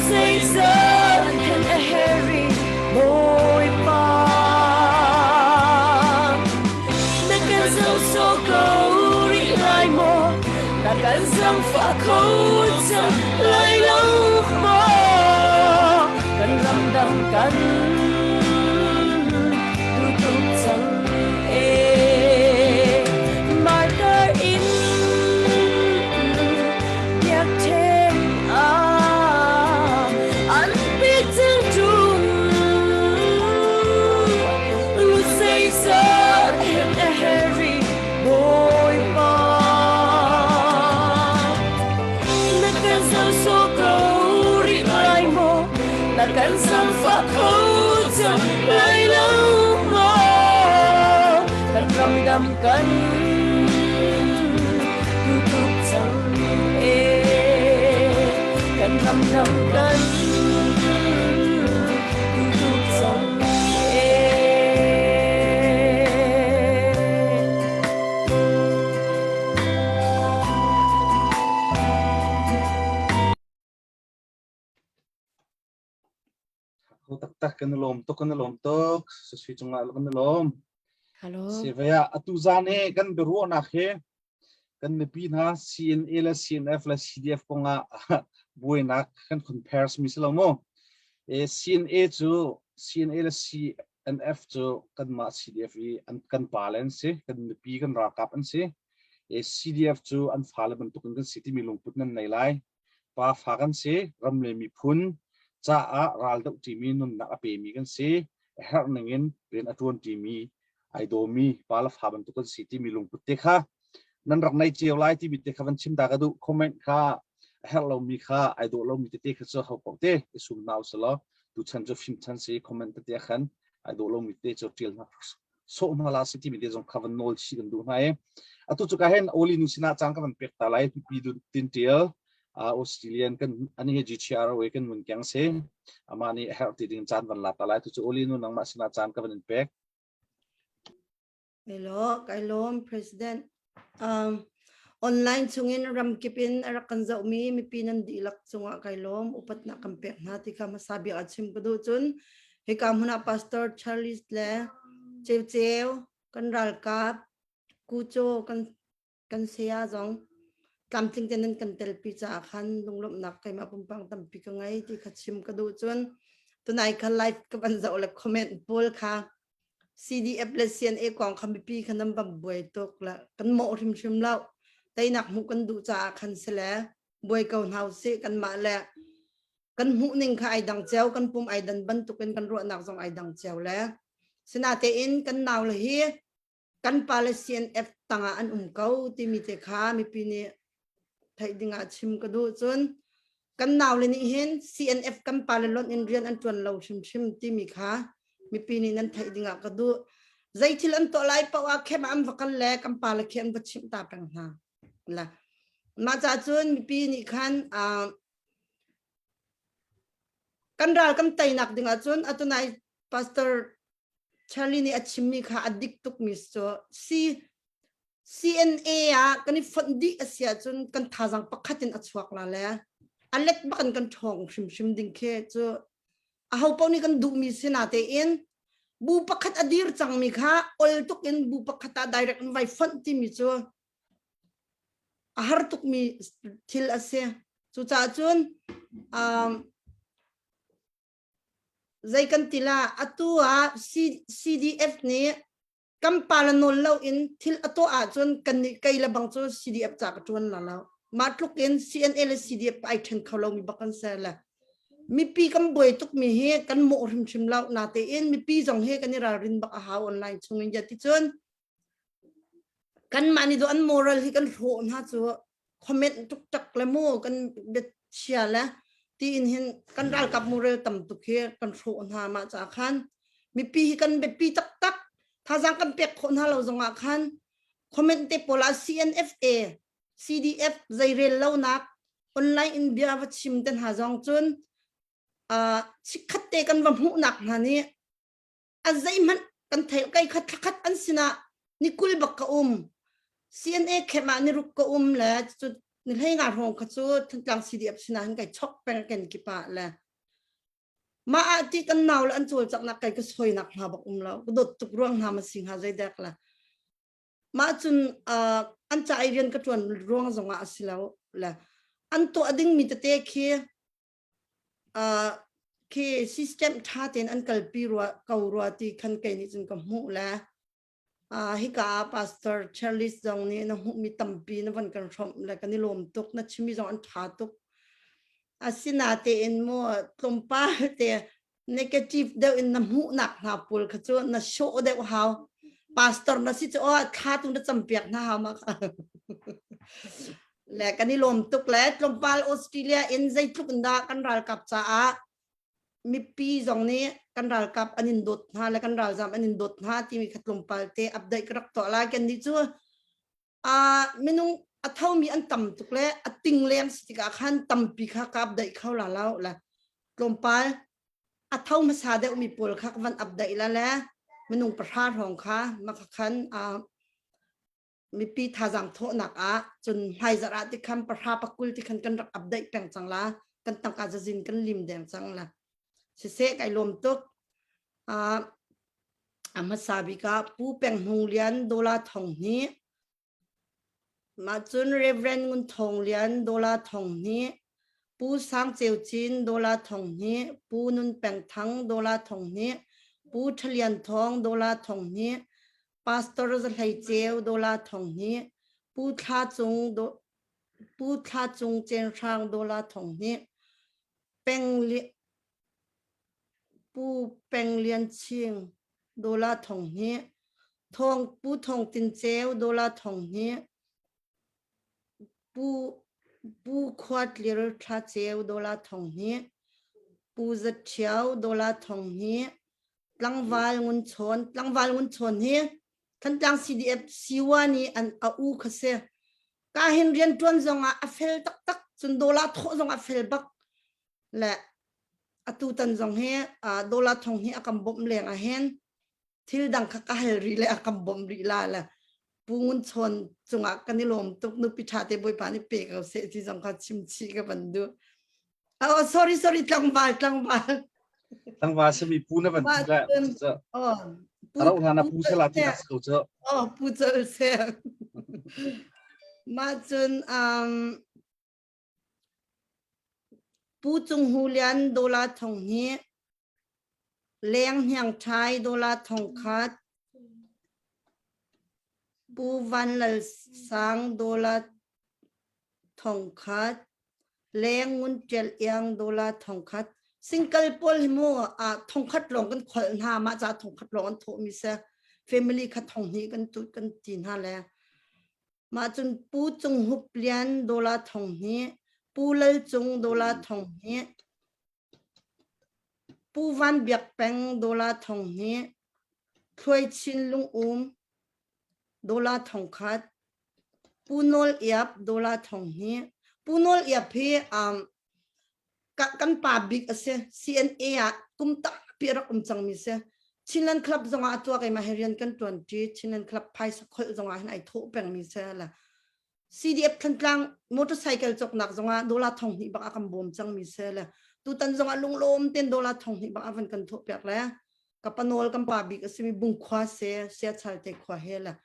Zeizat hen a herri Bawipa Na kan zoh sawh ko rih lai maw Na kan zangfah kho cang lai lo maw Kan ramdang kan tutup cang ee Martyr in biakṭheng ah an pek cang ṭung. Zeizat hen a herri Bawipa. Na kan zoh sawh ko rih lai maw? Na kan zangfah kho cang lai lo maw? Kan ramdam kan tutup cang ee. Kan ramdam kan tutup cang ee. Kho taktak kan i lawm tuk kan i lawm tuk sui cungah kan i lawm. Hello. Sivaya atu zan hi kan biaruahnak hi kan mipi hna CNA le CNF le CDF kongah buainak kan compare mi si lo mu. E CNA cu CNA le CNF cu kanmah CDF i an kan pa le an si kan mipi kan ralkap an si. E CDF cu an fale bantuk in kan si timi lungput nan nei lai. Pa fa kan si, ram le miphun caah ral doh ṭimi nunnak a pemi kan si, a herh ningin rian a ṭuan ṭimi ai dawmi pa le fa bantuk kan si timi lungput te kha nan rak nei cio lai timi te kha van chim ta ka duh. Comment kha a herh lomi kha ai dawh lomi tete kha cu ho paoh te i sum hna usih law tuchan cu fim chan si comment tete ah khan ai dawh lomi te cu ṭial hna sawh hna la si timi te zong kha van nawl chih kan duh hna i atu cu ka hen oli nu sinah caan ka van pek ta lai pi tin tial. Australian kan ani hi GTRO kan mun keng si ama nih herh ti ding caan van lak lai tu cu Oli nu nangmah sinah caan ka van in pek. Hello, kai lawm President. Um, online chungin ramkip in a rak kan zohmi mipi nan dihlak cungah kai lawm upatnak kan pek hna ti kha hmasa bik ah chim ka duh cun hika hmun ah Pastor Charles le Ceu Ceu kan ralkap Kucho kan kan saya zong tlamtling te nan kan telpi caah khan lunglawmhnak keimah pumpang tampi ka ngei ti kha chim ka duh cun tunai kha live ka van zoh le comment pawl kha CDF le CNA kong kha mipi kha nan van buai tuk la kan mawh hrimhrim lo teinak hmuh kan duh caah khan si le buai ko hna usih kanmah le kan hmuh ning kha ai dang cio kan pum ai dan bantukin kan ruahnak zong ai dang cio le sinatein kan nau le hi kan pa le CNF tangah an um ko timi te kha mipi nih theih dingah chim ka duh cun kan nau le nih hin CNF kan pa le lonh in rian an tuan lo hrimhrim timi kha mipi nih nan theih dingah ka duh zei thil an tuah lai paoh ah khem an va kal le kan pa le khi an va chimh ta peng hna la mah ca cun mipi nih khan kan ral kan teinak dingah cun atunai pastor Charlie nih a chimmi kha a dik tukmi cu C CNA ah kan i fonh dih a si ahcun kan thazaang pakhat in a chuak la le a let bak in kan ṭhawng hrimhrim ding khi cu aho paoh nih kan duhmi si natein bu pakhat a dir cangmi kha ol tuk in bu pakhat ah direct in vai fonh timi cu a har tukmi thil a si. Cucaah cun um, Zei kan ti la atu ah CDF nih kan pa le nawl lo in thil a tuah ahcun kan nih kei le bang cu CDF ca ka ṭuan la lo. Mah tluk in CNA le CDF ai ṭhen kho lomi bak kan ser le mipi kan buai tukmi hi kan mawh hrimhrim lo natein mipi zong hi kan i ralrin bak a hau online chungin ya ti cun Kanmah nih an moral hi kan hrawh hna cu comment tuktak le mu kan biachia le tiin hin kan ralkap moral tam tuk hi kan hrawh hna mah ca khan mipi hi kan biapi taktak thazaang kan pek khawh hna lo zongah khan comment te pawl ah CNFA CDF zeirel lonak online in bia va chim te hna zong cun uh, chikkhat te kan va hmuhnak hna nih a zeihmanh kan thei kai khat thlakhat an sinah ni kul bak ka um CNA khem ah ni ruk ka um le cu ni hlei nga hrawng kha cu Thantlang CDF sinah hin kai chok peng ken kipa le mah ah ti kan nau le an cawlcangnak kai ka soinak hna bak um lo ka dawt tuk ruang hna ma si hnga zeidek la mah cun an ca i rian ka tuan ruang zongah a si lo le an tuah dingmi tete khi uh, khi system tha tein an kalpi rua ko rua ti khan kei nih cun ka hmuh le uh, hika pastor Charles zong nih na hmuhmi tampi na van kan hrawmh le kan i lawm tuk na chimmi zong an tha tuk asinatein mu tlawmpal te negative deuh in na hmuhnak hna pawl kha cu na show deuh hau pastor na si cu oh thla tu na campiak hna hau ma le kan i lawm tuk le tlawmpal Australia in zeitluk in dah kan ralkap caah mipi zong nih kan ralkap an in dawt hna le kan ralzam an in dawt hna timi kha tlawmpal te update ka rak tuah lai kan nih cu a minung a thomi an tam tuk le a ting leng si tikah khan tampi kha ka update kho la lo le tlawmpal a tho hmasa deuhmi pawl kha ka van update la le minung pahra hrawng kha maka khan mipi thazaang thawhnak ah cun hmaizarh ah tikhan pahra pakul tikhan kan rak update peng cang la kan tangka zazin kan lim deng cang la siseh kai lawm tuk a hmasa bik ah Pu Peng Hmung Lian Dola Thong Hnih mah cun Reverend Ngun Thawng Lian Dola Thong Hnih Pu Sang Ceu Cin Dola Thong Hnih Pu Nun Peng Thang Dola Thong Hnih Pu Thalian Thawng Dola Thong Hnih Pastor Za Hlei Ceu Dola Thong Hnih Pu Thla Cung Pu Thla Cung Cen Hrang Dola Thong Hnih Peng Pu Peng Lian Ching Dola Thong Hnih Thawng Pu Thawng Tin Ceu Dola Thong Hnih Pu Pu Khua Tlir Thla Ceu Dola Thong Hnih Pu Za Ṭhio Dola Thong Hnih Tlangval Ngun Chawn Tlangval Ngun Chawn hi Thantlang CDF Siwa nih an a u kha si. Ka hin rianṭuan zongah a fel taktak. Cun dollar thawh zong a fel bak le atu tan zong hi dollar thong hi a kan bawmh leng ah hin thil dang kha ka hal rih le a kan bawmh rih la le Pu Ngun Chawn cungah kan i lawm tuk nupi ṭha te Bawipa nih pe ko seh ti zong kha chim chih ka van duh. Oh, sorry, sorry, tlangval, tlangval. Tlangval simi pu na van ti le. Oh, pu Aro hna na pu sela ti nak ko cu. Oh, pu chol se. Ma cun um Pu Cung Hu Lian Dola Thong hi Leng Hniang Thai Dola Thong khat Pu Van Lal Sang Dola Thong khat Leng Ngun Ṭial Iang Dola Thong khat Single pawl hi mu thongkhat lawng kan kholh hna mah ca thongkhat lawng an thawhmi si family kha thong hnih kan tu kan ti hna le Mah cun Pu Cung Hup Lian dollar thong hnih, Pu Lal Cung dollar thong hnih, Pu Van Biak Peng dollar thong hnih, Thluai Chin Lung-um dollar thong khat, Pu Nawl Iap dollar thong hnih. Pu Nawl Iap hi um, kan pa bik a si. CNA ah kum tampi a rak um cangmi si. Chinland Club zongah a tuah keimah he rian kan ṭuanṭi. Chinland Club phaisa kholh zongah hin ai thawh pengmi si. La CDF Thantlang motorcycle cawknak zongah dollar thong hnih bak a kan bawm cangmi si. Le tutan zongah lunglawm ten dollar thong hnih bak a van kan thawh piak le ka panawl kan pa bik a simi Bungkhua se Siachal te khua he le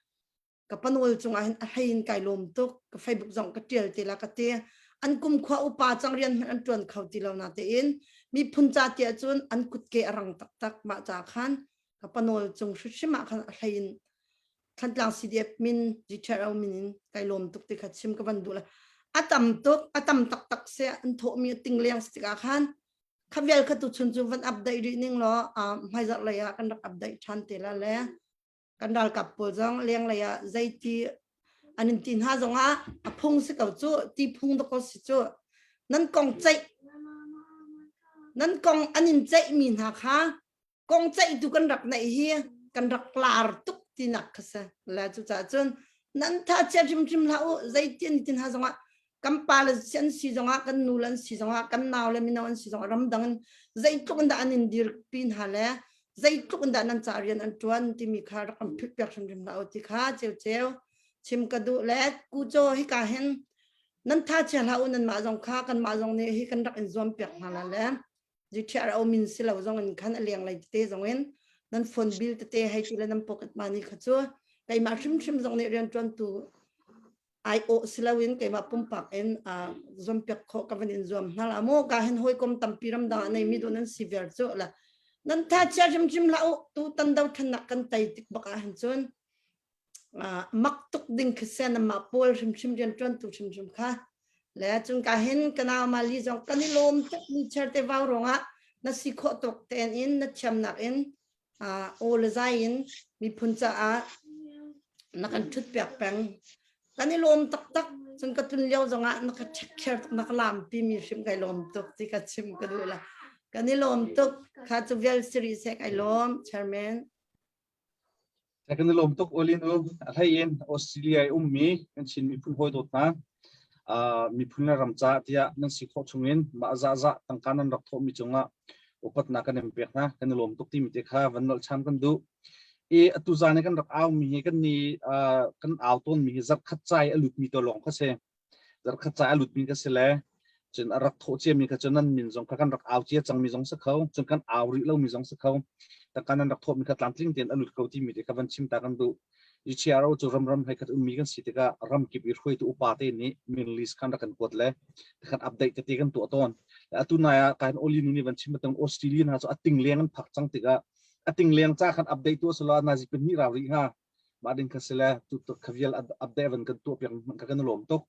ka panawl cungah hin a hlei in kai lawm tuk ka Facebook zong ka tial te la ka te an kum khua upa cang rian hmanh an tuan kho ti lo na tein miphun ca tiah cun an kutke a rang taktak mah ca khan ka panawl cung hrimhrim ah khan a hlei in Thantlang CDF min GTRO min in kai lawm tuk ti kha chim ka van duh la a tam tuk a tam taktak se an thawhmi a ting leng tikah khan kha vial kha tu chun cu van update rih ning law hmaizarh lei ah kan rak update ṭhan te la le kan ralkap pawl zong lenglei ah zeiti an in ti hna zongah a phung si ko cu ti phung dawk si cu nan kong ceih nan kong an in ceih mi hna kha kong ceih tu kan rak neih hi kan rak lar tuk tinak kha si le cucaah cun nan tha chia hrimhrim hlah u zeiti an ti hna zongah kan pa le an si zongah kan nu le an si zongah kan nau le mino an si zongah ramdang in zeitluk in dah an in dirpi hna le zeitluk in dah nan ca rian an tuan timi kha rak kan phit piak hrimhrim hlah u ti kha ceuceu chim ka duh le kuco hi ka hin nan tha chia hlah u nan mah zong kha kan mah zong nih hi kan rak in zuam piak hna la le GTRO min si lo zong in khan a leng lei tete zong in nan phone bill tete hei ti le nan pocket money kha cu keimah hrimhrim zong nih rianṭuantu aiawh si loin keimah pumpak in zuampiak khawh ka van in zuam hna la mu ka hin hawikom tampi ramdang ah neimi dawh nan si viar cu la nan tha chia hrimhrim hlah u tu tan do thannak kan tei tik bak ah hin cun mak tuk ding khi se namah pawl hrimhrim rian ṭuantu hrimhrim kha le cun ka hin ka nau mali zong kan i lawm tuk mi cherte vau ruangah na si khawh tuk ten in na thiamnak in aw le zai in miphun caah na kan ṭhut piak peng kan i lawm taktak cun ka tlun lio zongah na ka check kher tuk na ka lam pi mi hrim kai lawm tuk ti ka chim ka duh la kan i lawm tuk kha cu vial siri se kai lawm chairman Kan i lawm tuk Olin u a hlei in Australia i ummi kan Chin miphun hawi dawt hna miphun le ram ca tiah nan si khawh chungin mah zahzah tangka nan rak thawhmi cungah upatnak kan in pek hna kan i lawm tuk timi te kha van nolh chan kan duh i atu zan i kan rak au mi hi kan ni kan au tawn mi hi zarkhat cai a lut mi to lawng kha si zarkhat ca a lutmi ka si le cun a rak thawh ciami kha cun nan min zong kha kan rak au cia cangmi zong si kho cun kan au rih lomi zong si kho tangka nan rak thawhmi kha tlamtling tein a lut ko timi te kha van chim ta kan duh GCRO cu ramram hei khat ummi kan si tikah ramkip i hruaitu upa te nih min list khan rak kan kuat le kan update tete kan tuah tawn atu nai ah kan oli nu nih van chim batang Australia hna cu a ting leng an phak cang tikah a ting leng ca khan update tu selo nazi pin ni rau rih hnga mah ding kha si le tu kha vial update van kan tuah piak ka kan lawm tuk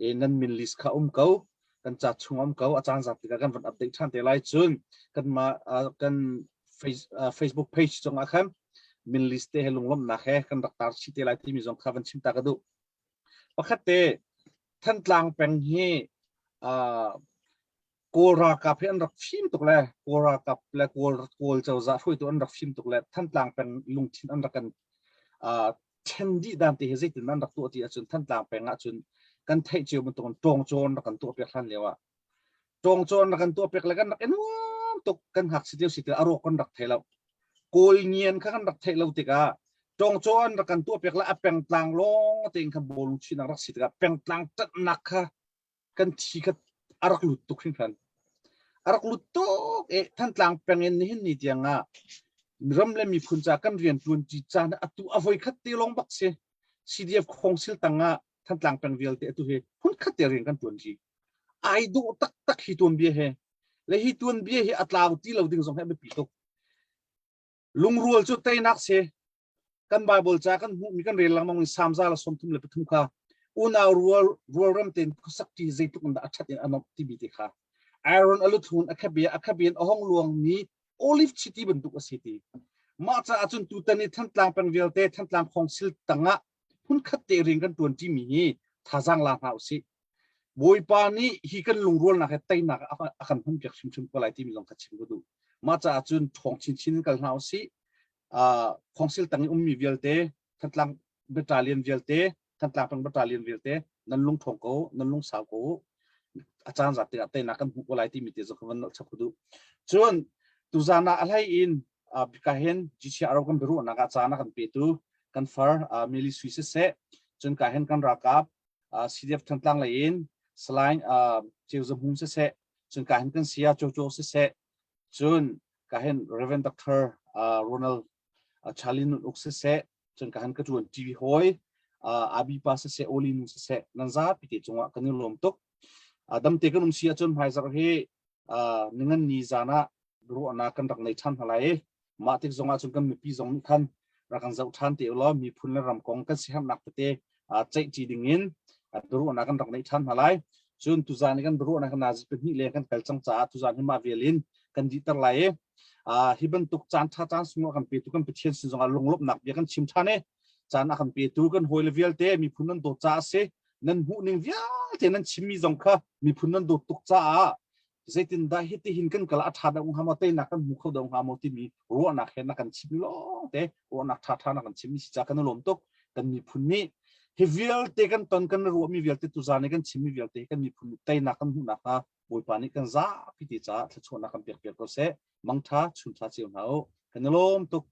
e nan min list kha um ko kan ca chung um ko a caan zat tikah kan van update than te lai cun kan ma kan Facebook page cungah khan min list te he lunglawmhnak he kan rak tar chih te lai timi zong kha van chim ta ka duh pakhat te Thantlang peng hi Kawl ralkap hi an rak fim tuk le Kawl ralkap le Kawl Kawl cozah hruaitu an rak fim tuk le Thantlang peng lungthin an rak kan uh, then dih dan te hi zeitin an rak tuah ti ahcun Thantlang peng ahcun Kan theih cio bantukin ṭawngcawn rak kan tuah piak hlan lio ah ṭawngcawn rak kan tuah piak le kan rak i nuam tuk kan ngakchia lio si ti a rawk kan rak thei lo. Kawl ngian kha kan rak theih lo tikah ṭawngcawn rak kan tuah piak le a pengtlang lawng tein khan bawlung chuihnak rak si tikah pengtlang ṭanhnak kha kan thi kha a rak lut tuk hringhran. A rak lut tuk i Thantlang peng in nihin ni tiang ah ram le miphun ca kan rian ṭuanṭi caan atu a voi khat te lawng bak si. CDF khawngsil tang ah Thantlang peng vialte atu hi phun khat te rian kan ṭuanṭi. Ai dawh taktak hi tuanbia he le hi tuanbia hi a tlau ti lo ding zong hi a biapi tuk. Lungrual cu teinak si. Kan Bible ca kan hmuhmi kan rel lengmang in Salm za le 33 kha unau rual rualrem tein khuasak ṭi zeitluk in dah a ṭhat in a nuamh timi te kha Aaron a luthlun a khabia a khabian a hong luangmi olive chiti bantuk a si ti. Mah caah cun tutan i Thantlang peng vialte Thantlang khawngsil tangah phunkhat te rian kan ṭuan ṭimi hi thazaang la hna usih. Bawipa nih hi kan lungrualnak he teinak a kan hmanpiak hrimhrim ko lai timi zong kha chim ka duh. Mah caah cun ṭhawng chinchin in kal hna usih. Khawngsil tang i ummi vialte, Thantlang battalion vialte, Thantlang peng battalion vialte, nan lung ṭhawng ko, nan lung sau ko. A caan zat tikah teinak kan hmuh ko lai timi te zong kha van nolh chap ka duh. Cun tuzaan ah a hlei in ka hin GCR kan biaruahnak ah caan a kan petu kan far Mili Sui siseh, cun ka hin kan ralkap CDF Thantlang lei in Salai Ceu Za Hmung siseh, cun ka hin kan saya Jojo siseh, cun ka hin Reverend Dr. Ronald Charlie Nun Uk siseh, cun ka hin ka ṭuan TV hawi Abi pa siseh, Oli nu siseh, nan zapi te cungah kan i lawm tuk. Damte kan um si ahcun hmaizarh hi ningan ni zan ah ruahnak kan rak nei ṭhan hna lai i mah tik zong ah cun kan mipi zong nih khan rak kan zoh ṭhan te ulaw miphun le ram kong kan siaherhnak tete ceihṭi ding in biaruahnak kan rak neih ṭhan hna lai. Cun tuzaan i kan biaruahnak kan nazi pahnih leng kan kal cang caah tuzaan hi mah vial in kan dihter lai i hi bantuk caan ṭha caan sung a kan petu kan Pathian sin zongah lunglawmhnak bia kan chim ṭhan i caan a kan petu kan hawile vialte miphun nan dawt caah a si nan hmuhning vialte nan chimmi zong kha miphun nan dawt tuk caah zeitindah hitihin kan kal a ṭha deuh hnga maw teinak kan hmu kho deuh hnga maw timi ruahnak he na kan chim lawng te ruahnak ṭhaṭha na kan chimmi si ca kan i lawm tuk kan miphun nih hi vialte kan ton kan ruahmi vialte tuzaan i kan chimmi vialte kan miphun nih teinak kan hmuhnak hnga Bawipa nih kan zapi te caah thluachuahnak kan pek piak ko seh mangṭha chunṭha cio hna u kan i lawm tuk.